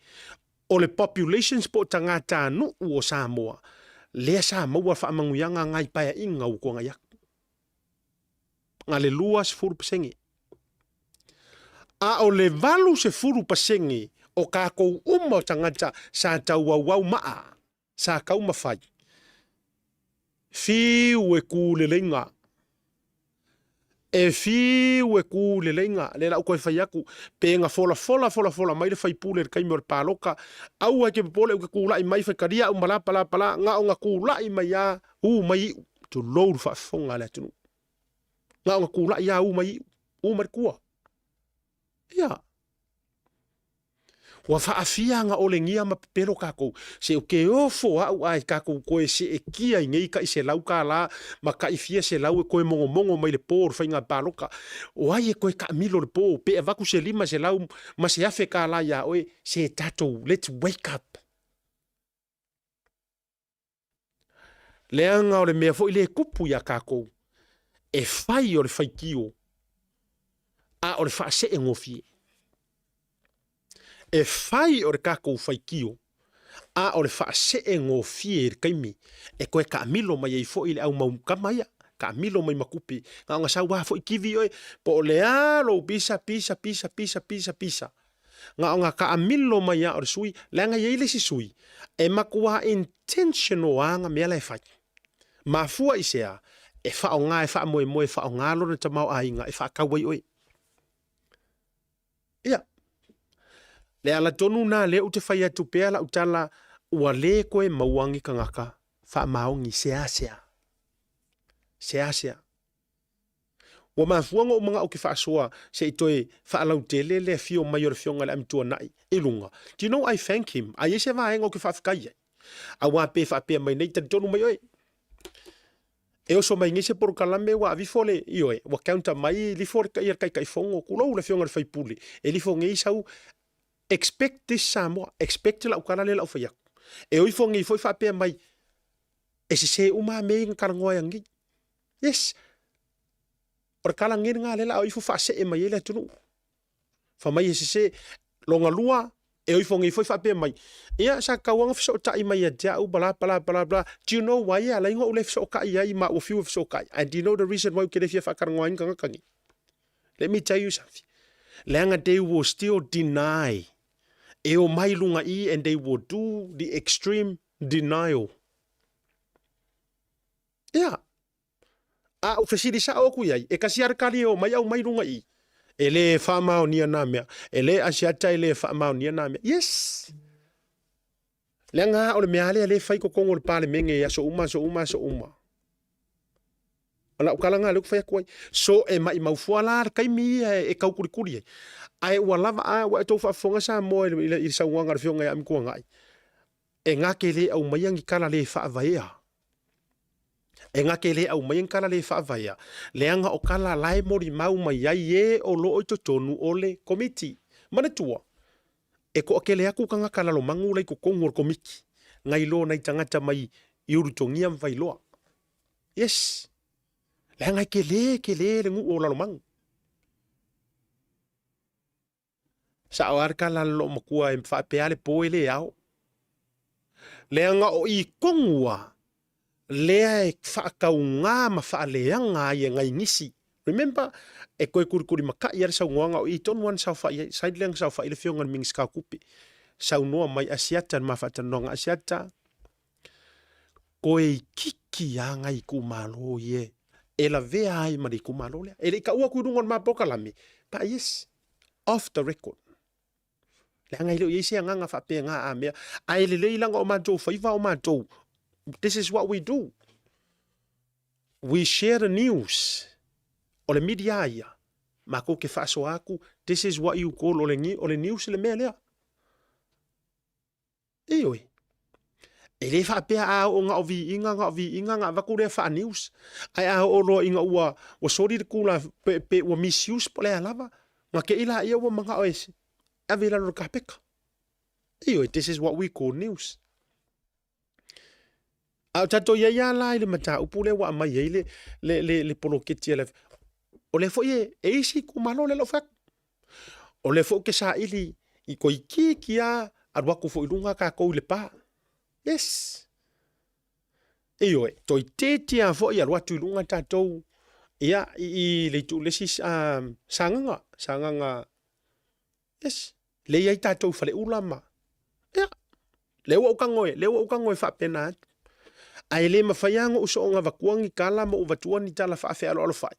S1: O le populations po o tagatanuu o Samoa lea sa maua faamanuiaga ngai paeaiga ua tuanai atu. Na le 20%. A o le 80% o tatou uma o tagata sa tauauau maa, sa taumafai, fiu e ku leleiga, e fiu e ku leleiga, lea la ou toe fai atu, pe na folafola folafola mai le faipule i le taimi o le paloka, aua e te popole ou te tulai mai faitalia au ma la pala pala, na ona tulai mai a u mai iu, tulou le faafofoga a le atunuu. Na ona tulai a u mai iu, u mai le tua. Ia. Ua faafia aga olegia ma pepelo takou. Se ou te ofo au ae takou toe seetia i nei tai $100 ma tai fia selau e toe mogomogo mai le po o le faiga paloka. O ai e toe taamilo le po pe avatu se 500 ma se $1000 ia oe, se tatou, let's wake up. Leaga o le mea foi lea e tupu ia tatou, e fai o le faitio, a o le faaseegofie. E fai o le tatou faitio, a o le faaseegofie i le taimi e toe taamilo mai ai foi le au mau tama ia, taamilo mai ma tupe. Na ona sau lava foi kivi oe, po o le a lou pisa, pisa, pisa, pisa, pisa, pisa. Na ona taamilo mai lava o le sui, leaga e i ai le isi sui e matua intentional lava ana mea la e fai. Mafua i se a? E faaaoga, e faamoemoe e faaaoga lona tamaoaiga e faatau ai oe. Ia, le ala tonu lena lea ou te fai atu pea lau tala, ua le toe maua ni tagata faamaoni seasea. Seasea. Ua mafua ona ou manao ou te faasoa se i toe faalautele le afio mai o le Afioga i le Amituanai i luga. Do you know I thank him? A i ai se vaega ou te faafetai ai? Aua pe faapea mai nei, talitonu mai oe, e oso mai nei se polokalame ua avifo le, ioe, ua counter mai lifo le, ia le Taitaifono, tulou le Afioga i le sui usufono, e lifo nei sau, expect this Samoa, expect lau tala lea la ou fai atu. E o ifo nei foi faapea mai, e sese uma lava mea ia na talanoa ai ananei. Yes. O le tala nei lena lea la o ifo faasee mai ai le atunuu. Fa mai e sese. Longa lua, e o ifo nei foi faapea mai, ia sa tatau lava ona fesootai mai ia te au, bla bla bla bla. Do you know why e ala ai ona ou le fesootai ai ma ua fiu e fesootai? And do you know the reason why ou te le fia faatalanoa ai ni tagata nei? Let me tell you something. Leaga they will still deny. E o mai lunga i and they will do the extreme denial. Ia. A ou fesili sao aku i ai, e kasi a le kali e o mai au mai lunga i. E le faamaonia nā mea. E le asiata e le faamaonia nā mea. Yes! Leaga a o le mea lea lea e fai totonu o le Palemene i aso uma, aso uma, aso uma. O lau tala lena lea ou te fai atu ai. So e maimau fua la le taimi ia e taukulikuli ai. Ae ua lava a, ua e tou faafofoga Samoa i le, i le saunoaga a le Afioga ia Amituanai. E na te le aumaia ni tala le faavaea. E na te le aumaia ni tala le faavaea, leaga o tala la e molimau mai ai e o lo o i totonu o le Komiti. Manatua, e toatele atu tagata lalomanu la i totonu o le Komiti, nai lo nai tagata mai i Ulutogia ma Vailoa. Yes. Leaga e tele, tele le nuu o Lalomanu. Sao lava le tala a le loomatua e faapea le po e le ao. Leaga o i tonu a lea e faatauga ma faaleaga ai e nai nisi. Remember, e toe kulikulimakai a le saunoaga o i tonu a na saofai ai, side lea na saofai le afioga i le Minisita o Tupe. Saunoa mai Asiata i le ma faatalanoaga Asiata, toeitiiti a nai itumalo ia e lavea ai ma le itumalo lea. E le i taua atu i luga o le ma polokalame, but yes, off the record. Leaga e le o i ai se agaga faapena a mea. Ae lelei leaga o matou faiva o matou. This is what we do. We share the news. O le media ia. Matou te faasoa atu, this is what you call o le, o le news le mea lea. Ioe. E le faapea a oo na o viiga, na o viiga, na avatu lea faa-news. Ae a oo loa ina ua, ua soli le tula pe, pe ua misuse po o le a lava, na te i laia ua manao e ave i lalo o le kapeka. Ioe, this is what we call news. A o tatou i ai lava la i le mataupu lea ua aumai ai le, le, le, le poloketi a le... O lea foi e, e isi itumalo lea o lo o fai atu. O lea foi ou te saili i toeitiiti lava. Alu atu foi i luga tatou i Lepa. Yes. Ioe, toeitiiti lava foi alu atu i luga tatou ia i, i le itu le isi Sagaga, Sagaga yes, lea i ai tatou i Faleula ma ia, lea ua ou tago e, lea ua ou tago e faapena atu. Ae le mafai lava ona ou soonga avatua ni tala ma ou avatua ni tala faafealoalofai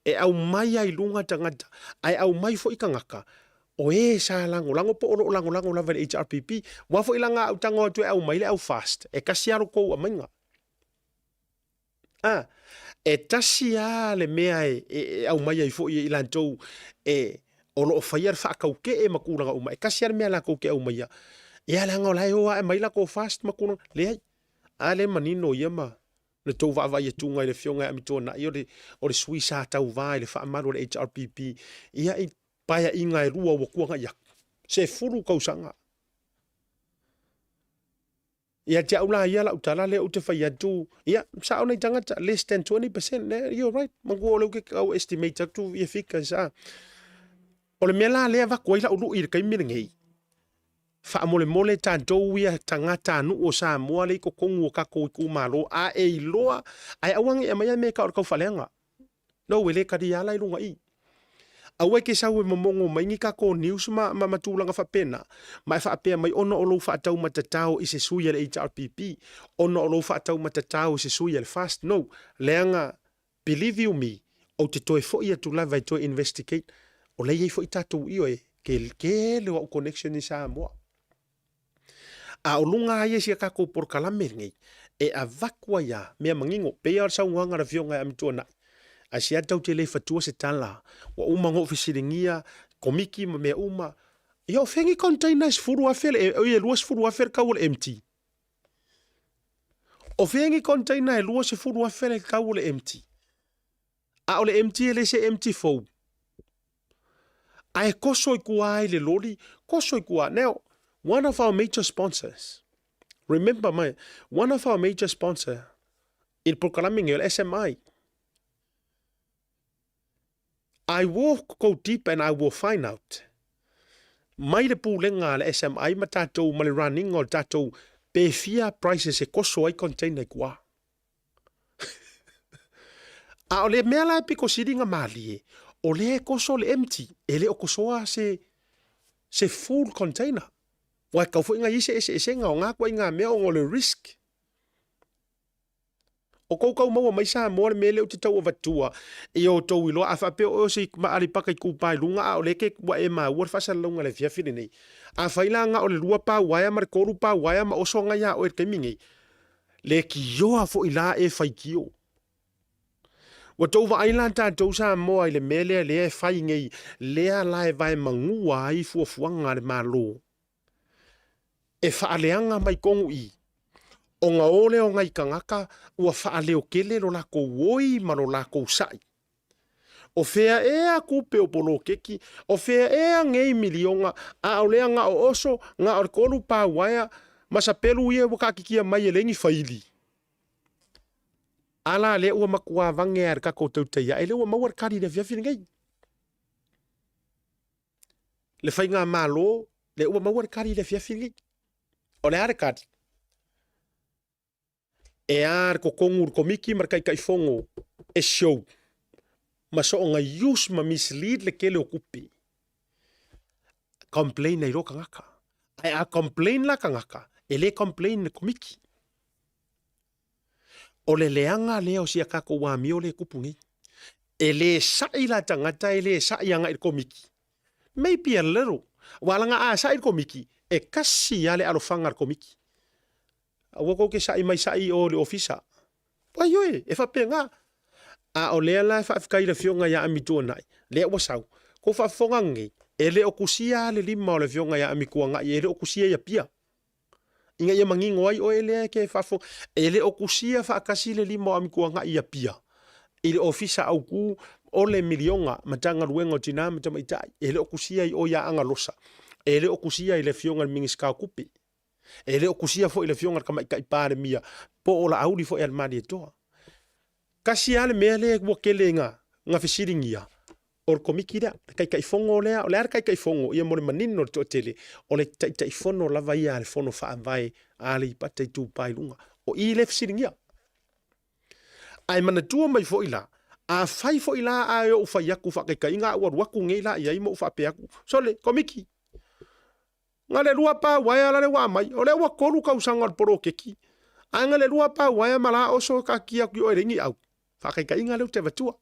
S1: e aumai ai i luga tagata, ae aumai foi tagata o e sa lagolago po o lo o lagolago lava i le HRPP. Aua foi la a ou tago atu e aumai le au FAST, e tasi lava lo tou aumaiga. A, e tasi lava le mea e, e, e aumai ai foi e i latou e, o lo o faia le faataukee ma tulaga uma, e tasi lava le mea latou te aumaia. Ia leaga o la e o ae mai latou FAST ma tulaga, leai. A lea e manino ia ma le tou vaavaai atuga i le Afioga ia Amituanai o le, o le sui sa tauva i le faamalu o le HRPP, ia i paeaiga e lua ua tuanai atu, 10 tausaga. Ia te au la ia lau tala lea ou te fai atu, ia, sao nei tagata, less than 20%, you're right, manatua o lea ou te tau estimate atu ia figures, a. O le mea la lea e avatu ai lau lui i le taimi lenei, faamolemole tatou ia tagatanuu o Samoa lea i totonu o tatou itumalo, a e iloa, ae aua ne i aumaia mea e tau o le taufaaleaga. No, e le talia la i luga i i. Aua e te sau e momono mai ni tatou news ma, ma, ma tulaga faapena, ma e faapea mai ona o lou faataumatatao i se sui a le HRPP, ona o lou faataumatatao i se sui a le FAST. No, leaga, believe you me, ou te toe foi atu lava e toe investigate. O la e i ai foi tatou ioe, ke tele o au connection i Samoa. A o luga lava ia i si a tatou polokalame lenei, e avatu ai lava mea manino, pei lava o le saunoaga a le Afioga ia Amituanai, aisea tou te le fatua se tala, ua uma ona ou fesiligia Komiti ma mea uma, ia o fea ni container e 10,000 le, oi e 20,000 le tau o le empty? O fea ni container e 20,000 le tau o le empty? A o le empty e le se empty fou. Ae koso i tua ai le loli, koso i tua. Now, one of our major sponsors, remember my, one of our major sponsor i le polokalame lenei o le SMI. I will go deep and I will find out mai le pulega a le SMI ma tatou ma le running o le tatou pe fia prices e koso ai container i tua. A o le mea la e pito sili ona malie, o lea e koso le empty, e le o kosoa se, se full container. Ua e tatau foi ona i ai se eseesega o na ituaiga mea ona o le risk. O kou tau maua mai Samoa le mea lea ou te tau avatua i o outou iloa, a faapea o oe o se Aleipata Itupa i Luga a o lea ke ua e maua le faasalalauga i le afiafi lenei. Afai la na o le lua pa uaea ma le tolu pa uaea ma oso agai ia oe i le taimi nei, Leitioa foi la e faitio. Ua tou vaai la tatou Samoa i le mea lea lea e fai nei, lea la e vae magua ai fuafuaga a le Malo e faaleaga mai tonu i, ona o lea o nai tagata ua faaleotele lo latou oi ma lo latou sa'i. O fea ea tupe o poloketi, o fea ea nei miliona, a o lea na o oso, na o le kolu pa uaea, ma sapelu ia ua taatitia mai e leai ni faili. A la lea ua matua vage a e le tatou tautai ae lea ua maua le tali i le afiafi lenei. Le faigamalo, lea ua maua le tali i le afiafi lenei. O le a le tali? E a le totonu le Komiti ma le Taitaifono e show ma soona use ma mislead le tele o tupe. Complain ai loa tagata. Ae a complain la tagata, e le complain le Komiti. O le leaga lea o si a tatou amio lea e tupu nei. E le sa'i la tagata, e le sa'i agai i le Komiti. Maybe a little. Aua leaga a sa'i le Komiti, e kasi lava le alofaga a le Komiti. Aua kou te sa'i mai sa'i i o i le ofisa. Ua ioe, e faapena. A o lea la e faafetai i le Afioga ia Amituanai, lea ua sau. Kou faafofoga nei, e le o tusia lava le lima o le Afioga ia Amituanai, e le o tusia i Apia. Ina ia manino ai oe lea e te faafofoga, e le o tusia faatasi le lima o Amituanai i Apia i le Ofisa Autu o le Miliona, Matagaluega o Tina ma Tamaitai, e le o tusia i o ia Agalosa, e le o tusia i le Afioga i le Minisita o Tupe. E le o tusia foi i le Afioga i le Tamaitai Palemia po o Laauli foi a le Malietoa. Tasi lava le mea lea ua tele ina fesiligia, O le Komiti lea, le Taitaifono lea, o le a le Taitaifono? Ia mo le manino o le toatele, o le Taitaifono lava ia a le Fono Faavae a Aleipata Itupa i Luga. O i lea e fesiligia. Ae manatua mai foi la, afai foi la ae ou fai atu faataitaiga a ou alu atu nei la i ai ma ou faapea atu, sole, Komiti, na le lua pa uaea la le ua aumai, o lea ua tolu tausaga o le poloketi, ae na le lua pa uaea ma la oso e taatia atu i o e leai ni au. Faataitaiga lea ou te avatua.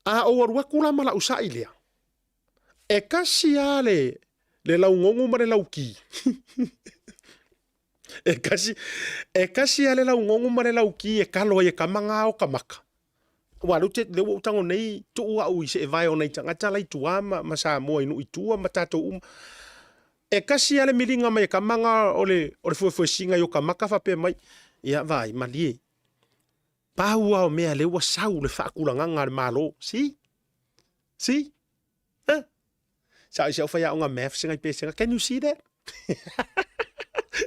S1: A ou alu atu la ma lau sa'i lea, e kasi lava le, le laugogo ma le lauki. e kasi, e kasi lava le laugogo ma le lauki e kalo ai e kama ngā o ka maka. Ua lea, te, lea ua ou tago nei tuu au i seevae o nai tagata la i tua ma, ma Samoa i nuu i tua ma tatou uma. E kasi lava le miliga mai e kama ngā o le, o le fuefuesiga i o ka maka faapea mai, ia vaai, malie, Pau lava o mea lea ua sau le faatulagaga a le Malo. See? See? Huh? Sa i si au faiaoga maths ngai pesega. Can you see that?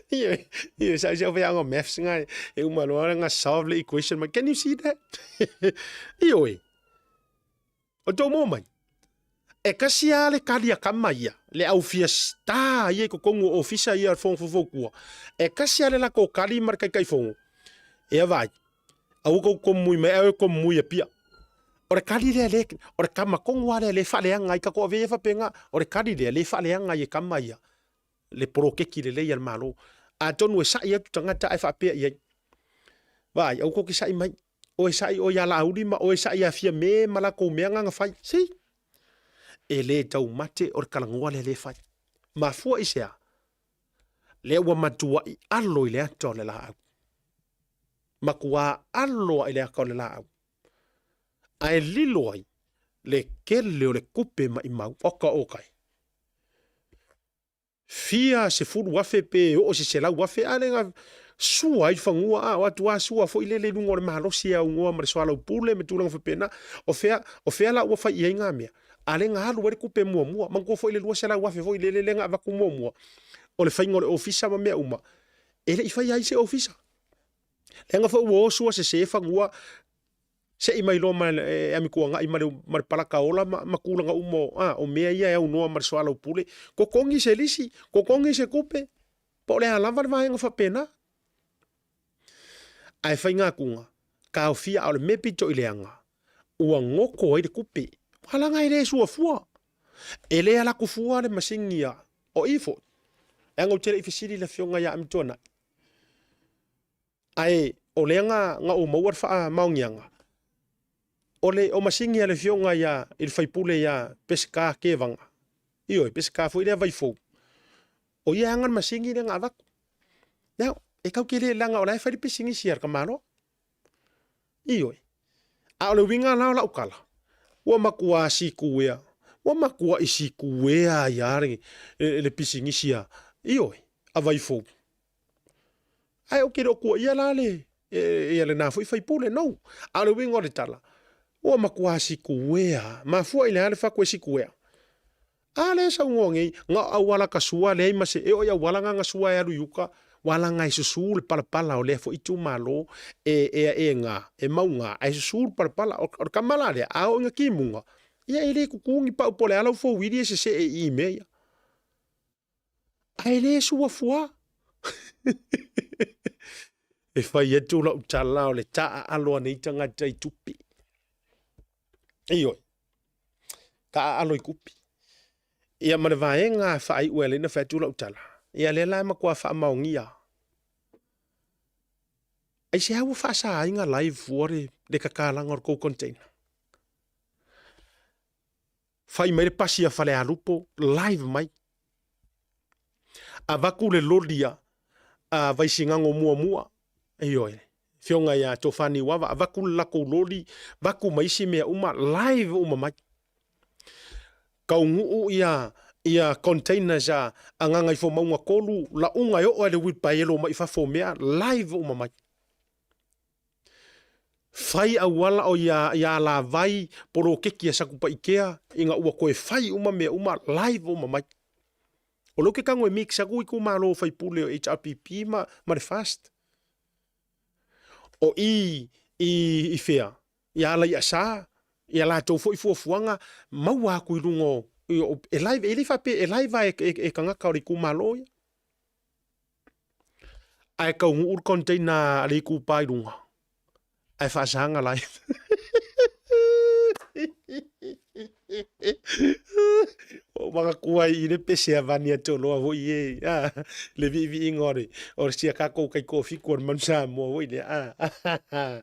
S1: Ioe, ioe, sa i si au faiaoga maths ngai e uma loa nga solve le equation mai. Can you see that? Ioe. O tou moa mai, e kasi lava le kali a kama ia, le au fia sta ia i totonu o ofisa ia o le Fono Faufautua, e kasi lava le latou kali ma le Taitaifono, Ea vaai, aua tou komui mai ae o e komui Apia. O le kali lea le, o le kama tonu lava lea le faaleaga ai, tatou avea ia faapena, o le kali lea le faaleaga ai e kama ia le poloketi lelei a le Malo. Atonu e sa'i atu tagata ae faapea i ai, Vaai, aua tou te sa'i mai, oe sa'i oe ia Laauli ma oe sa'i ia Fiame ma latou mea na na fai. See? E le taumate o le talanoa lea lea e fai. Mafua i se a? Lea ua matua'i alo i le ata o le laau. Matuā alo i le ata o le laau. Ae lilo ai le kele o le kupe maʻimau. Oka okai. Fia 10,000 pe oo se 100,000 a le na sua ai fanua a o atu a sua foi lele i luga o le malosi e aunoa ma le soalaupule ma tulaga faapena. O fea, o fea la ua fai i ai ngā mea? A le na alu ai le kupe muamua. Manatua foi le 200,000 foi lele lea na avatu muamua o le faiga o le ofisa ma mea uma, e le i faia ai se ofisa. Leaga foi ua o sua sese fanua Seʻi mai loa ma e amituanaʻi ma le, ma le palaka ola ma, ma tulaga uma o, a, o mea ia e aunoa ma le soalaupule. Totogi se lisi, totogi se tupe, po o le a lava le vaega faapena. Ae faigatuga, taofia a o le mea pito i leaga, ua goto ai le tupe. Ua laga e le sua fua. E le ala atu fua le masini a o i foi. Leaga ou te le i fesili i le afioga ia Amituanaʻi. Ae o lea na, na ou maua le faamaoniaga, o le o masini a le afioga ia, i le faipule ia Peseta Kevaga, ioe, Peseta foi lea Vaifou, o ia e ana le masini lea na avatu. Now, e tau te le leaga o la e fai le pisinisi a le tamaloa. Ioe. A o le uiga la o lau tala, ua matua sikuea, ua matuai sikuea ai lava le, le pisinisi a, ioe, a Vaifou. Ae ou te le o tuuaia la le, ia lena foi faipule, no. A o le uiga o le tala, ua matua sikuea, mafua i le a le fatu e sikuea? A lea e saunoa nei, na o auala ka sua leai ma se, e oo i auala na na sua e alu i uka, ua laga e susu le palapala o lea foi itumalo e, e, e ga, e mau ga, ae susu le palapala. O, o le kama la lea, a oo ina kimuga, ia e le kuku ni pau po o le a lau fouili e sesee i i mea ia. Ae le sua fua. E fai atu lau tala o le taaalo a nei tagata i tupe. Ioe, taaalo i tupe. Ia ma le vaega faaiu e ala ai ona fai atu lau tala, ia lea la e matua faamaonia. Aisea ua faasa ai na live fua le, le tatalaga o le tou container? Fai mai le pasi a Falealupo, live mai. Avatu le loli a, a Vaisigano muamua, ioe, afioga ia Tofa Niuava, avatu le latou loli, vaku ma isi mea uma, live uma mai. Taunuu ia, ia containers a, a Gagaifomauga 3, lauga e oo lava i le wheelbarrow mai fafo o mea, live uma mai. Fai auala o ia, ia alavai poloketi a Satupaitea ina ua toe fai uma mea uma live uma mai. O lea ou te tago e mix atu itumalo faipule o HRPP ma, ma le FAST. O i, i, i fea? I Alaiasa, Ia latou foi fuafuaga maua aku i luga o, e live, e le faapea e live lava e tagata o le itumalo ia. Ae taunuu le container a le itupa i luga, ae faasaga live. Ua ou manatua ai i le pese a Vani Atoloa foi e, a, le viiviiga o le, o le sia tatou taitoafitu o le Manu Samoa foi lea, a,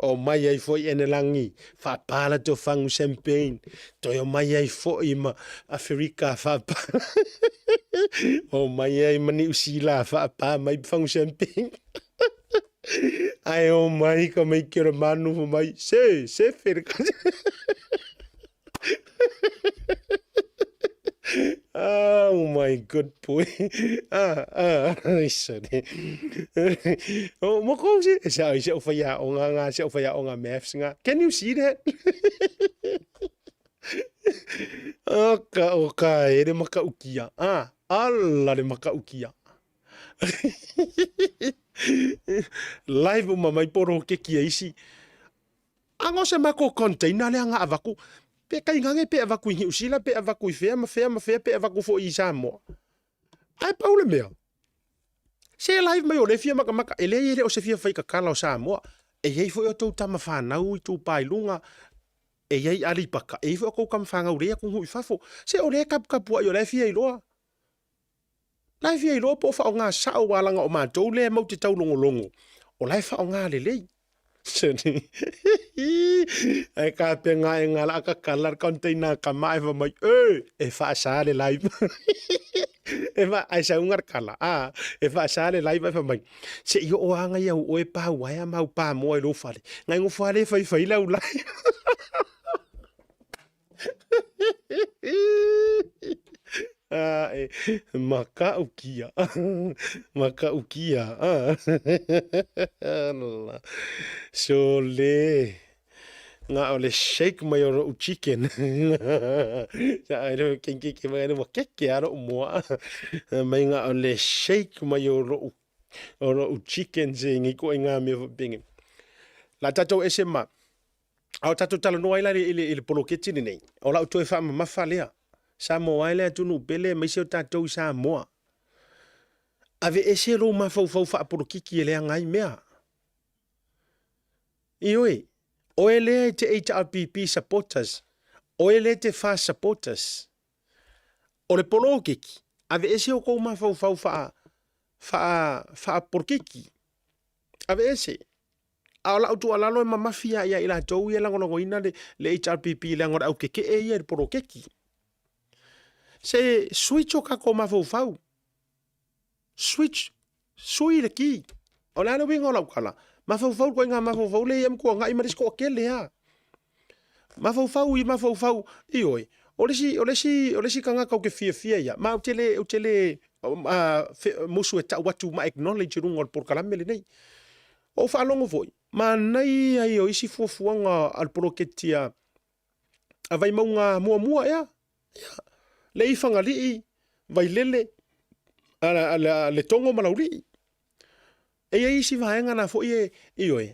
S1: omai ai foi Enelagi, faapa latou fagu champagne, toe omai ai foi ma Aferika faapa, omai ai ma Niu Sila faapa mai fagu champagne. Ae omai ka mai ke o le manu fai mai, se, sefe le Oh my good boy. Ah, ah, sole. Oh, mo ko se sa ai se o whai o ngā ngā se o whai o ngā maths ngā. Can you see that? O ka o ka e le makaukia. Ah, ala le makaukia. Live uma mai porokeki e isi. Aga o se mako container lea nga avaku. Pe kaingange pe avaku i Niu Sila, pe avaku i fea ma fea ma fea, pe avaku foi i Samoa. Ae pau le mea, se live mai o le fia makamaka, e leai e le o se fia faikakala o Samoa. E i ai foi o tou tama whanau i tūpā i lunga, e i ai Aleipaka, e i ai foi o tou tama whanau lea atunuu i fafo. Se o lea e kapukapuai o la e fia iloa. La e fia iloa po o faaaoga sao aua leaga o matou lea matou te taulogologo, o la e faaaoga lelei. Ae kapega ae nga la kakala le container a kama ae fai mai, e, e faasa le live. E fa, ae sauga le kala, a, e faasa le live ae fai mai, se i oo lava ngai au oe pau ae a mau pamoa i lou fale, ngai nofo lava lea e faifai lau live. Ah, e, makaukia. Makaukia. Ah. Sole. Nga o le shake mai o ro'u chicken. Sa ai le kenke ke mai ua keke a ro'u moa. Mai nga o le shake mai o ro'u o ro'u chicken se ngi ko inga me penge. La tatou ese ma A o tatou talanoa ai la i le, i le poloketi lenei, o lau toe faamamafa lea. Samoa e le atunuu pele aemaise o tatou i Samoa. Aveese lou mafaufau faapolokiki e leaga ai mea. Ioe, oe lea e te HRPP supporters, oe lea e te FAS supporters. O le poloketi, aveese o kou mafaufau faa, faa, faapolokiki. Aveese. A o lau tuualalo e mamafi lava ia i latou ia e lagolagoina le, le HRPP leaga o le au keke'e ia i le poloketi. Se switch o tatou mafaufau. Switch, sui le ki. O le a le uiga o lau tala? Mafaufau le ituaiga mafaufau lea ia ma tuanai ma le isi toatele lava. Mafaufau i mafaufau, ioe, o le isi, o le isi, o le isi tagata ou te fiafia ia, ma ou te le, ou te le musu e tau atu ma acknowledge i luga o le polokalame lenei. Ua ou faalogo foi, manaia ia o isi fuafuaga a le poloketi a a Vaimauga muamua ea, ia, le i Fagalii, Vailele, a, a, a Letogo ma Laulii. E i ai isi vaega na foi e, ioe,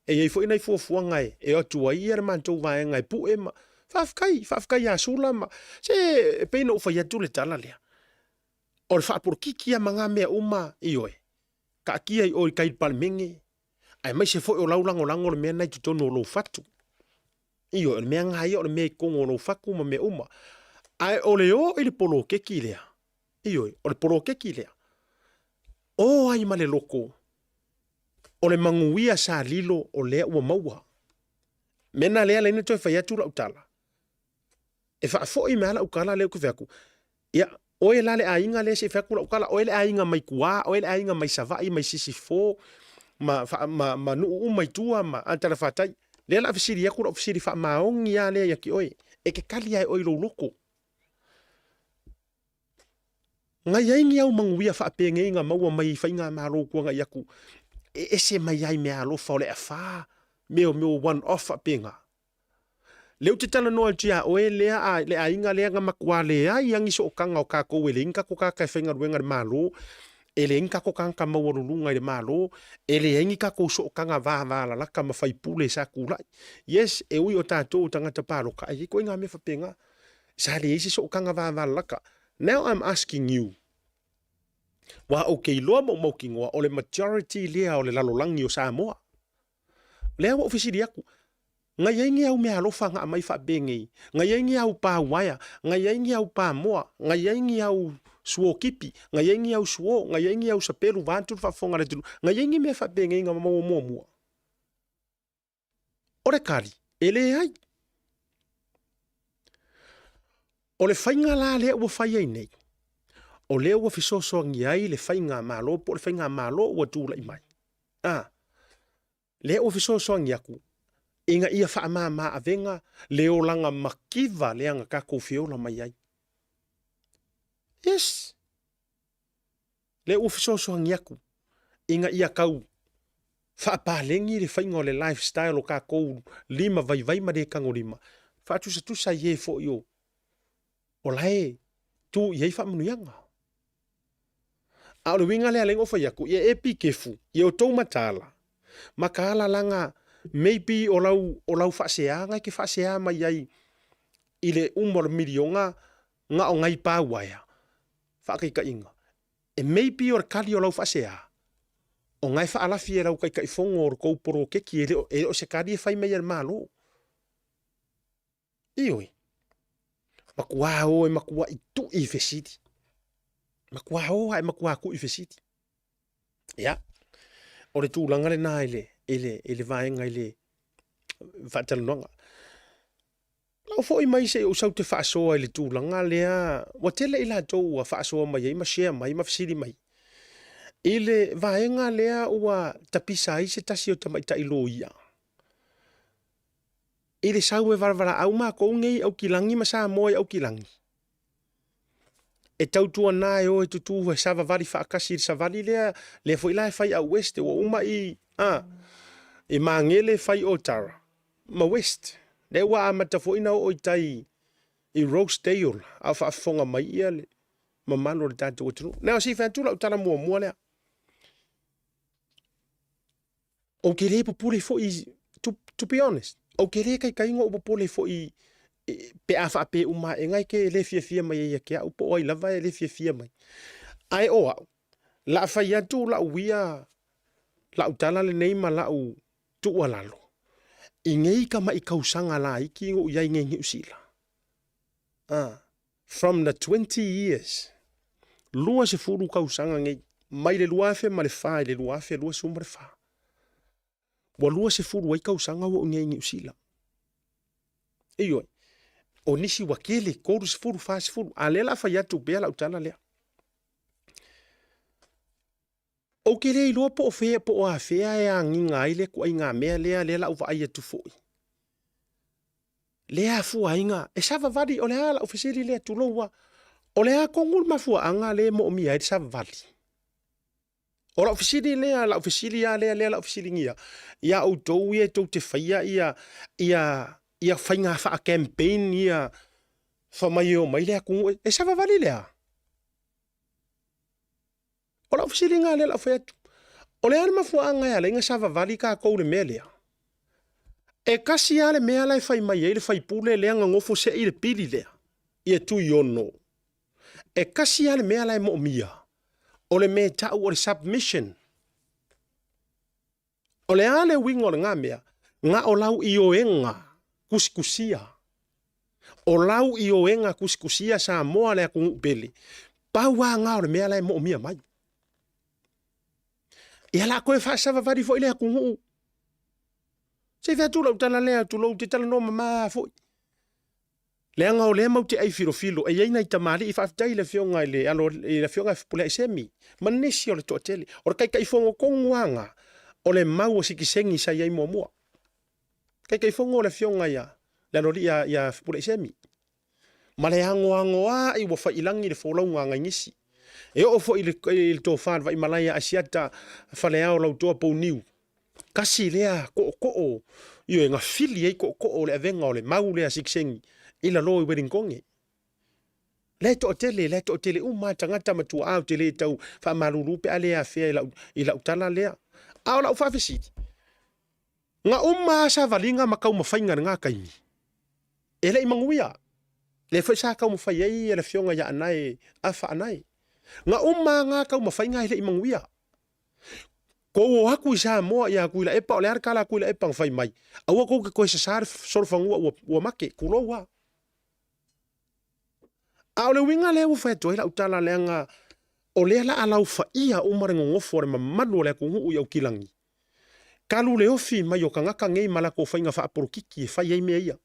S1: e i ai foi nai fuafuaga e, e o atu ai ia le matou vaega e pue ma, faafetai, faafetai ia Sula ma, se e pei ona ou fai atu le tala lea, o le faapolokiki lava ma na mea uma, ioe, taatia i o i tai i le Palemene, aemaise foi o lau lagolago le mea lena i totonu o lou fatu. Ioe, o le mea lena ia o le mea i totonu o lou fatu ma mea uma. Ae o le o i le poloketi lea, ioe, o le poloketi lea, o ai ma le loto o le manuia sa lilo o lea ua maua. Mea na lea laina toe fai atu lau tala. E faafoi mai lau tala lea ou te fai atu. Ia, oe la le aiga lea se i fai atu lau tala, oe le aiga mai tua, oe le aiga mai Savaii, mai Sisifo, ma, ma, ma nuu uma i tua ma Talafatai. Lea la fesili atu lau fesili faamaoni lava lea ia te oe. E te tali lava e oe i lou loto. Ngai ai ni au manuia faapenei na maua mai i faigamalo tuanai atu e ese mai ai meaalofa o le afa, mea o mea o one off faapena. Lea ou te talanoa atu ia oe lea a le aiga lea na matua leai a ni sootaga o tatou e leai ni tatou tagata e faigaluega i le Malo. E leai ni tatou tagata maualuluga i le Malo, e leai ni tatou sootaga vavalalata ma faipule sa tulai. Yes, e ui o tatou o tagata palota, ae i ai ituaiga mea faapena. Sa leai se sootaga vavalalata. Now I'm asking you, aua ou te iloa ma ou mautinoa o le majority lea o le lalolagi o Samoa. Lea ua ou fesili atu, Na i ai ni au meaalofa na aumai faapenei, na i ai ni au pā uaea, na i ai ni au pā moa, na i ai ni au suo kipi, na i ai ni au suo, na i ai ni au sapelu vaeatu le faafofoga a le atunuu, na i ai ni mea faapenei na maua muamua? O le tali, e leai. O le faiga la lea ua fai ai nei, o lea ua fesoasoani ai le faigamalo po o le faigamalo ua tulai mai, a, Lea ua fesoasoani atu ina ia faamama avega le olaga mativa lea na tatou feola mai ai. Yes! Lea ua fesoasoani atu ina ia tau faapaleni le faiga o le lifestyle o tatou lima vaivai ma le tagolima, faatusatusa i e foi o o la e tu i ai faamanuiaga. A o le uiga lea lea na ou fai atu, ia e pikefu, ia outou mataala, mataala laga maybe o lau, o lau faaseaga e te faasea mai ai i le uma o le miliona na o nai pa uaea, faataitaiga, e maybe o le tali o lau faasea, o na e faalafi e lau Taitaifono o le tou poloketi, e le o, e le o se tali e fai mai e le Malo. Ioe. Matua o e matuai tui i fesili. Matua o a e matua tui i fesili. Ia, o le tulaga lena i le, i le, i le vaega i le faatalanoaga. Lau foi mai se i ou sau te faasoa i le tulaga lea, ua tele i latou ua faasoa mai ai ma share mai ma fesili mai. I le vaega lea ua tapisa ai se tasi o tamaitai loia. I le sau e valavalaau makou nei i Aukilagi ma Samoa i Aukilagi, e tautuana e o e tutū e savavali faatasi i le savali lea, lea foi la e fai out west, ua uma i, a, i Magele fai Otara ma West. Lea ua amata foi na oo i tai i Rosedale, a o faafofoga mai ia le mamalu o le tatou atunuu. Now, se i fai atu lau tala muamua lea. Ou te le popole foi, to be honest, ou te le taitaiga ou popole foi pe a faapea uma ae e te le fiafia mai ai ia te au po o ai lava e le fiafia mai. Ae o au, la fai atu lau ia, lau tala lenei ma lau tuualalo, i nei tamai tausaga laiti na ou i ai nei i Niu Sila, from the 20 years, 20 tausaga nei, mai le 2004 i le 2024, ua 20 ai tausaga ua ou i ai i Niu Sila. Ioe, o nisi ua tele, 30, 40, a lea o le a fai atu pea lau tala lea. Ou te le iloa po o fea po o afea e agiga ai le ituaiga mea lea, lea la ou vaai atu foi. Lea afua ai na, e savavali, o le a lau fesili lea, tulou lava, o le a tonu le mafuaaga lea e moomia ai le savavali? O lau fesili lea, lau fesili lava lea, lea la ou fesiligia ia outou ia tou te faia ia, ia, ia faiga faa-campaign ia, fai mai e omai le atunuu, e savavali le a? O lau fesiliga lea o le a ou fai atu, o le a le mafuaaga e ala ai ona savavali tatou i le mea lea? E tasi lava le mea la e fai mai ai le faipule lea na nofo sei i le pili lea, ia Tuiono. E tasi lava le mea la e moomia, o le mea e tau o le submission. O le a le uiga o lena mea? Na o lau ioega tusitusia. O lau ioega tusitusia Samoa le atunuu pele. Pau lava na o le mea la e moomia mai. Ia la toe faasavavali foi le atunuu. Se i fai atu lau tala lea, tulou, te talanoa mama foi. Leaga o lea matou te ai filofilo, e i ai nai tamalii, faafetai i le afioga i le alo i le afioga ia Fepuleai Semi ma nisi o le toatele. O le Taitaifono tonu lava na, o le mau a sitiseni sa i ai muamua. Taitaifono o le afioga ia le aloalii ia, ia Fepuleai Semi. Ma le anoanoai ua fai i lagi le folauga a nai nisi. E oo foi i le, i le tofa a le Vaimalae ia Asiata Faleao Lautoa Pouniu, Tasi lea tootoo, ioe, na fili ai tootoo o le avega o le mau lea a sitiseni i lalo i Welingtone. La e toatele, la e toatele uma tagata ma tuaa ou te le tau faamalulu pe a le afea i lau, i lau tala lea. A o lau faafesili, na uma lava savaliga ma taumafaiga i lena taimi, e le i manuia. Lea foi sa taumafai ai le afioga ia Anae Afa Anae. Na uma lava na taumafaiga e le i manuia. Kou o atu i Samoa ia Tuilaepa, o le a le tala a Tuilaepa na fai mai? Aua tou te toe sasa le solofanua ua, ua mate, tulou lava. A o le uiga lea ua fai atu ai lau tala leaga o lea la a laufaia uma le nonofo a le mamalu o le atunuu i Aukilagi, talu le ofi mai o tagata nei ma latou faiga faapolokiki e fai ai mea ia.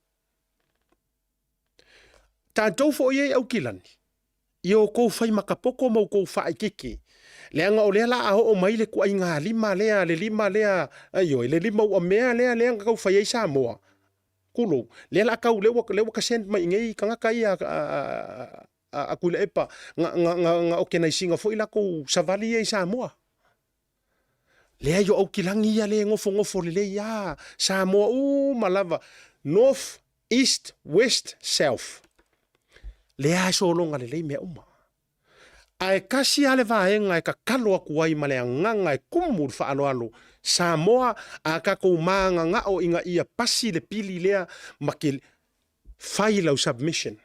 S1: Tatou foi e i Aukilani, ia outou fai makapoto ma outou faaikeke, leaga o lea la a oo mai le tuaiga lima lea, le lima lea, ioe, le lima uamea lea, lea na tau fai ai Samoa, tulou, lea la a tau, lea ua, lea ua kasend mai i inei tagata ia a Tuilaepa, na, na, na, na okenaisi ina foi latou savali ia i Samoa. Leai o Aukilagi ia lea e nofonofo lelei a Samoa uma lava, North, East, West, South. Lea e sologa lelei mea uma. Ae tasi lava le vaega e tatalo atu ai ma le agaga e tumu i le faaaloalo, Samoa, a tatou mananao ina ia pasi le pili lea ma ke fai lau submission.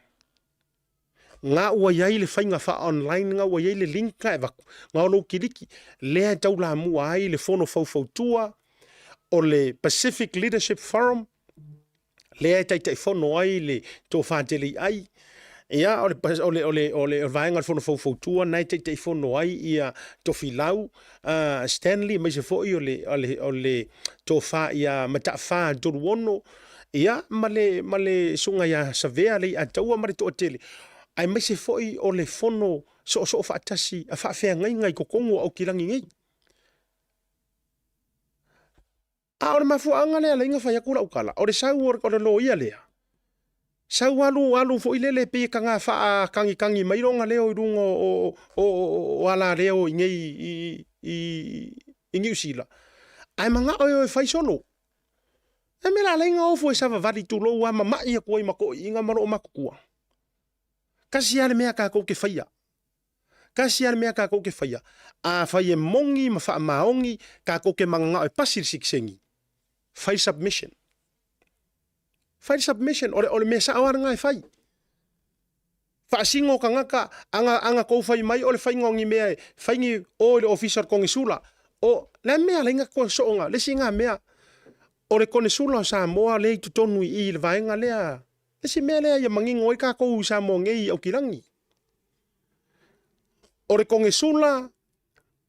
S1: Nga ua i ai le faiga faa-online nga ua i ai le link nga e avatu, nga o lou kiliki, lea e taulamua ai le Fono Faufautua o le Pacific Leadership Forum, lea e Taitaifono ai le Tofa Teleiai, ia, o le, o le, o le, o le vaega o le Fono Faufautua na e Taitaifono ai ia Tofilau Stanley, aemaise foi o le, o le, o le Tofa ia Mataafa Toluono, ia, ma le, ma le Susuga ia Savea Leiataua ma le toatele, aemaise foi o le Fono Soosoo Faatasi a Faafeagaiga i totonu o Aukilagi nei. A o le mafuaaga lea alai na fai atu lau tala, o le sau o le loia lea, sau alu alu foi lele pei e taga faatagitagi mai lona leo i luga o, o, o, o alaleo i nei i, i, i Niu Sila, ae manao e o e fai solo. E mea la alai na ofo e savavali tulou a mama'i atu ai ma to'iiga ma loo matutua. Tasi a le mea tatou ke faia. Tasi a le mea tatou ke faia. Afai e moni ma faamaoni tatou ke mananao e pasi le sitiseni, fai le submission. Fai le submission, o le, o le mea sao a lena e fai. Faasino tagata, ana, ana tou fai mai o le faiga o ni mea e fai ni o i le ofisa o le konesula. O le a mea alai na toe soonga, le isi na mea, o le konesula o Samoa lea i totonu i i i le vaega lea, le isi mea lea ia manino ai tatou i Samoa nei i Aukilani. O le konesula,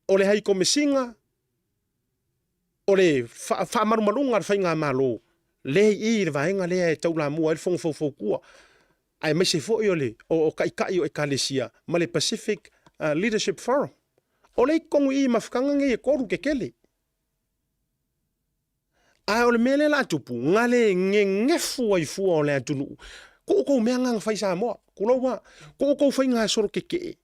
S1: o le Haikomesina, o le faamalumaluga a le Faigamalo, lea i i i le vaega lea e taulamua ai le Fono Faufautua, aemaise foi o le o Taitai o Ekalesia ma le Pacific Leadership Forum. O lea i totonu i i i mafutaga nei e tolu tetele. Ae o le mea lea la a tupu, na le gegefu ai fua o le atunuu. Ko outou mea na na fai Samoa, tulou a, ko outou faiga solo kekee,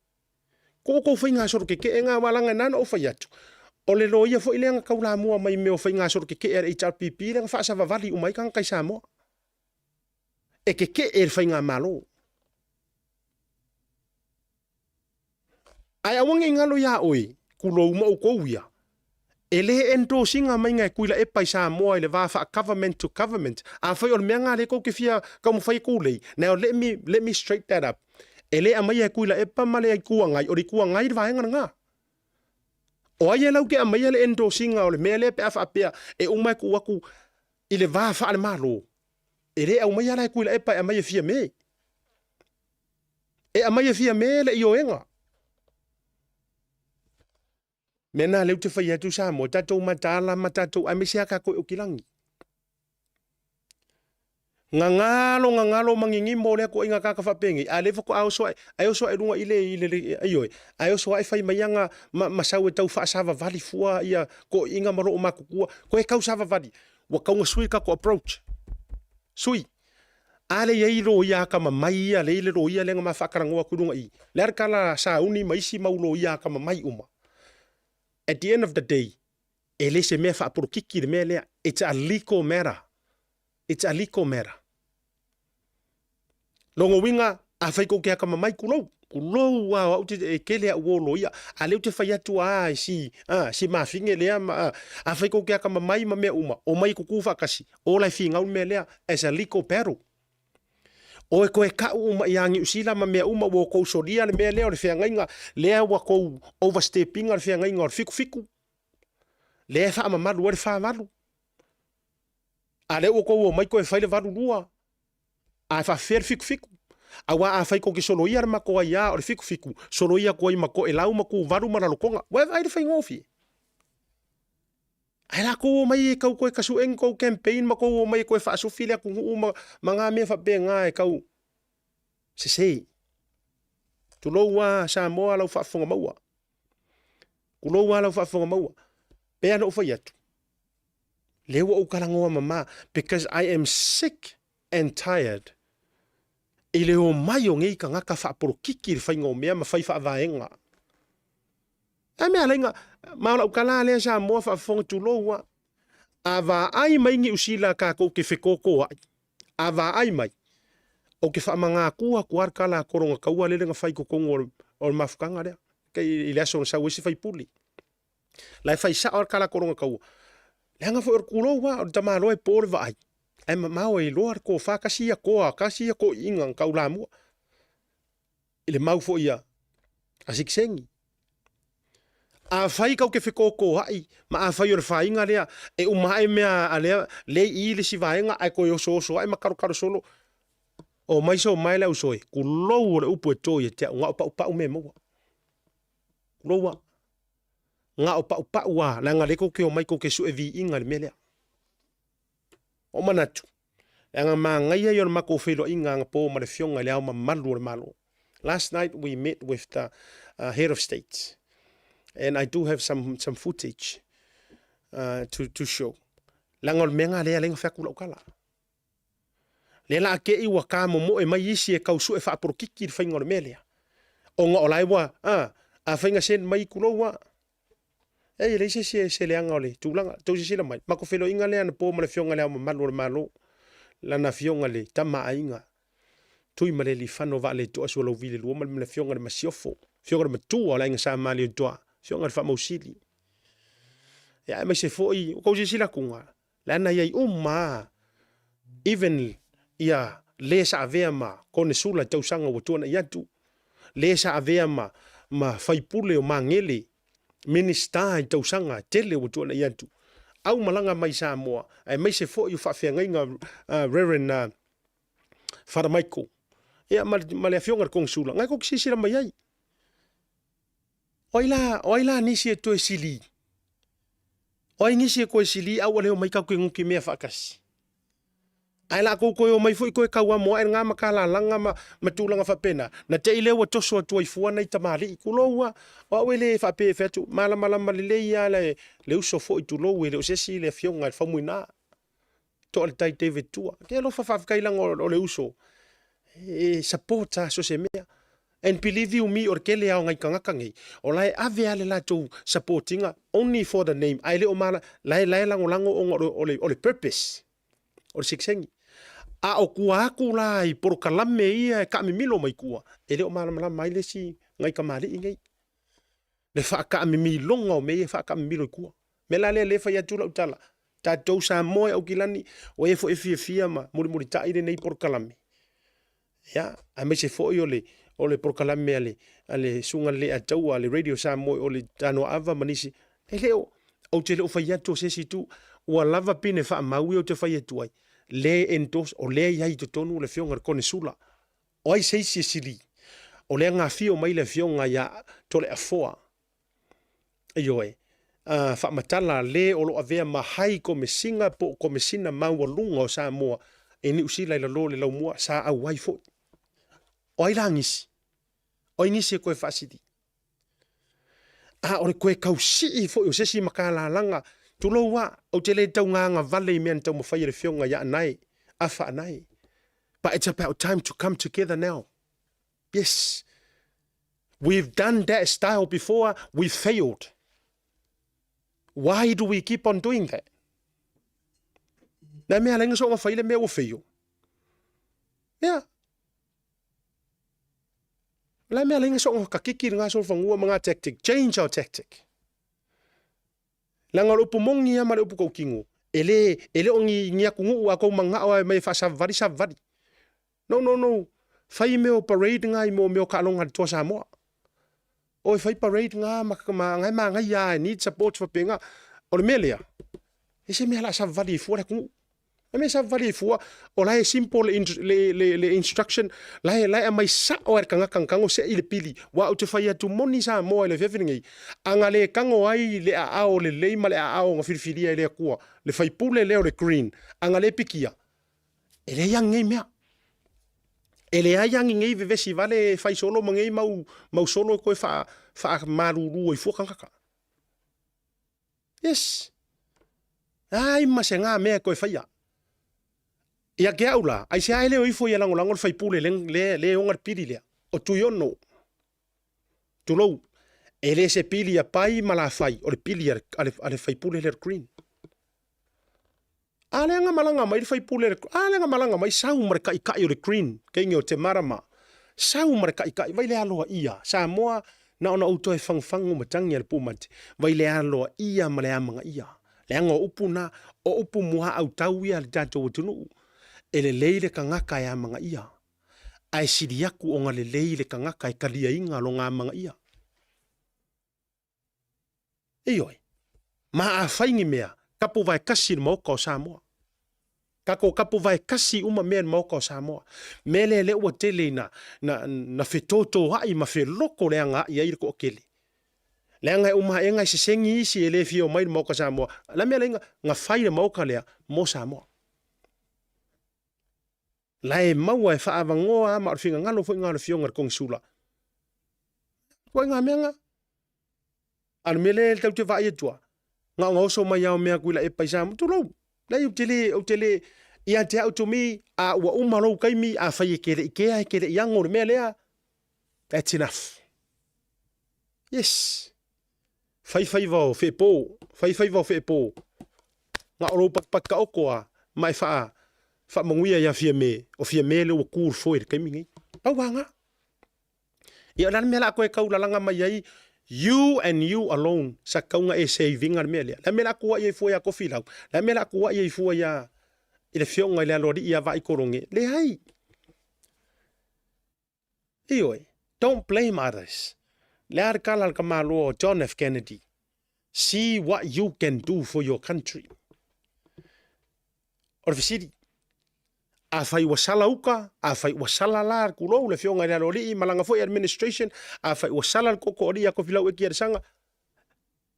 S1: Ko outou faigasolo keke'e na, aua leaga na ona ou fai atu, o le loia foi lea na taulamua mai i mea o faigasolo keke'e a le HRPP lea na faasavavali uma ai tagata i Samoa. E keke'e le faigamalo. Ae aua ne i galo iā oe, tulou ma outou ia, E le endorse ina maiga e Tuilaepa i Samoa i le va faa-government to government. Afai o le mea lena lea tou te fia taumafai e tulei, now let me, let me straight that up. E le aumaia e Tuilaepa ma le Itu Agai, o le Itu Agai le vaega lena. O ai e lau te aumaia le endorse ina o le mea lea pe a faapea e uma e tuu atu i le va faale-Malo? E le aumaia la e Tuilaepa e aumai e Fiame. E aumai e Fiame le ioega. Mea na lea ou te fai atu Samoa, tatou mataala ma tatou aemaise lava tatou e Okilagi. Gagalo, gagalo ma gigimo lea toaiga tagata faapenei, a lea faatoa oso ae, ae oso ae i luga i le, i le, ioe, ae oso ae fai mai ana ma, ma sau e tau faasavavali fua ia toeaiina ma loo matutua, toe tau savavali. Ua tau na sui le tatou approach. Sui. A lea e i ai loia atamamai ia, lea e i ai le loia lea na ma faatalanoa atu i luga i i. Le a le tala a Sauni ma isi mau loia atamamai uma. At the end of the day, e le se mea faapolokiki le mea lea. It's a legal matter. It's a legal matter. Lona uiga, Afai kou ke akamamai, kulou, kulou a o au te e kele au olo ia. A lea ou te fai atu a si, a, si mafine lea ma, a, afai kou ke akamamai ma mea uma, omai e kuku faatasi, ola e figau le mea lea as a legal battle. Oe koe ka'u uma ia Niu Sila ma mea uma ua kou solia le mea lea o le feagaiga lea ua kou overstep ina le feagaiga o le 77 lea e faamamalu ai le 48. A lea ua kou omai koe fai le 82 a e faafefea le 77? Aua afai kou te soloia le matou aiā o le 77, soloia atu ai ma Toelau ma Tuvalu ma Lalotoga, ua e vaai i le faigofie? Ae la tou omai e tau toe tasu'e ni tou campaign ma tou omai e toe faasufi le atunuu ma, ma na mea faapena e tau sese. Tulou lava Samoa lau faafofoga maua. Tulou lava lau faafofoga maua. Pei lava ona ou fai atu, lea ua ou talanoa mama because I am sick and tired i le omai o nei tagata faapolokiki i le faiga o mea ma fai faavaega. A mea alaiga, ma o lau tala lea Samoa faafofoga tulou a. A vaai mai Niu Sila tatou te fetotoai, a vaai mai, ou te faamagatu atu lava le tala a Tologa Taua lele na fai i totonu o le mafutaga lea, i le aso na sau ai se faipule. La e fai sao lava le tala a Tologa Taua, leaga foi o le tulou lava, o le tamaloa e po le vaai, ae mamao e iloa le tofa, tasi ia toa, tasi ia toeaiina na taulamua. I le mau foi a sitiseni. Afai tou te fetotoai ma afai o le faiga lea e uma ae mea a lea lea i i le isi vaega ae toe osooso ae ma talotalo solo, omai so mae le ausoe, tulou o le upu e to ia te au, na o paupau mea e maua. Tulou a. Na o paupau a, leaga lea tou te omai tou te sue viiga i le mea lea. Ua ou manatu, leaga manaia ia o le matou feiloaiga anapo ma le Afioga i Le Ao Mamalu o le Malo. Last night we met with the uh, head of state and I do have some, some footage uh, to, to show. Leaga o le mea lena lea lea na fai atu lau tala. Lea la a te i ua kamomoe mai isi e tau sue faapolokiki le faiga o le mea lea. Ona o la e ua, a, afai na send mai tulou a, E leai se isi e se leaga o le tulaga. Tou silasila mai, matou feiloaiga lea anapo ma le Afioga i Le Ao Mamalu o le Malo, lana Afioga i le Tama a Aiga, Tuimalealiifano Vaaletoa Sualauvi le Lua ma le Afioga i le Masiofo, Afioga i le Matua o le Aiga Sa Malietoa, Afioga i le Faamausili. Ia, aemaise foi, ua tou silasila atuga, Leaga i ai uma a, even ia le sa avea ma Konesula i tausaga ua tuanai atu, le sa avea ma ma faipule o Magele, Minista i tausaga tele ua tuanai atu, aumalaga mai Samoa, aemaise foi o faafeagaiga Reverend Father Michael, ia ma ma le Afioga i le Konesula, na tou te silasila mai ai. O ai la, o ai la nisi e toe sili? O ai nisi e toe sili a ua le omai tatou te nutimea faatasi? Ae la tou toe omai foi toe tauamo ae lena matalalaga ma, ma tulaga faapena. Na te i lea ua toso atu ai fua nai tamalii, tulou a, o au e le faapea e fai atu, malamalama lelei lava le, le uso foi tulou e le o se isi le afioga i le Faumuina. Toa le tai David Tua. Ke alofa faafetai leaga o le uso e support a so se mea. And believe you me, o le tele lava o nai tagata nei, o la e ave lava le latou supportinga only for the name, ae le o mala, la e, la e lagolago ona o le, o le, o le purpose o le sekiseni. A o tua atu la i polokalame ia e taamimilo mai tua, e le o malamalama ai le isi nai tamalii nei. Le faataamimiloga o mea ia e faataamimilo i tua. Mea la lea lea e fai atu lau tala, tatou Samoa e Aukilani, o e foi e fiafia ma mulimulitai lenei polokalame. Ia, aemaise foi o le, o le polokalame a le, a le Susuga le Ataua, le Radio Samoa o le Tanoaava ma nisi. E le o, ou te le o fai atu o se isi itu, ua lava pine faamau ia ou te fai atu ai. Le endorse, o lea e i ai i totonu le Afioga i le Konesula. O ai se isi e sili? O lea na afio mai le Afioga ia Toleafoa Ioe, a faamatala le o lo o avea ma Hai Komesina po o Komesina Maualuga o Samoa i Niu Sila i lalo o le laumua sa auai foi. O ai la nisi? O ai nisi e toe faasili? A o le toe tausii foi o se isi matalalaga, tulou a, ou te le tau gagavale i mea na taumafai e le Afioga ia Anae, Afa Anae. But it's about time to come together now. Yes. We've done that style before, we failed. Why do we keep on doing that? Nā mea lainga so fai le mea ua fail. Yeah. O le a mea lainga soonga kakiki le gasolo fagua ma nga tactic. Change our tactic. Leaga o le upu moni lava ma le upu tautino, e le, e le o ni, ni atunuu a tou manao lava e omai e faasavali savali. No, no, no. Fai mea o parade na i mo mea o taaloga a le Toa Samoa. Oi, fai parade na ma, ma, na e manaia lava e need support faapena. O le mea lea, e se mea o le a savali ai fua le atunuu. Le mea e savali ai fua, o la e simple le, le, le, le instruction, la e, la e aumai sao lava e le tagata na tago sei le pili. Aua ou te fai atu moni Samoa i le afiafi lenei, a na le tago ai le aao lelei ma le aao na filifilia e le Atua, le faipule lea o le green, a na le pikia, e leai lava ni nei mea. E leai lava ni nei vevesi vale e fai solo ma nei mau, mau solo e toe faa, faamalulu ai fua tagata. Yes. Ai ma se ngā mea e toe whaia. Ia ke au la, ai se ae leo ifo ia langolango le faipule le, le, le onga le pili lea. O Tuiono, tulou, e le se pili a pai ma la whai, o le pili a le, a le, a le faipule lea le green. A lea nga malanga mai le faipule le, a lea nga malanga mai sau ma le kaʻikaʻi o le green, keinge o te marama. Sau ma le kaʻikaʻi, vai le aloa ia. Samoa, na ona ou toe fagufagu ma tagi a le pumate, vai le aloa ia ma le amaga ia. Leaga o upu na, o upu muaau tau ia a le tatou atunuu. E lelei le kagaka e amaga ia. Ae sili aku ona lelei le kagaka e kaliaina lona amaga ia. Ioe. Ma afai ni mea, kapu vae kasi i le maoka o Samoa. Kako kapu vae kasi uma mea i le maoka o Samoa. Mea lea lea ua tele ina na, na fetotoaʻi ma feloko leaga aʻi ai le toʻatele. Leaga e uma aʻe na e sesegi isi e le fia omai i le maoka Samoa. La mea laina, na fai le maoka lea mo Samoa. La e maua e faavangoa a ma o le finagalo foi nga o le fioga le Kogisula. Koe ngā mea nga. A le mea lea e tau te vaai atua, nga o nga oso mai ao mea kui la e paisa mo tulou. Nei ou te le, ou te le, ia te au to me, a ua uma lou kaimi, a whai e ke le i kea, e ke le i ango le mea lea, that's enough. Yes. Whai whaiva o whepo, whai whaiva o whepo. Nga o lou patipati ka oko a, ma e wha, wha manguia ia fia me, o fia me le ua cool foi le kaimi nei. Pau nga. Ia o le a le mea la a koe kaulalanga mai ai, you and you alone sa kauga e savinga le mea lea. Le a mea la a kuai ai fua ia Kofilau, le a mea la a kuai ai fua ia i le fioga i le aloalii ia Vaaikolonge, leai. Ioe, don't blame others. Le a le kala le kamaloa o John F. Kennedy, see what you can do for your country. O le fesili, afai ua sala uka, afai ua sala la kulou le afioga i le Aloalii, malaga foi administration, afai ua sala le kookoolii a Kofilau e Kialesaga,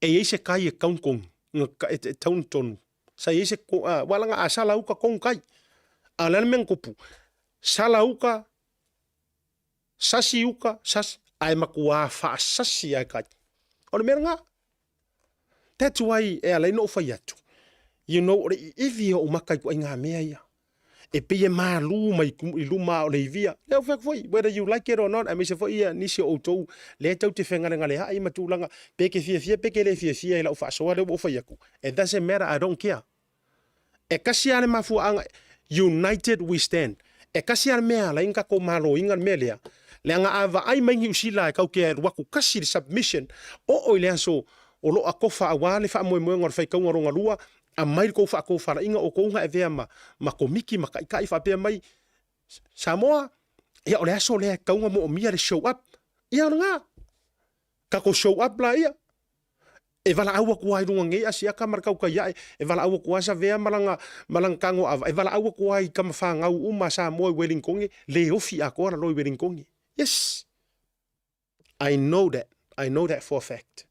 S1: e i ai se kai e kaunkogi, e, e taunu tonu. Sa i ai se, uh, walaga a sala uka kong kai. A le a le mea na tupu, sala uka, sasi uka, sasi, ae matua faasasi ae kai. O le mea lena. That's why e ala ai na ou fai atu, you know, o le iivi o ou maka i ituaiga mea ia. E pei e malū mai i luma o le ivia. Lea ou fai atu foi, whether you like it or not, aemaise foi ia nisi o outou lea tou te fegalegaleaʻi ma tulaga, pe ke fiafia pe ke le fiafia i lau faasoa lea ua ou fai atu, it doesn't matter, I don't care. E kasi lava le mafuaaga, united we stand. E kasi lava le mea e ala ai ona tatou maloina le mea lea, leaga a vaai mai Niu Sila e tatou te alu atu kasi le submission, oo i le aso o lo o atofa aua le faamoemoega o le faitauga lona lua, aumai le tou faatofalaiga o outou na avea ma, ma komiti ma taitai faapea mai, Samoa, ia o le aso lea e tatau ona moomia le show up. Ia o lena, tatou show up laia. E valaau atu lava i luga nei Asiata ma le tautai ae, e valaau atu lava Savea ma lana, ma lana tago ava, e valaau atu lava i tama fanau uma a Samoa i Welingtone, le ofi atoa lalo i Welingtone. Yes! I know that. I know that for a fact.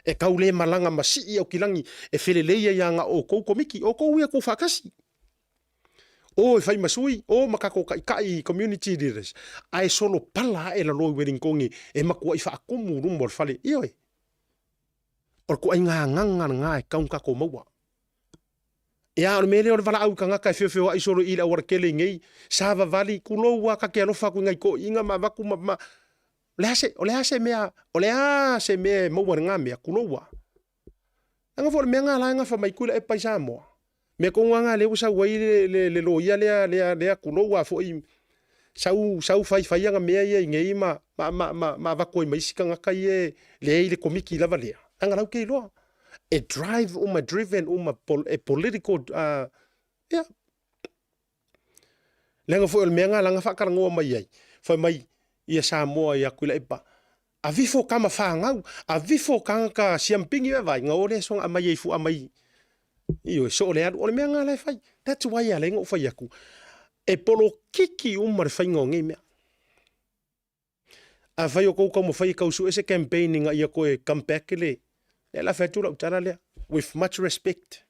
S1: E kau le malaga ma sii Aukilagi e felelei ai a na oukou komiti, oukou ia kou faatasi. O e fai ma sui, o ma kako kaʻikaʻi community leaders, ae solo pala aʻe lalo i Welingtone e makuaʻi faakumu luma o le fale. Ioe. O le kuaiga agaga lena e tatau ona tatou maua. Ia, o le mea lea o le valaau i tagata e feofeoai solo i le aualatele i nei, savavali, kulou lava ta te alofa atu i nai toeaiina ma avatu ma, ma, o le a se, o le a se mea, o le a se mea e maua i lena mea, kulou lava. Leaga foi o le mea lena la e gafa mai Tuilaepa i Samoa. Mea tonu lava lena lea ua sau ai le, le, le loia lea, lea, lea, kulou lava foi. Sau sau faifaiaga mea ia i nei ma ma ma ma, ma avatu ai ma isi tagata ia e leai le komiti lava lea. Leaga lau ke iloa. E drive uma, driven uma pol, e political ia. Leaga foi o le mea na lana faatalanoa mai ai, fai mai ia Samoa ia Tuilaepa, avifo tama fanau, avifo tagata siampini e vai, na o lea soga aumai ai fua mai, ioe, soo le alu. O le mea na la e fai. That's why e ala ai ona ou fai atu, e polokiki uma le faiga o nei mea. Afai o kou taumafai e tau sue se campaign ina ia toe come back le, lea la fai atu lau tala lea, with much respect.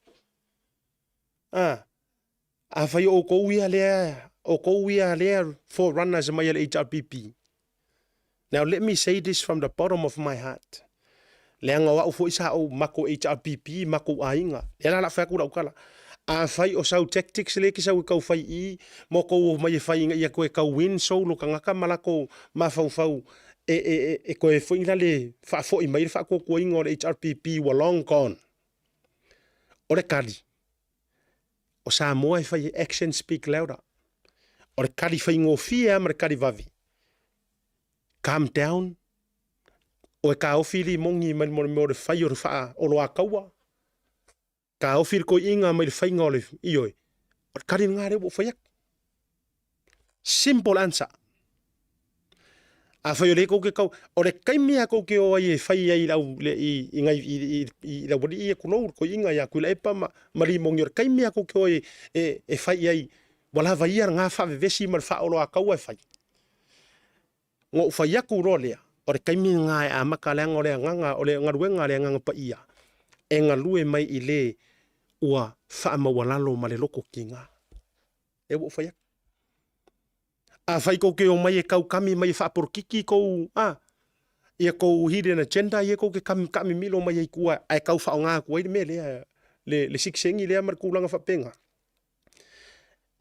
S1: Ah, afai o outou ia lea, outou ia lea forerunners mai a le HRPP. Now let me say this from the bottom of my heart. Leaga o au foi sa ou matou HRPP, matou aiga. Lea la la fai atu lau tala. Afai o sau tactics lea ke sau e tau fai i, mo kou omai e fai ina ia toe tau win soul o tagata ma latou mafaufau e, e, e, e toe foi la le faafoi mai le faatuatuaina o le HRPP ua long gone. O le tali, o Samoa e fai action speak louder. O le tali faigofie lava ma le tali vave. Calm down, o e taofi limogi mai le mea o le fai o le faaoloataua, taofi le toeaiina mai le faiga o le, ioe, o le tali lena lea ua ou fai atu. Simple answer. Afai o lea tou te tau, o le taimi lava tou te o ai e fai ai i le au, i, i, i, i, i, i le aualii ia tulou, le toeaiina ia Tuilaepa ma, ma Limogi, o le taimi lava tou te o ai e, e fai ai, ua lava ia lena faavevesi ma le faaoloataua e fai. Ona ou fai atu loa lea, o le taimi lena e amata leaga o le agaga, o le galuega a le Agaga Paia, e galue mai i le ua faamaualalo ma le loto tiga. Lea ua ou fai atu. Afai tou te omai e taukami mai e faapolokiki kou, a, ia kou hidden agenda ia tou te taamimilo mai ai i tua ae tau faaaoga atu ai le mea lea, le, le sikisengi lea ma le tulaga faapena.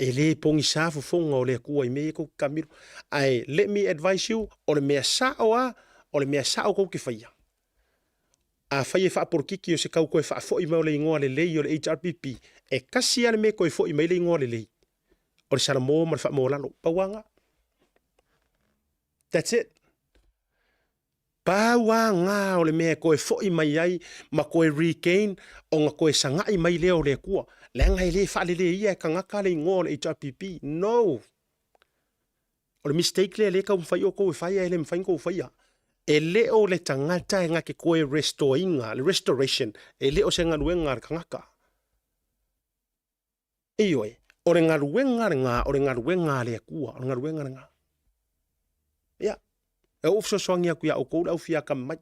S1: E le pogisa fofoga o le Atua i mea ia tou te taamilo. Ae let me advise you, o le mea sao lava, o le mea sao tou te faia. Afai e faapolokiki o se tau toe faafoi mai o le igoa lelei o le HRPP, e tasi lava le mea e toe foi mai ai le igoa lelei, o le salamo ma le faamaualalo. Pau lava lena. That's it. Pau a ngā o le mea e toe foi mai ai ma toe regain ona toe saga'i mai lea o le Atua. Leaga e le faaleleia e tagata le igoa o le HRPP. No! O le mistake lea lea e taumafai outou e fai ae le mafai ona outou faia. E le o le tagata e na te toe restore ina, le restoration, e le o se galuega a le tagata. Ioe, o le galuega lena, o le galuega a le Atua, o le galuega lena. Ia, e ou fesoasoani atu iā outou le au fiakam mai.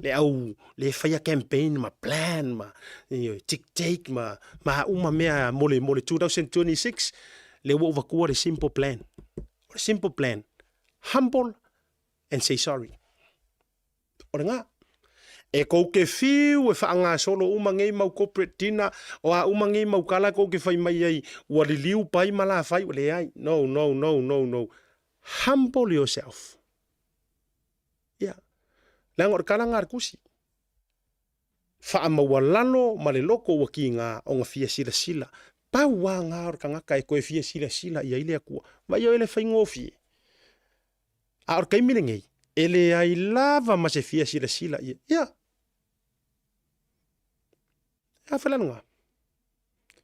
S1: Le au le faia campaign ma plan ma ioe, dictate ma, ma uma mea mo le, mo le 2026, le ua ou vatua le simple plan. O le simple plan, humble and say sorry. O lena. E kou ke whiu e whaangasolo uma ngei mau corporate dinner, o a uma ngei mau kala kou ke whai mai ai, ua liliu pai ma la whai, leai. No, no, no, no, no. Humble yourself. Ia. Leaga o le kala nga le kusi. Whaamaualalo ma le loko ua ki nga o nga fia silasila. Pau a nga o le tangata e koe fia silasila i ai le Atua. Vai oe le whaingofie. A o le taimi lenei, e leai lava ma se fia silasila ia. Ia. E a fai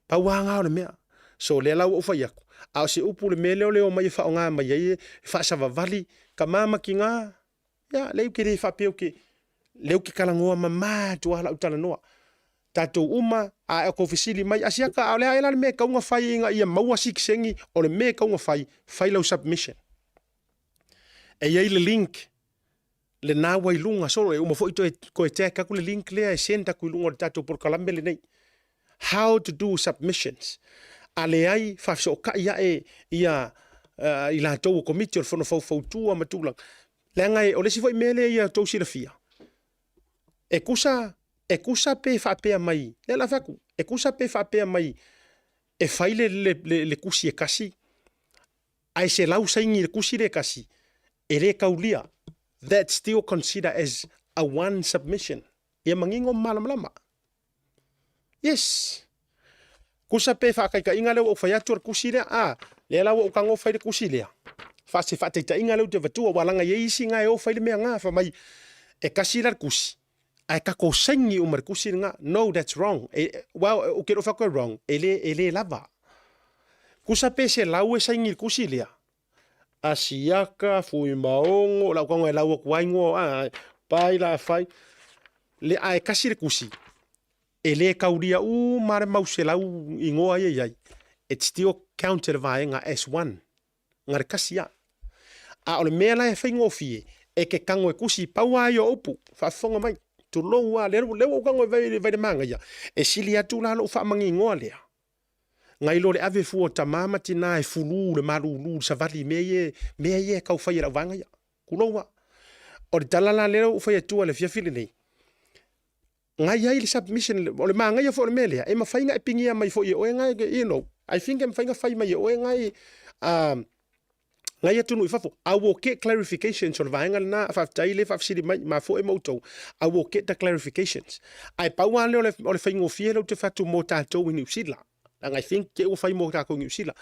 S1: Pau a ngā o le mea. So lea la ua ou fai atu, a o se upu le mea lea o le omai e faaaoga mai ai e faasavavali ka mama ki ngā, ia, lea ou te le faapea ou te, lea ou te talanoa mama atu lava lau talanoa. Tatou uma, a e kou fesili mai, Asiata, a o le a ea la le mea e tatau ona fai ina ia maua sikiseni, o le mea e tatau ona fai, fai lau submission. E i ai le link lena ua i luga solo, e uma foi toe, toe tag atu le link lea e send atu i luga o le tatou polokalame lenei. How to do submissions. A leai, faafesootai ae ia uh, i latou o komiti o le fono faufautua ma tulaga. Leaga e, o le isi foi mea lea ia tou silafia, e kusa, e kusa pe faapea mai, lea la fai atu, e kusa pe faapea mai e fai le, le, le, le kusi e kasi, ae 100 saini i le kusi lea e kasi, e le taulia, that's still consider as a one submission. Ia manino ma malamalama. Yes. Kusa pe faataitaiga lea ua ou fai atu o le kusi lea, a, Lea la ua ou tago fai le kusi lea, fa se faataitaiga lea ou te avatua, aua leaga e i ai isi na e o fai le mea na, fai mai e tasi la le kusi, ae tatou saini uma i le kusi lena. No, that's wrong. E, well, ou te le o fai atu e wrong, e le, e le lava. Tusa pe 100 e saini i le kusi lea, Asiaka, Fuimaono, lau tago e lau atu ai ingoa, a, pai la fai, le, ae tasi le kusi, e le taulia uma le mau selau ingoa ia iai, it's still counted vaega as one, na le kasi a. A o le mea la e faigofie, e ke tago e kusi, pau a ia o upu, faafofoga mai, tulou a, lea lea ua ou tago e vai, vai le manaia, e sili atu la lou faamanigoa lea, nai lo le ave fua o tama ma tina e fulu le malulu le savali i mea ia, mea ia e tau fai e lau vaega ia. Tulou a. O le tala la lea ua ou fai atua i le afiafi lenei, Na i ai le submission, o le manaia foi o le mea lea, e mafai ona e pinia mai foi e oe na, you know, I think e mafai ona fai mai e oe nai, nai atunuu i fafo. I will get clarifications o le vaega lena, faafetai le faafesili mai, mafua e ma outou, I will get the clarifications. Ae pau lava lea o le, o le faigofie lea ou te fai atu mo tatou i Niu Sila. Leaga I think te ua fai mo tatou i Niu Sila.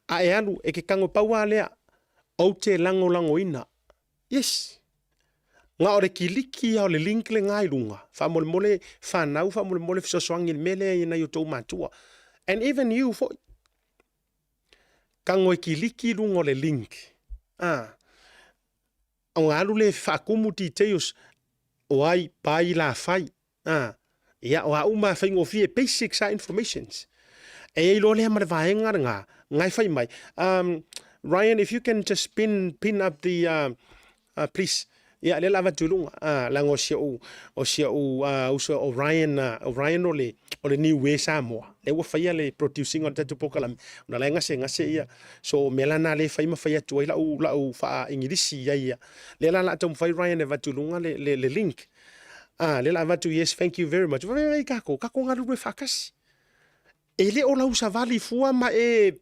S1: A e alu, e ke tago pau lava lea, ou te lagolagoina Yes. Na o le kiliki lava o le link lena i luga, faamolemole fanau, faamolemole fesoasoani i le mea lea i nai o outou matua. And even you foi. Tago e kiliki i luga o le link. Ah. Ona alu lea e faatumu details o ai pai la fai. A, ia, o a uma a faigofie, basics a informations. E i ai loa lea ma le vaega lena, na e fai mai. Um, Ryan, if you can just pin, pin up the, uh, uh, please. Ia, lea la avatu i luga. Uh, leaga o si ou, o si ou uh, uso o Ryan, uh, o Ryan o le, o le New Way Samoa. Lea ua faia le producing o le tatou polokalame. Ona la e gasegase ia. So, o mea la na lea e fai ma fai atu ai lau, lau faa-Ingilisi ia ia. Lea la la taumafai Ryan e avatu i luga le, le, le link. Ah, lea la avatu, yes, thank you very much. Vai, vai, kako, kako galulue faatasi. E le o lau savali fua ma e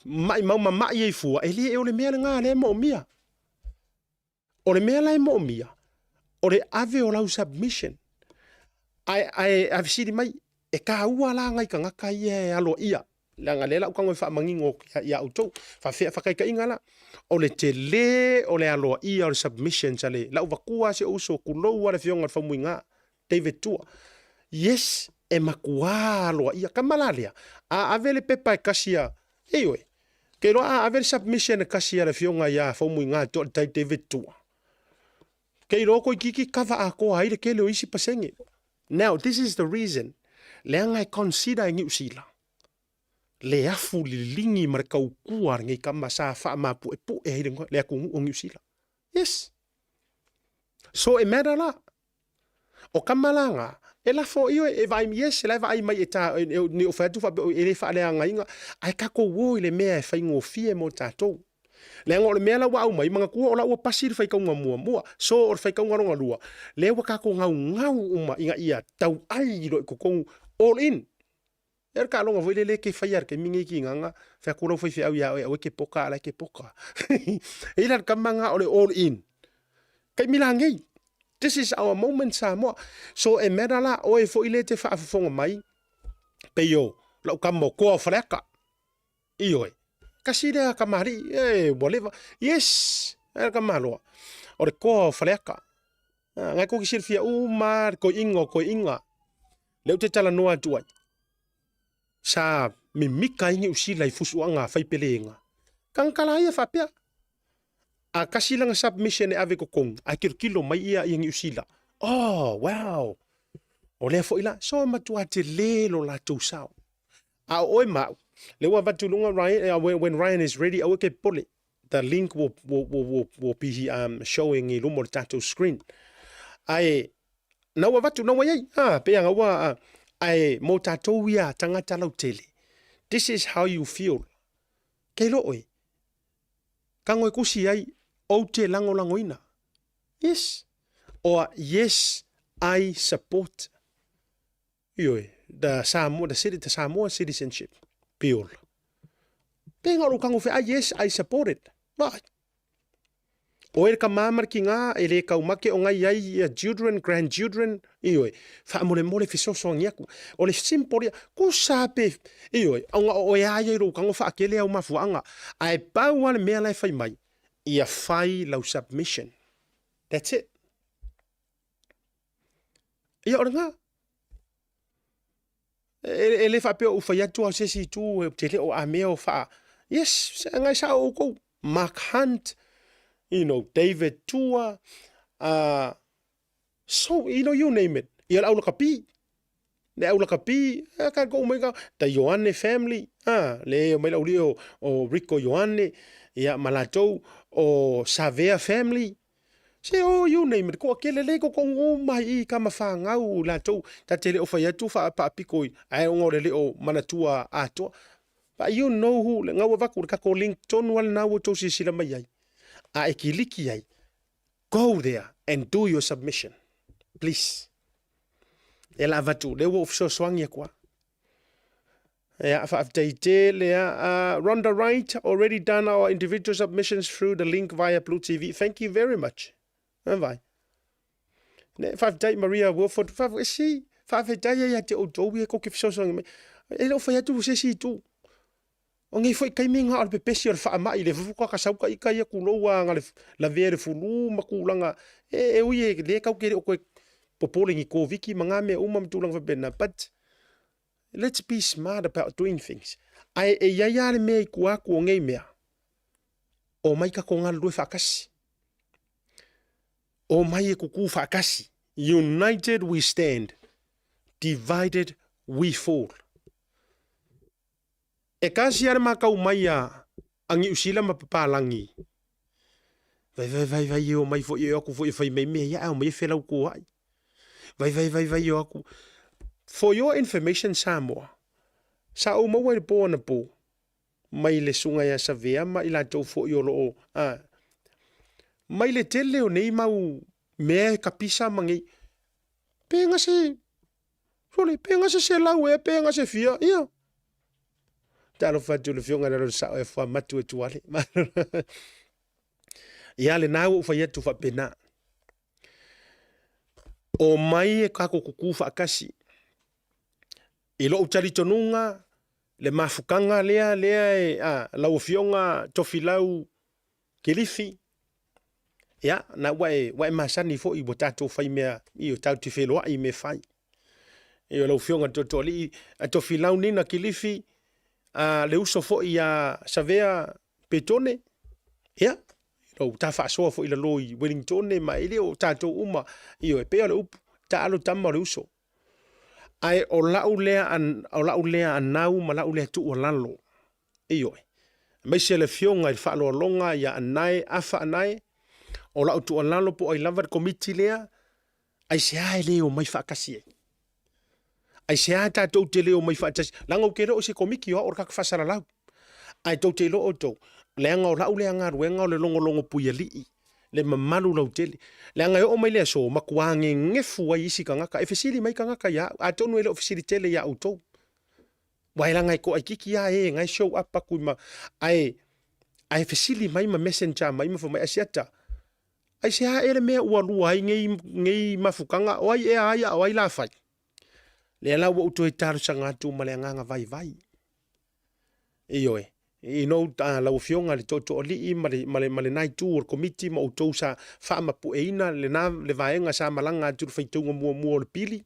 S1: mai mau mama'i ai fua, e le e o le mea lena lea e moomia. O le mea la e moomia, o le ave o lau submission. Ae, ae, ae fesili mai, E tāua la ngai tagata ia e aloaia, leaga lea la ou tago e faamanino ia outou. Faafefea faataitaiga la, o le tele o le aloaia o le submissions a le lauvatua si ou uso, tulou lava le afioga i le Faumuiga, David Tua. Yes, e matua aloaia. Kama la lea, a ave le pepa e kasi a, ioe, ke iloa a ave le submission e kasi a le afioga ia Faumuiga David Tua, ke iloa toeitiiti kava atoa ai le tele o isi pasene. Now, this is the reason, leaga e consider e Niu Sila le afu liligi ma le taukua a lenei tama sa faamapuepue ai le atunuu o Niu Sila. Yes. So e matter la. O tama la nga, e lafo ioe, e vaai, yes, la e vaai mai e ta, e, e, ne o fai atu faapea e le faaleagaina, ae tatou o i le mea e faigofie mo tatou. Leaga o le mea la ua aumai, manatua o la ua pasi le faitauga muamua. So o le faitauga lona lua, lea ua tatou gaugau uma ina ia tauai loa i totonu all in. E le taaloga foi lele e te faia i le taimi nei kinaga, fai atu lau faifeau ia oe aua e te poka a la e te poka. E i la le tama na o le all in. Taimi la nei. This is our moment Samoa. So e matter la oe foi le te faafofoga mai, pei o lau tama o Koa o Faleata. Ioe. Kasi lea kamali'i, e, ua leva. Yes! E le tamaloa. O le koa o Faleata. Ah, ngai koki silafia uma le toeaiga o toeaiga. Lea ou te talanoa atu ai. Sa mimika ai Niu Sila i fusuaga faipelega. Tagata la ia faapea. A kasi lana submission e ave i totonu, ae tilotilo mai ia ia Niu Sila. Oh, wow! O lea foi la, so e matua tele lo latou sao. A o oe ma au, lea ua avatu i luga Ryan, uh, when, when Ryan is ready, aua ke popole. The link will, will, will, will, will be um, showing i luma o le tatou screen. Ae, na ua avatu, na ua iai, ah, pei anga ua, ah, ae mō tātou ia tangata lautele. This is how you feel. Kei lo oe, Tango e kusi ai, ou te langolangoina. Yes. Or yes, I support. Ioe, the Samoa, the, city, the Samoa Citizenship Bill. Pēnga o lou tango whea, yes, I support it. Vai. Oe le tama ma le tina e le taumate o nai ai ia children, grandchildren, ioe, faamolemole fesoasoani atu. O le simple ia, tusa pe, ioe, ona o oe a ia i lou tago faatele au mafuaaga. Ae pau lava le mea la e fai mai, ia fai lau submission. That's it. Ia o lena. E, e le faapea ou fai atu o se isi itu e te le o amea o faa. Yes, se ngai sa outou. Mark Hunt, you know, David Tua, so, you know, you name it. Ia le aulakapi. Le aulakapi, e ka kou mai ka, ta Ioane family, ah, le o mai lau o, o Rico Ioane, ia ma latou, o Savea family, Se o you name it, kua kele le ko kongo mai i ka mawhangau latou, ta te le o whai atu wha paapiko i, ae onga o le leo manatua atoa. But you know who, le ngau avaku le kako link tonu ale nā ua tau sisila mai ai. A e kiliki ai, go there and do your submission. Please. E la avatu, le ua fesoasoani aku a. Ia, faafetai tele a. Rhonda Wright, already done our individual submissions through the link via Blue TV. Thank you very much. Vai. Ne, faafetai Maria Wilford. Faafetai, si, faafetai ia te outou ia ko ke fesoasoani mai. E le o fai atu se si tu. O nei foi taimi ngā o le pepesi o le whaamai, le fufuka ka sauka ika ia kulou a ngā le lavea le fulu ma kūlanga. E, e ui e le kau ke le o koe popole ni kōviki ma ngā mea uma ma tūlanga whapena. But, Let's be smart about doing things. Ae e iai a le mea i kua aku o ngei mea. O mai ka ko galulue whaakasi. O mai e kuku whaakasi. United we stand, divided we fall. E kasi a le makau mai a a Niusila ma Papalangi. Vai vai vai vai e o mai foi e o aku foi e fai mai mea ia ao mai e whelau ko ai. Vai vai vai vai o aku. For your information Samoa, sa ou maua i le pō anapo, mai le suga ia Savea ma i latou foi o loo, a, mai le tele o nei mau mea e kapisa ma nei, pe gase, sole, pe gase selau ea, pe gase fia, ia. Talofa atu i le Afioga i le Alosao e fuamatu e tuale. Ia lena ua ou fai atu faapena. O mai e kako kukū faatasi. I lou talitonuga, le mafukaga lea lea e a, lau Afioga Tofilau Kelifi, ia, na ua e, ua e masani foi ua tatou fai mea, io, tatou te feloai i mea fai. Io, lau Afioga Totoalii, a Tofilau Nina Kelifi, a, le uso foi ia Savea Petone, ia, lou ta faasoa foi i lalo i Wellingtone ma e le o tatou uma, ioe, pei o le upu, taalo tama o le uso. Ae o lau lea, o lau lea anau ma lau lea tuualalo, ioe, aemaise le Afioga i le Faaaloaloga ia Anae, Afa Anae, o lau tuualalo po o ai lava le komiti lea, aisea e le omai faatasi ai? Aisea tatou te le omai faatasi? Leaga ou te le o se komiti o au o le kaka faasalalau. Ae tou te iloa outou, leaga o lau lea galuega o le logologo puialii, le mamalu lautele. Leaga e oo mai le aso, matua gegefu ai isi tagata. E fesili mai tagata ia au, atonu e le o fesili tele ia outou. Aua e leaga e toaitiiti lava e na e show up atu i ma, ae, ae fesili mai ma messenger mai ma fai mai, Asiata, Aisea ea le mea ua lua ai nei, nei mafutaga, o ai ea ai a o ai la fai? Lea la ua ou toe talosaga atu ma le agaga vaivai. Ioe, you know, uh, lau afioga le tootooalii ma le, ma le, ma lena itu o le komiti ma outou sa faamapueina lena le vaega sa malaga atu le faitauga muamua o le pili.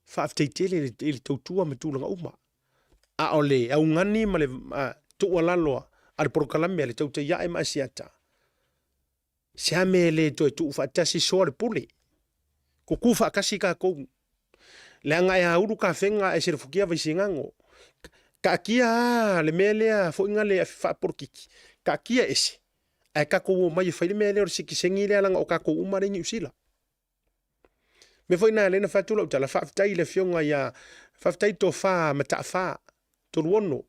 S1: Faafetai tele i le, i le tautua ma tulaga uma. A o le augani ma le uh, tuualalo a le polokalame a le Tautai Ae ma Asiata, se a mea e le toe tuu faatasi soa le pule. Kukū faatasi kākou. Leaga e aulu kafega e selefukia vaisigago. Kaatia a le mea lea foiga le faapolokiki. Kaatia ese. Ae tatou omai e fai le mea lea o le sikisengi lea leaga o tatou uma lea i Niu Sila. Mea foi na lea na fai atu lau tala, faafetai i le afioga ia, faafetai Tofa Mataafa, Toluono.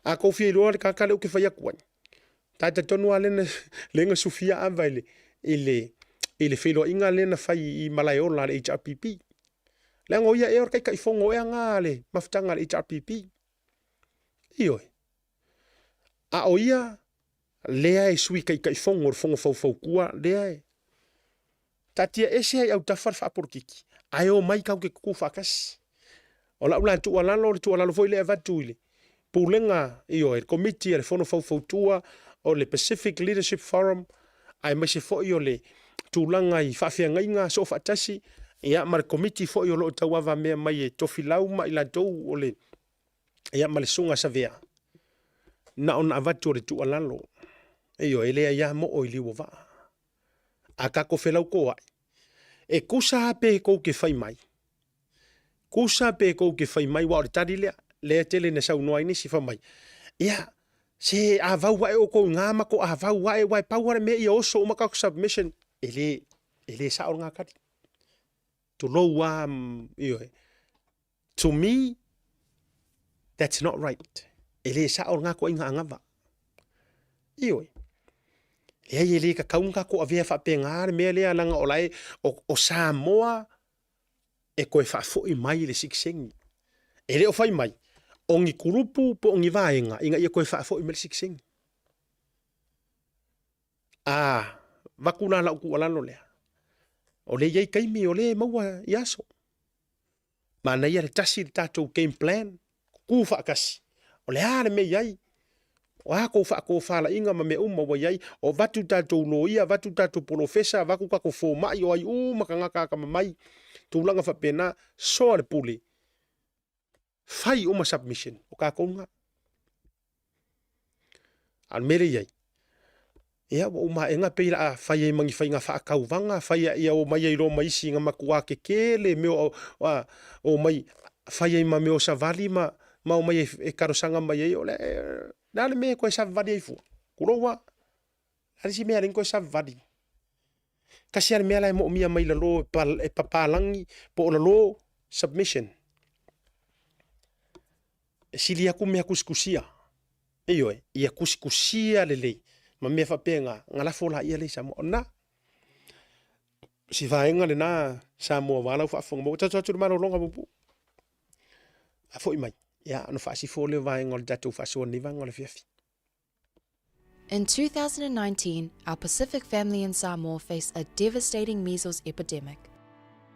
S1: A kou fia iloa le kaka lea ou te fai atu ai, tata tonu lava lea na, lea na sufia ava i le, i le, i le feiloaiga lea na fai i Malaeola a le HRPP. Leaga o ia ea o le Taitaifono ea na a le mafutaga a le HRPP. Ioe. A o ia, Lea e sui taitaifono o le Fono Faufautua, lea e taatia ese ai autafa le faapolokiki, ae omai tatou te tutu faatasi. O lau la tuualalo, o le tuualalo foi lea e avatu i le Pulega, ioe, le Komiti a le Fono Faufautua o le Pacific Leadership Forum, aemaise foi o le tulaga i faafeagaiga soofaatasi, ia, ma le Komiti foi o lo o tauavamea mai e Tofilau ma i latou o le, ia, ma le Susuga Savea, na ona avatu o le tuualalo, ioe, e leai lava moo i liu o vaa. A tatou felautoai, e tusa lava pe tou te fai mai, tusa pe tou te fai mai, aua o le tali lea, lea e tele ina saunoa ai nisi, fai mai, ia, se a vau ae outou i na, matou avau ae, aua e pau lava le mea ia oso uma tatou submission. E le, e le sao lena tali. Tulou lava, ioe. To me, that's not right. E le sao lena ituaiga anava. Ioe. Leai e le tatau ona tatou avea faapena le mea lea leaga o la e, o, o Samoa e toe faafoi mai le sitiseni. E le o fai mai, o ni kulupu po o ni vaega ina ia toe faafoi mai le sitiseni. A vaku la lau tuualalo lea, o lea e i ai taimi o lea e maua i aso. Manaia le tasi le tatou game plan, tutu faatasi. O le a le mea i ai? O a tou faatofalaiga ma mea uma ua i ai? O avatu tatou loia, avatu tatou polofesa, avatu tatou fomai, o ai uma tagata atamamai, tulaga faapena, soa le pule, fai uma submission, o tatou lena. A o le mea lea e i ai, ia ua uma aega pei o le a fai ai ma ni faiga faatauvaga, fai ai ia omai ai loa ma isi na matua tetele mea o, a, omai fai ai ma mea o savali ma, ma omai e, e talosaga mai ai, o le, le a le mea e toe savavali ai fua? Tulou lava. A le isi mea e ala ai ona toe savavali. Tasi lava le mea la e moomia mai lalo e, pa, e papalagi po o lalo submission. E sili atu mea tusitusia. Ioe, ia tusitusia lelei ma mea faapena, ona lafo laia lea i Samoa. O lena, si vaega lena Samoa aua lau faafofoga mai. Ua tatou atu i le malologa puupuu. A foi mai, ia, ona faasifo lea o vaega o le tatou faasoa nei vaega o le afiafi.
S4: In 2019, our Pacific family in Samoa faced a devastating measles epidemic.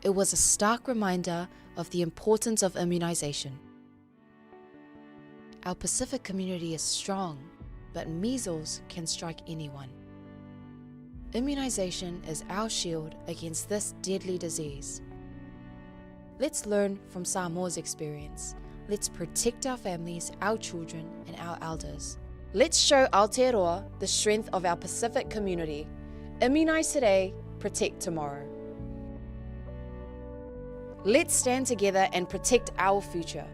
S4: It was a stark reminder of the importance of immunization. Our Pacific community is strong, but measles can strike anyone. Immunization is our shield against this deadly disease. Let's learn from Samoa's experience. Let's protect our families, our children, and our elders. Let's show Aotearoa the strength of our Pacific community. Immunize today, protect tomorrow. Let's stand together and protect our future.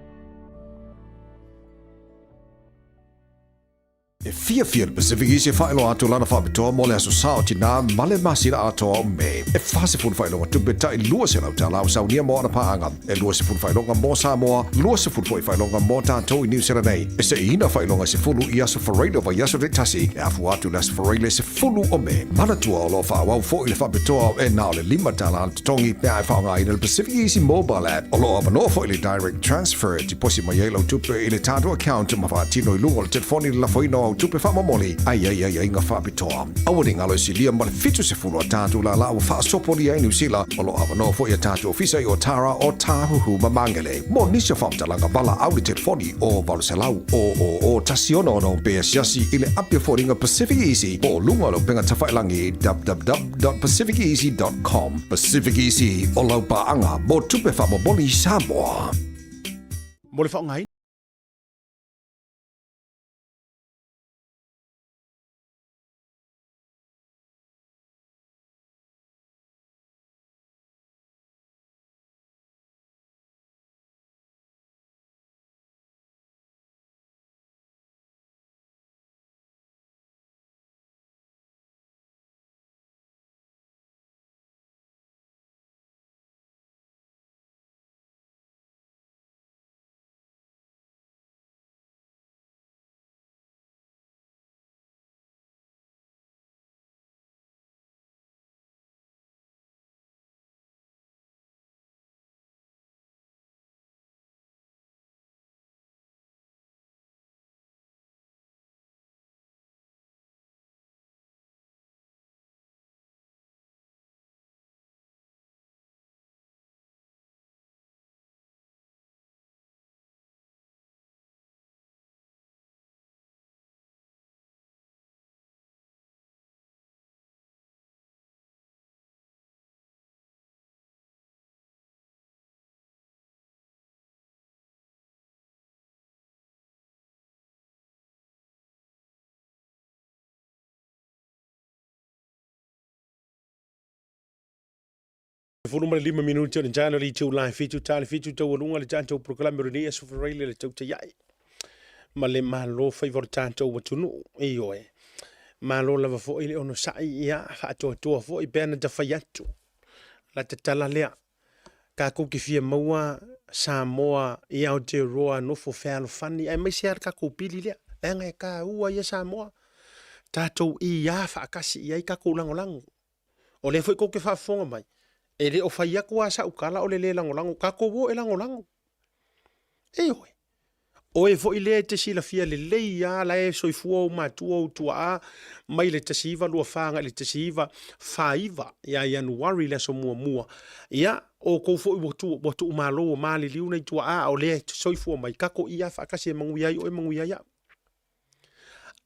S3: E fiafia le Pacific East e faailoa atu lana faapitoa mo le Aso Sa o Tinā ma le masina atoa o Me. E 40 faailoga tupe tai $200 o saunia mo ana paaga, e 20 faailoga mo Samoa, 20 foi faailoga mo tatou i Niu Sila nei. E seiina faailoga e 10 i aso Faraile o vaiaso taitasi e afua atu i le aso Faraile 10 o Me. Manatua o lo o faaauau foi le faapitoa e na o le $5 le totogi pe a e faaaogaina le Pacific Easy Mobile App. O lo o avanoa foi le Direct Transfer e tiposi mai ai lau tupe i le tatou account ma faatino i luga o le telefoni le lafoina o au tupe faamomoli a i ai aiaiga faapitoa. Aua ne i galo e silia ma le 70 a tatou lālā ua faasopolia ai Niu Sila. O lo o avanoa foi a tatou ofisa i Otara, Otāhuhu ma Māngere. Mo nisi o faamatalaga valaau i le telefoni o 800 000 166 pe asiasi i le api o foliga Pacific Easy po o luga o le upega tafailagi www.pacificeasy.com. Pacific Easy, o lau paaga mo tupe faamomoli i Samoa.
S1: Mo le faaaogaina. 15 minute o le taeao le itula e 7 tala 7 taualuga le tatou polokalame o lenei aso Faraile le tautaiai ma le Malo faiva o le tatou atunuu. Ioe. Malo lava foi le onosai, ia faatoatoa foi pe ana tafai atu. La tatala lea. Tatou te fia maua Samoa i Aotearoa nofo fealofani aemaise lava le tatou pili lea. Leaga e taua ia Samoa. Tatou ia faatasi i ai tatou lagolago. O lea foi tou te faafofoga mai, e le o fai atu lava sau tala o le le lagolago, tatou o e lagolago. Ioe. Oe foi lea e te silafia lelei lava la e soifua ou matua ou tuaa mai le 1924 agai le 1949 ia Ianuari le aso muamua. Ia, outou foi ua tu, ua tuumalo ua maliliu nai tuaa a o lea e soifua mai, tatou ia faatasi e manuia ai oe manuia ai au.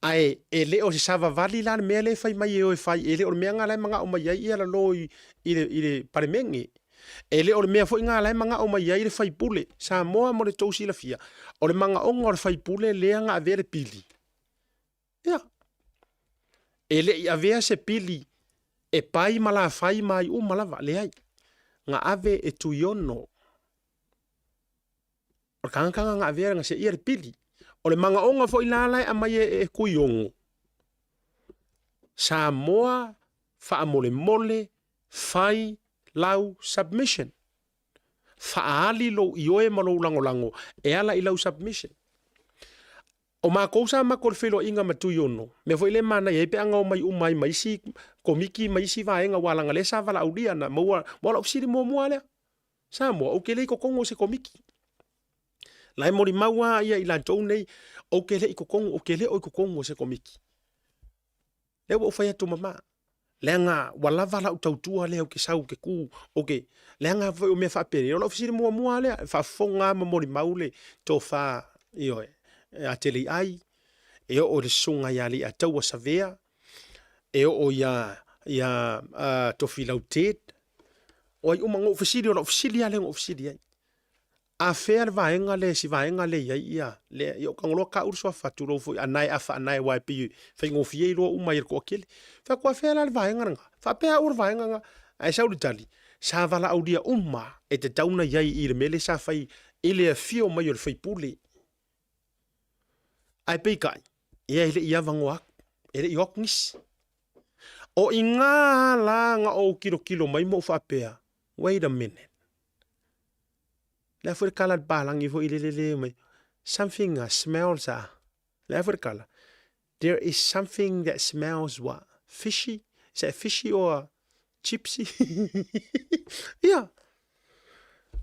S1: Ae e le o se savavali la le mea lea e fai mai e o e fai, e le o le mea lena la e manao mai ai ia lalo i, i le, i le Palemene. E le o le mea foi lena la e manao mai ai le faipule. Samoa mo le tou silafia, o le manaoga o le faipule lea na avea le pili. Ia. E le i avea se pili e pai ma lafai ma ai uma lava, leai. Na ave e Tuiono. O le tagata na avea na seia le pili. O le manaoga foi la la e aumai e, e Tuiono, Samoa faamolemole fai lau submission. Faaali lou ioe ma lou lagolago e ala i lau submission. O makou sa matou i le feiloaiga ma Tuiono, mea foi lea e manaia ai pe a na omai uma ai ma isi komiti ma isi vaega aua leaga lea sa valaaulia na maua, aua o lau fesili muamua lava lea. Samoa, ou te le i totonu o se komiti. La e molimau lava ia i latou nei, ou te le i totonu, ou te le o i totonu o se komiti. Lea ua ou fai atu mama, leaga ua lava lau tautua lea ou te sau ou te tu, ou te, leaga foi o mea faapenei, o lau fesili muamua lava lea, e faafofoga lava ma molimau le tofa, ioe, ia Teleiai, e oo i le susuga ia Alii-Ataua Savea, e oo ia, ia uh, Tofilau Ted, o ai uma, na ou fesili, o lau fesili lava lea na ou fesili ai. A fea le vaega lea, si vaega lea i ai ia, lea, ia o Tagaloa ka ulu suafa tulou foi, anae afa anae aua e pei e faigofie iloa uma ai e le toatele. Fai atu, a fea la le vaega lena? Faapea au o le vaega lena. Ae sau le tali, sa valaaulia uma e tatau ona i ai i le mea lea sa fai i le afio mai o le faipule. Ae peitai, ia e le i avanoa atu, e le i o atu nisi. O i ina la na ou tilotilo mai ma ou faapea, wait a minute. Le a foi le kala le palagi foi le le le mai. Something smells ah. Le a foi le kala. There is something that smells what? Fishy? Is that fishy or gypsy? Ia.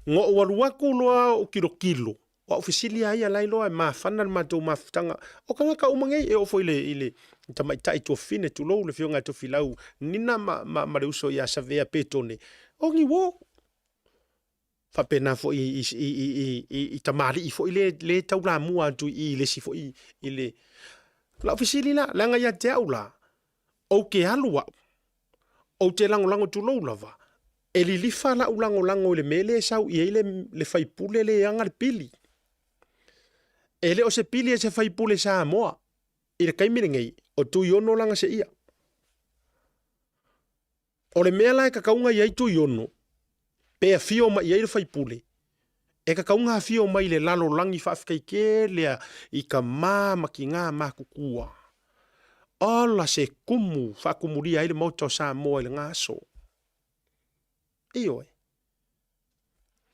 S1: Ngo ou alu atu loa o kilokilo. O au fesili a ia la iloa e mafana le matou mafutaga. O tagata uma nei e oo foi i le, i le tamaitai tuafafine tulou le afioga ia Tofilau Nina ma, ma, ma le uso ia Savea Petone. O ni uo. Faapena foi i, i, i, i, i, i tamalii foi le, le taulamua atu i i le isi foi i le... Lau fesili la, leaga ia te au la, ou te alu au, ou te lagolago tulou lava, e lilifa lau lagolago i le mea lea e sau i ai le, le faipule lea e ana le pili. E le o se pili a se faipule Samoa i le taimi lenei, o Tuiono lana seia. O le mea la e tatau ona i ai Tuiono, pe afio mai i ai le faipule, e tatau ona afio mai i le lalolagi faafetai tele a i tama ma tina matutua. Ola se kumu faatumulia ai le Maota o Samoa i lena aso. Ioe.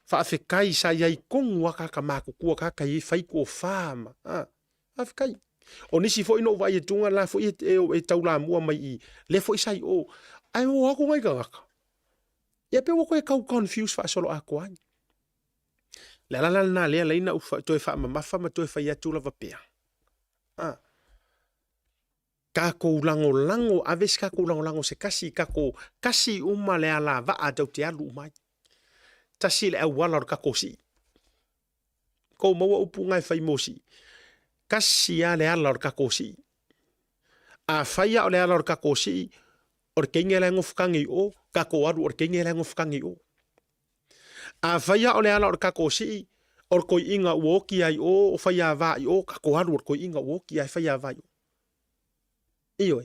S1: Faafetai sa i ai tonu a tagata matutua tagata i fai tofa ma a. Faafetai. O nisi foi na ou vaai atu la foi e, e, e taulamua mai i lea foi sa i o. Ae o atu nai tagata. Ia pe ua toe tau confuse faasoloatoa ai. Le ala la lena lea laina ou toe faamamafa ma toe fai atu lava pea. A. Tatou lagolago, ave se tatou lagolago se kasi, tatou kasi uma le alavaa tou te alu uma ai. Tasi le auala o le tatou sii. Kou maua upu na e fai mo sii. Kasi a le ala o le tatou sii. A fai a o le ala o le tatou sii, o le teine la e nofo i o, tatou alu o le teine la e nofo i o. Afai a o le ala o le kako sii, o le koiiga ua oki ai o, o faiava i o, kako alu o le koiiga ua oki ai faiava i o. Ioe.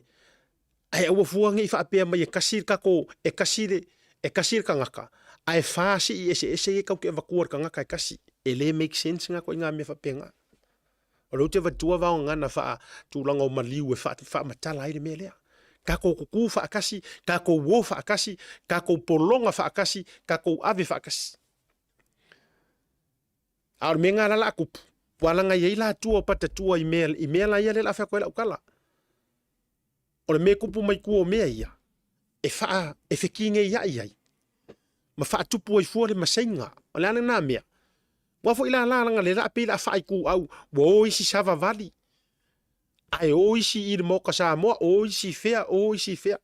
S1: Ae aua fua nei faapea mai e kasi le kako, e kasi le, e kasi le tagata. Ae fa sii eseese ia kau ke avatua le tagata e tasi. E le make sense nga koiga mea faapena. O lea ou te avatua vaogagana faa tulaga o maliu e faamatala ai le mea lea. Tatou tutu faatasi, tatou o faatasi, tatou pologa faatasi, tatou ave faatasi. A o le mea lena la o le a tupu, ua laga i ai la tua o patatua i mea, i mea la ia lea o le a fai atu ai lau tala. O le mea e tupu mai tua o mea ia, e faa, e fekineiai ai, ma faatupu ai fua le maseiga. O le a lena mea? Ua foi la la laga le la pei la faaituau, ua o isi savavali, ae o isi i le Maota Samoa, o isi fea, o isi fea.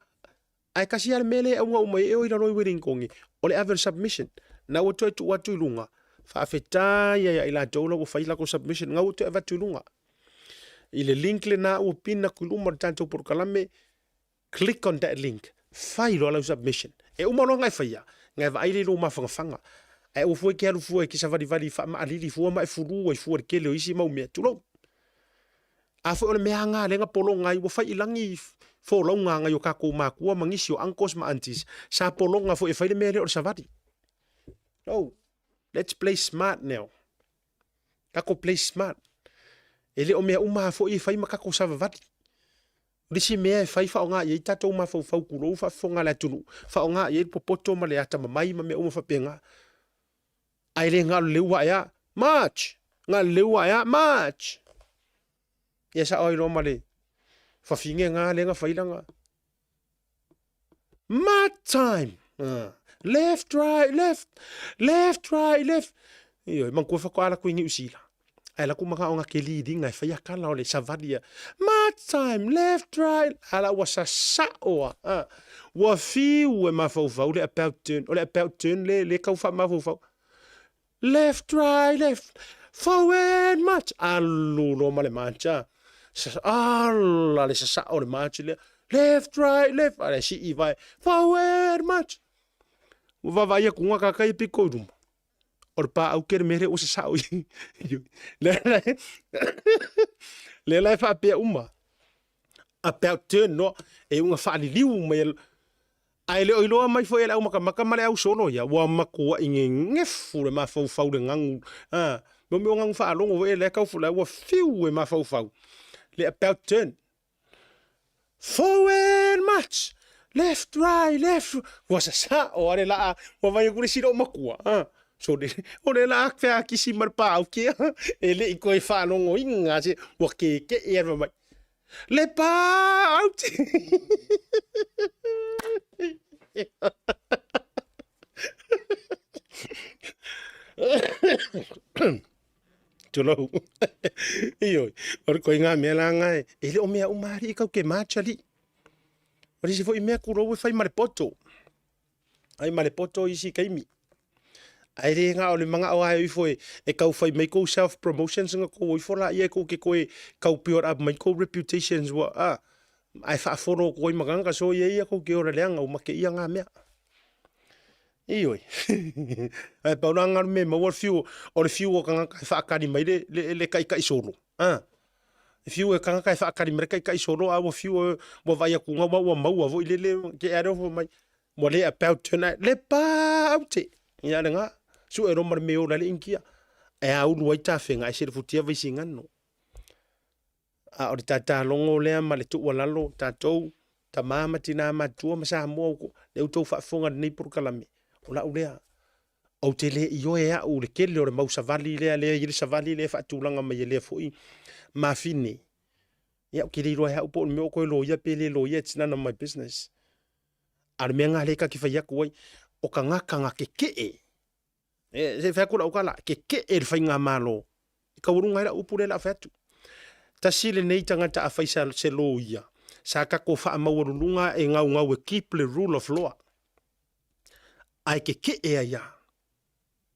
S1: Ae tasi lava le mea lea e auga uma i ai e o i lalo i Wellington, o le ave o le submission. Na ua toe tuu atu i luga, faafetai ai ia i latou la ua fai latou submission, na ua toe avatu i luga. I le link lena ua pin atu i luma o le tatou polokalame, click on that link, fai loa lau submission. E uma loa ona e faia, ona e vaai lea i lou mafanafana. Ae aua fua e te alu fua e te savalivali faamaalili fua ma e fulu ai fua i le tele o isi mau mea, tulou. A foi o le mea lava lena lea na pologa ai, ua fai i lagi folauga a nai o tatou matua ma nisi o uncles ma aunties, sa pologa foi e fai le mea lea o le savali. No, let's play smart now. Tatou play smart. E le o mea uma lava foi e fai ma tatou savavali. O le isi mea e fai faaaoga i ai tatou mafaufau tulou faafofoga a le atunuu, faaaoga i ai le popoto ma le atamamai ma mea uma faapena. Ae le na o le leu ae a, march! Na o le leu ae a, march! Ia sao ai loa ma le fafine na lea na fai lana march time! Left, right, left, left, right, left. Ioe, manatua faatoa alu atu i Niu Sila. Ae alu atu manao na te liliga e fai akala o le savali ia. March time, left, right. Ala ua sasao a. Ah. Ua fiu e mafaufau le about turn. O le about turn le, le tau faamafaufau. Left, right, left. Forward march. Alu loa ma le march. Ah. Ala le sasao o le march lea. Left, right, left. Ala sii vai. Forward march. Ua vaavaai atu nga kaka ia piko i luma. O le paau ke le mea lea ua sasao i. Lea la e faapea uma. About turn noa. E unga faaliliu mai. Ae le o iloa mai foi e le aumakamaka ma le ausolo ia, ua matuai gegefu le mafaufau le gagu. A, mo mea o gagu faalogo foi lea tau fula, ua fiu e mafaufau le about turn. Forward march! Left, right, left. Ua sasao a le laa, ua vai atu le isi loomatua. A, so le, o le laa feakisi ma le paau kea, e le i toe faalogoina se, ua kekee a le mai. Le paau te. Tulou. Ioe, o le koiga mea la nga e, e le o mea uma alii kau ke match alii. O le isi foi mea kulou e fai ma le poto. Ai ma le poto isi kaimi. Ae le nga o le manga o ae ifo e, e kau fai mai kou self promotions nga kou ifo la ia kou ke koe kau build up mai kou reputations wa a ae faafolo ko i maganga so ia ia kou ke ora leanga o make ia ngā mea. Ioe. Ae pau la ngā me maua le fiu, o le fiu o kangaka e whaakari mai le, le, le kaikai solo. Ah. E fiu e kangaka e whaakari mai le kaikai solo, a ua fiu e, ua vai aku ngā ua maua voi le le, ke are o mai. Ua le about turn ai, le pā aute. Ia le ngā, su e roma le me ola le inkia. E a ulu ai tāwhenga, e sere futia vaisingano. A o le tatalogo lea ma le tuualalo, tatou, tama ma tina matutua ma Samoa o lea ua outou faafofoga i lenei polokalame, o lau lea, ou te le ioe au i le tele o le mau savali lea, lea e i ai le savali lea e faatulaga mai e lea foi mafine. Ia, ou te le iloa e au po o le mea o toe loia pe le loia, it's none of my business. A o le mea lena lea ta te fai atu ai, o tagata na tetee, E, se fai atu lau tala, keke'e le faigamalo. E taualuga ai lau upu lea o le a fai atu. Tasi lenei tagata a fai sa, se loia, sa tatou faamaualuluga e gaugau e keep le rule of law. Ae keke'e ai lava.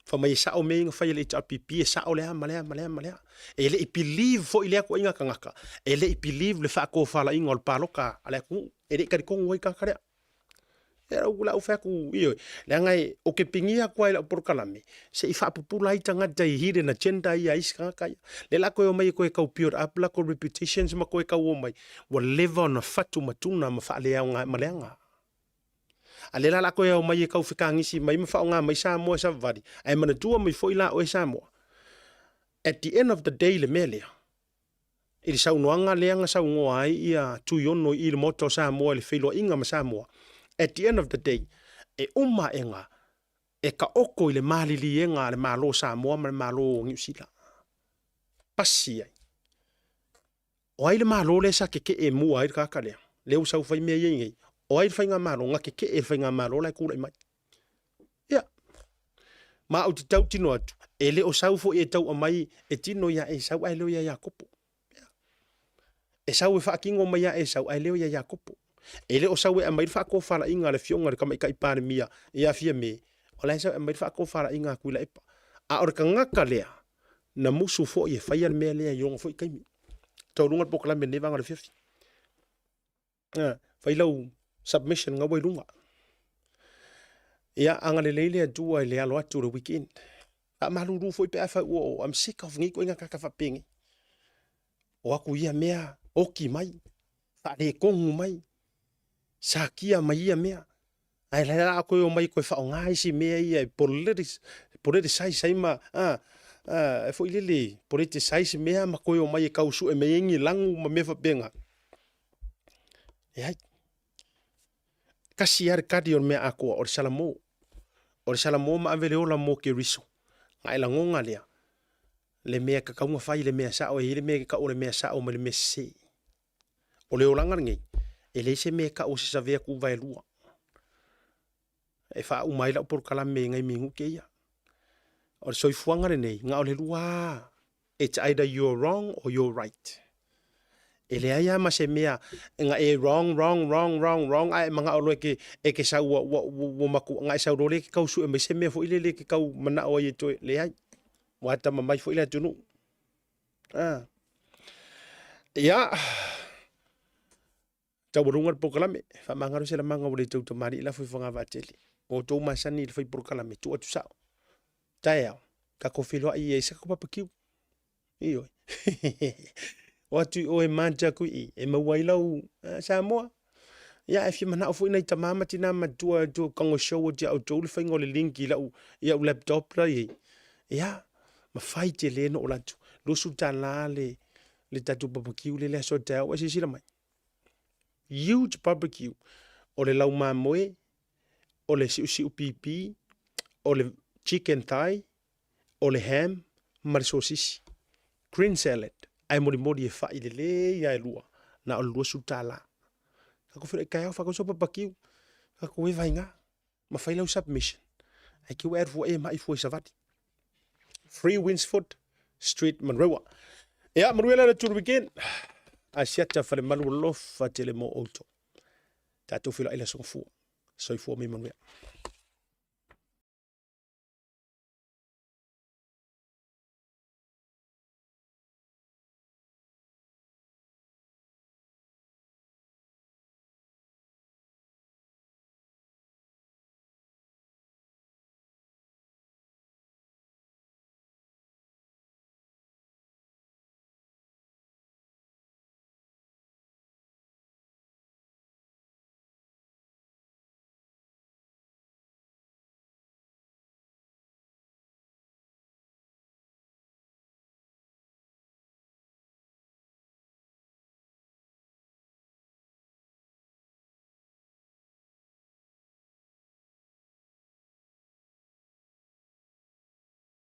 S1: Fai mai e sao mea ia na fai e le HRPP, e sao le a ma le a ma le a ma le a. E le i believe foi lea ituaiga tagata, e le i believe le faatofalaiga o le paloka a le atunuu. E le i talitonu ai le tagata lea. E au la au fai atu, ioe, leaga e, o ke pigia atu ai lau polokalame, se i faapupula ai tagata i hidden agenda ia a isi tagata ia. Lea la koe omai e koe kau build up lako reputations ma koe kau omai, ua leva ona fatu ma tuna ma faaleaoga ma leaga. A lea la o le a toe aumai e tau fekagisi mai ma faaaoga mai Samoa e savavali, ae manatua mai foi la oe Samoa, at the end of the day le mea lea, i le saunoaga lea na saunoa ai ia Tuiono i le Maota o Samoa i le feiloaiga ma Samoa, at the end of the day, e uma aega e taoto i le maliliega a le Malo o Samoa ma le Malo o Niu Sila. Pasi ai. O ai le Malo lea sa tetee mua ai le tagata lea? Lea ua sau fai mea ia i nei. O ai le faigamalo? Na tetee e le faigamalo la e tulai mai. Ia. Ma ou te tautino atu, e le o sau foi e tau aumai e tino ia Esau ae le o ia Iakopo. Ia. E sau e faatino mai ia Esau ae le o ia Iakopo. E le o sau e aumai le faatofalaiga a le afioga i le Tamaitai Palemia ia Fiame, o la e sau e aumai le faatofalaiga a Tuilaepa. A o le tagata lea, na musu foi e faia le mea lea i ona foi taimi. Taualuga le polokalame i lenei vaega o le afiafi. Fai lau submission na ua i luga. Ia, agalelei le Atua i le alo atu o le weekend. Faamalulu foi pe afai ua oo, I'm sick of nei ituaiga tagata faapenei. O atu ia mea, oti mai, faaletonu mai, satia mai ia mea. Ae la la toe omai toe faaaoga isi mea ia e politicize ai ma e foi lele politicize mea ma toe omai e tau sue mai ai ni lanu ma mea faapena. Leai. Tasi lava le tali o le mea atoa, o le salamo. O le salamo ma ave le ola mo Keriso. Na e lagona lea, le mea e tatau ona fai, le mea sao, e i ai le mea e tau o le mea sao ma le mea sese. O le olaga lenei, e leai se mea e tau o se savea tuvaelua e faauma ai lau polokalame i nai minute ia. O le soifuaga lenei, na o le lua lava. It's either you're wrong or you're right. E leai lava ma se mea na e wrong, wrong, wrong, wrong, wrong, ae e manao loa e ke, e ke sau ua, ua, ua, ua matua, na e sau loa lea e ke tau sue mai se mea foi lele e ke tau manao ai e toe, leai. Ua atamamai foi le atunuu. Ah. Ia, taualuga le polokalame, faamagalo se lamaga ua le tau tamalii lafo i Fogavaatele. O outou masani i le fai polokalame, tuu atu sao. Taeao, tatou feiloai i ai se tatou barbecue. Ioe. O atu i o e manta atu i i, e maua ai lau Samoa. Ia, e fia manao foi nai tama ma tina matua e atu tago show atu ia outou le faiga o le link i lau, i au laptop la i ai. Ia, ma fai tele na ou alu atu. $20 le, le tatou barbecue lea le aso a taeao, ua silasila mai. Huge barbecue. O le laumamoe, o le siusiu pipi, o le chicken thigh, o le ham ma le sosisi. Green salad, ae molimoli e fai lelei lava e lua, na o le $20. Tatou feiloai taeao faatau sau barbecue, tatou eva ai i ina ma fai lau submission. Ae te i ua e alu fua e mai fua i savali. Free Winsford Street, Manurewa. Ia, manuia le atu le weekend. Ae siata Falemalu alofa tele mo outou. Tatou feiloai le aso Gafua. Soifua ma ia manuia.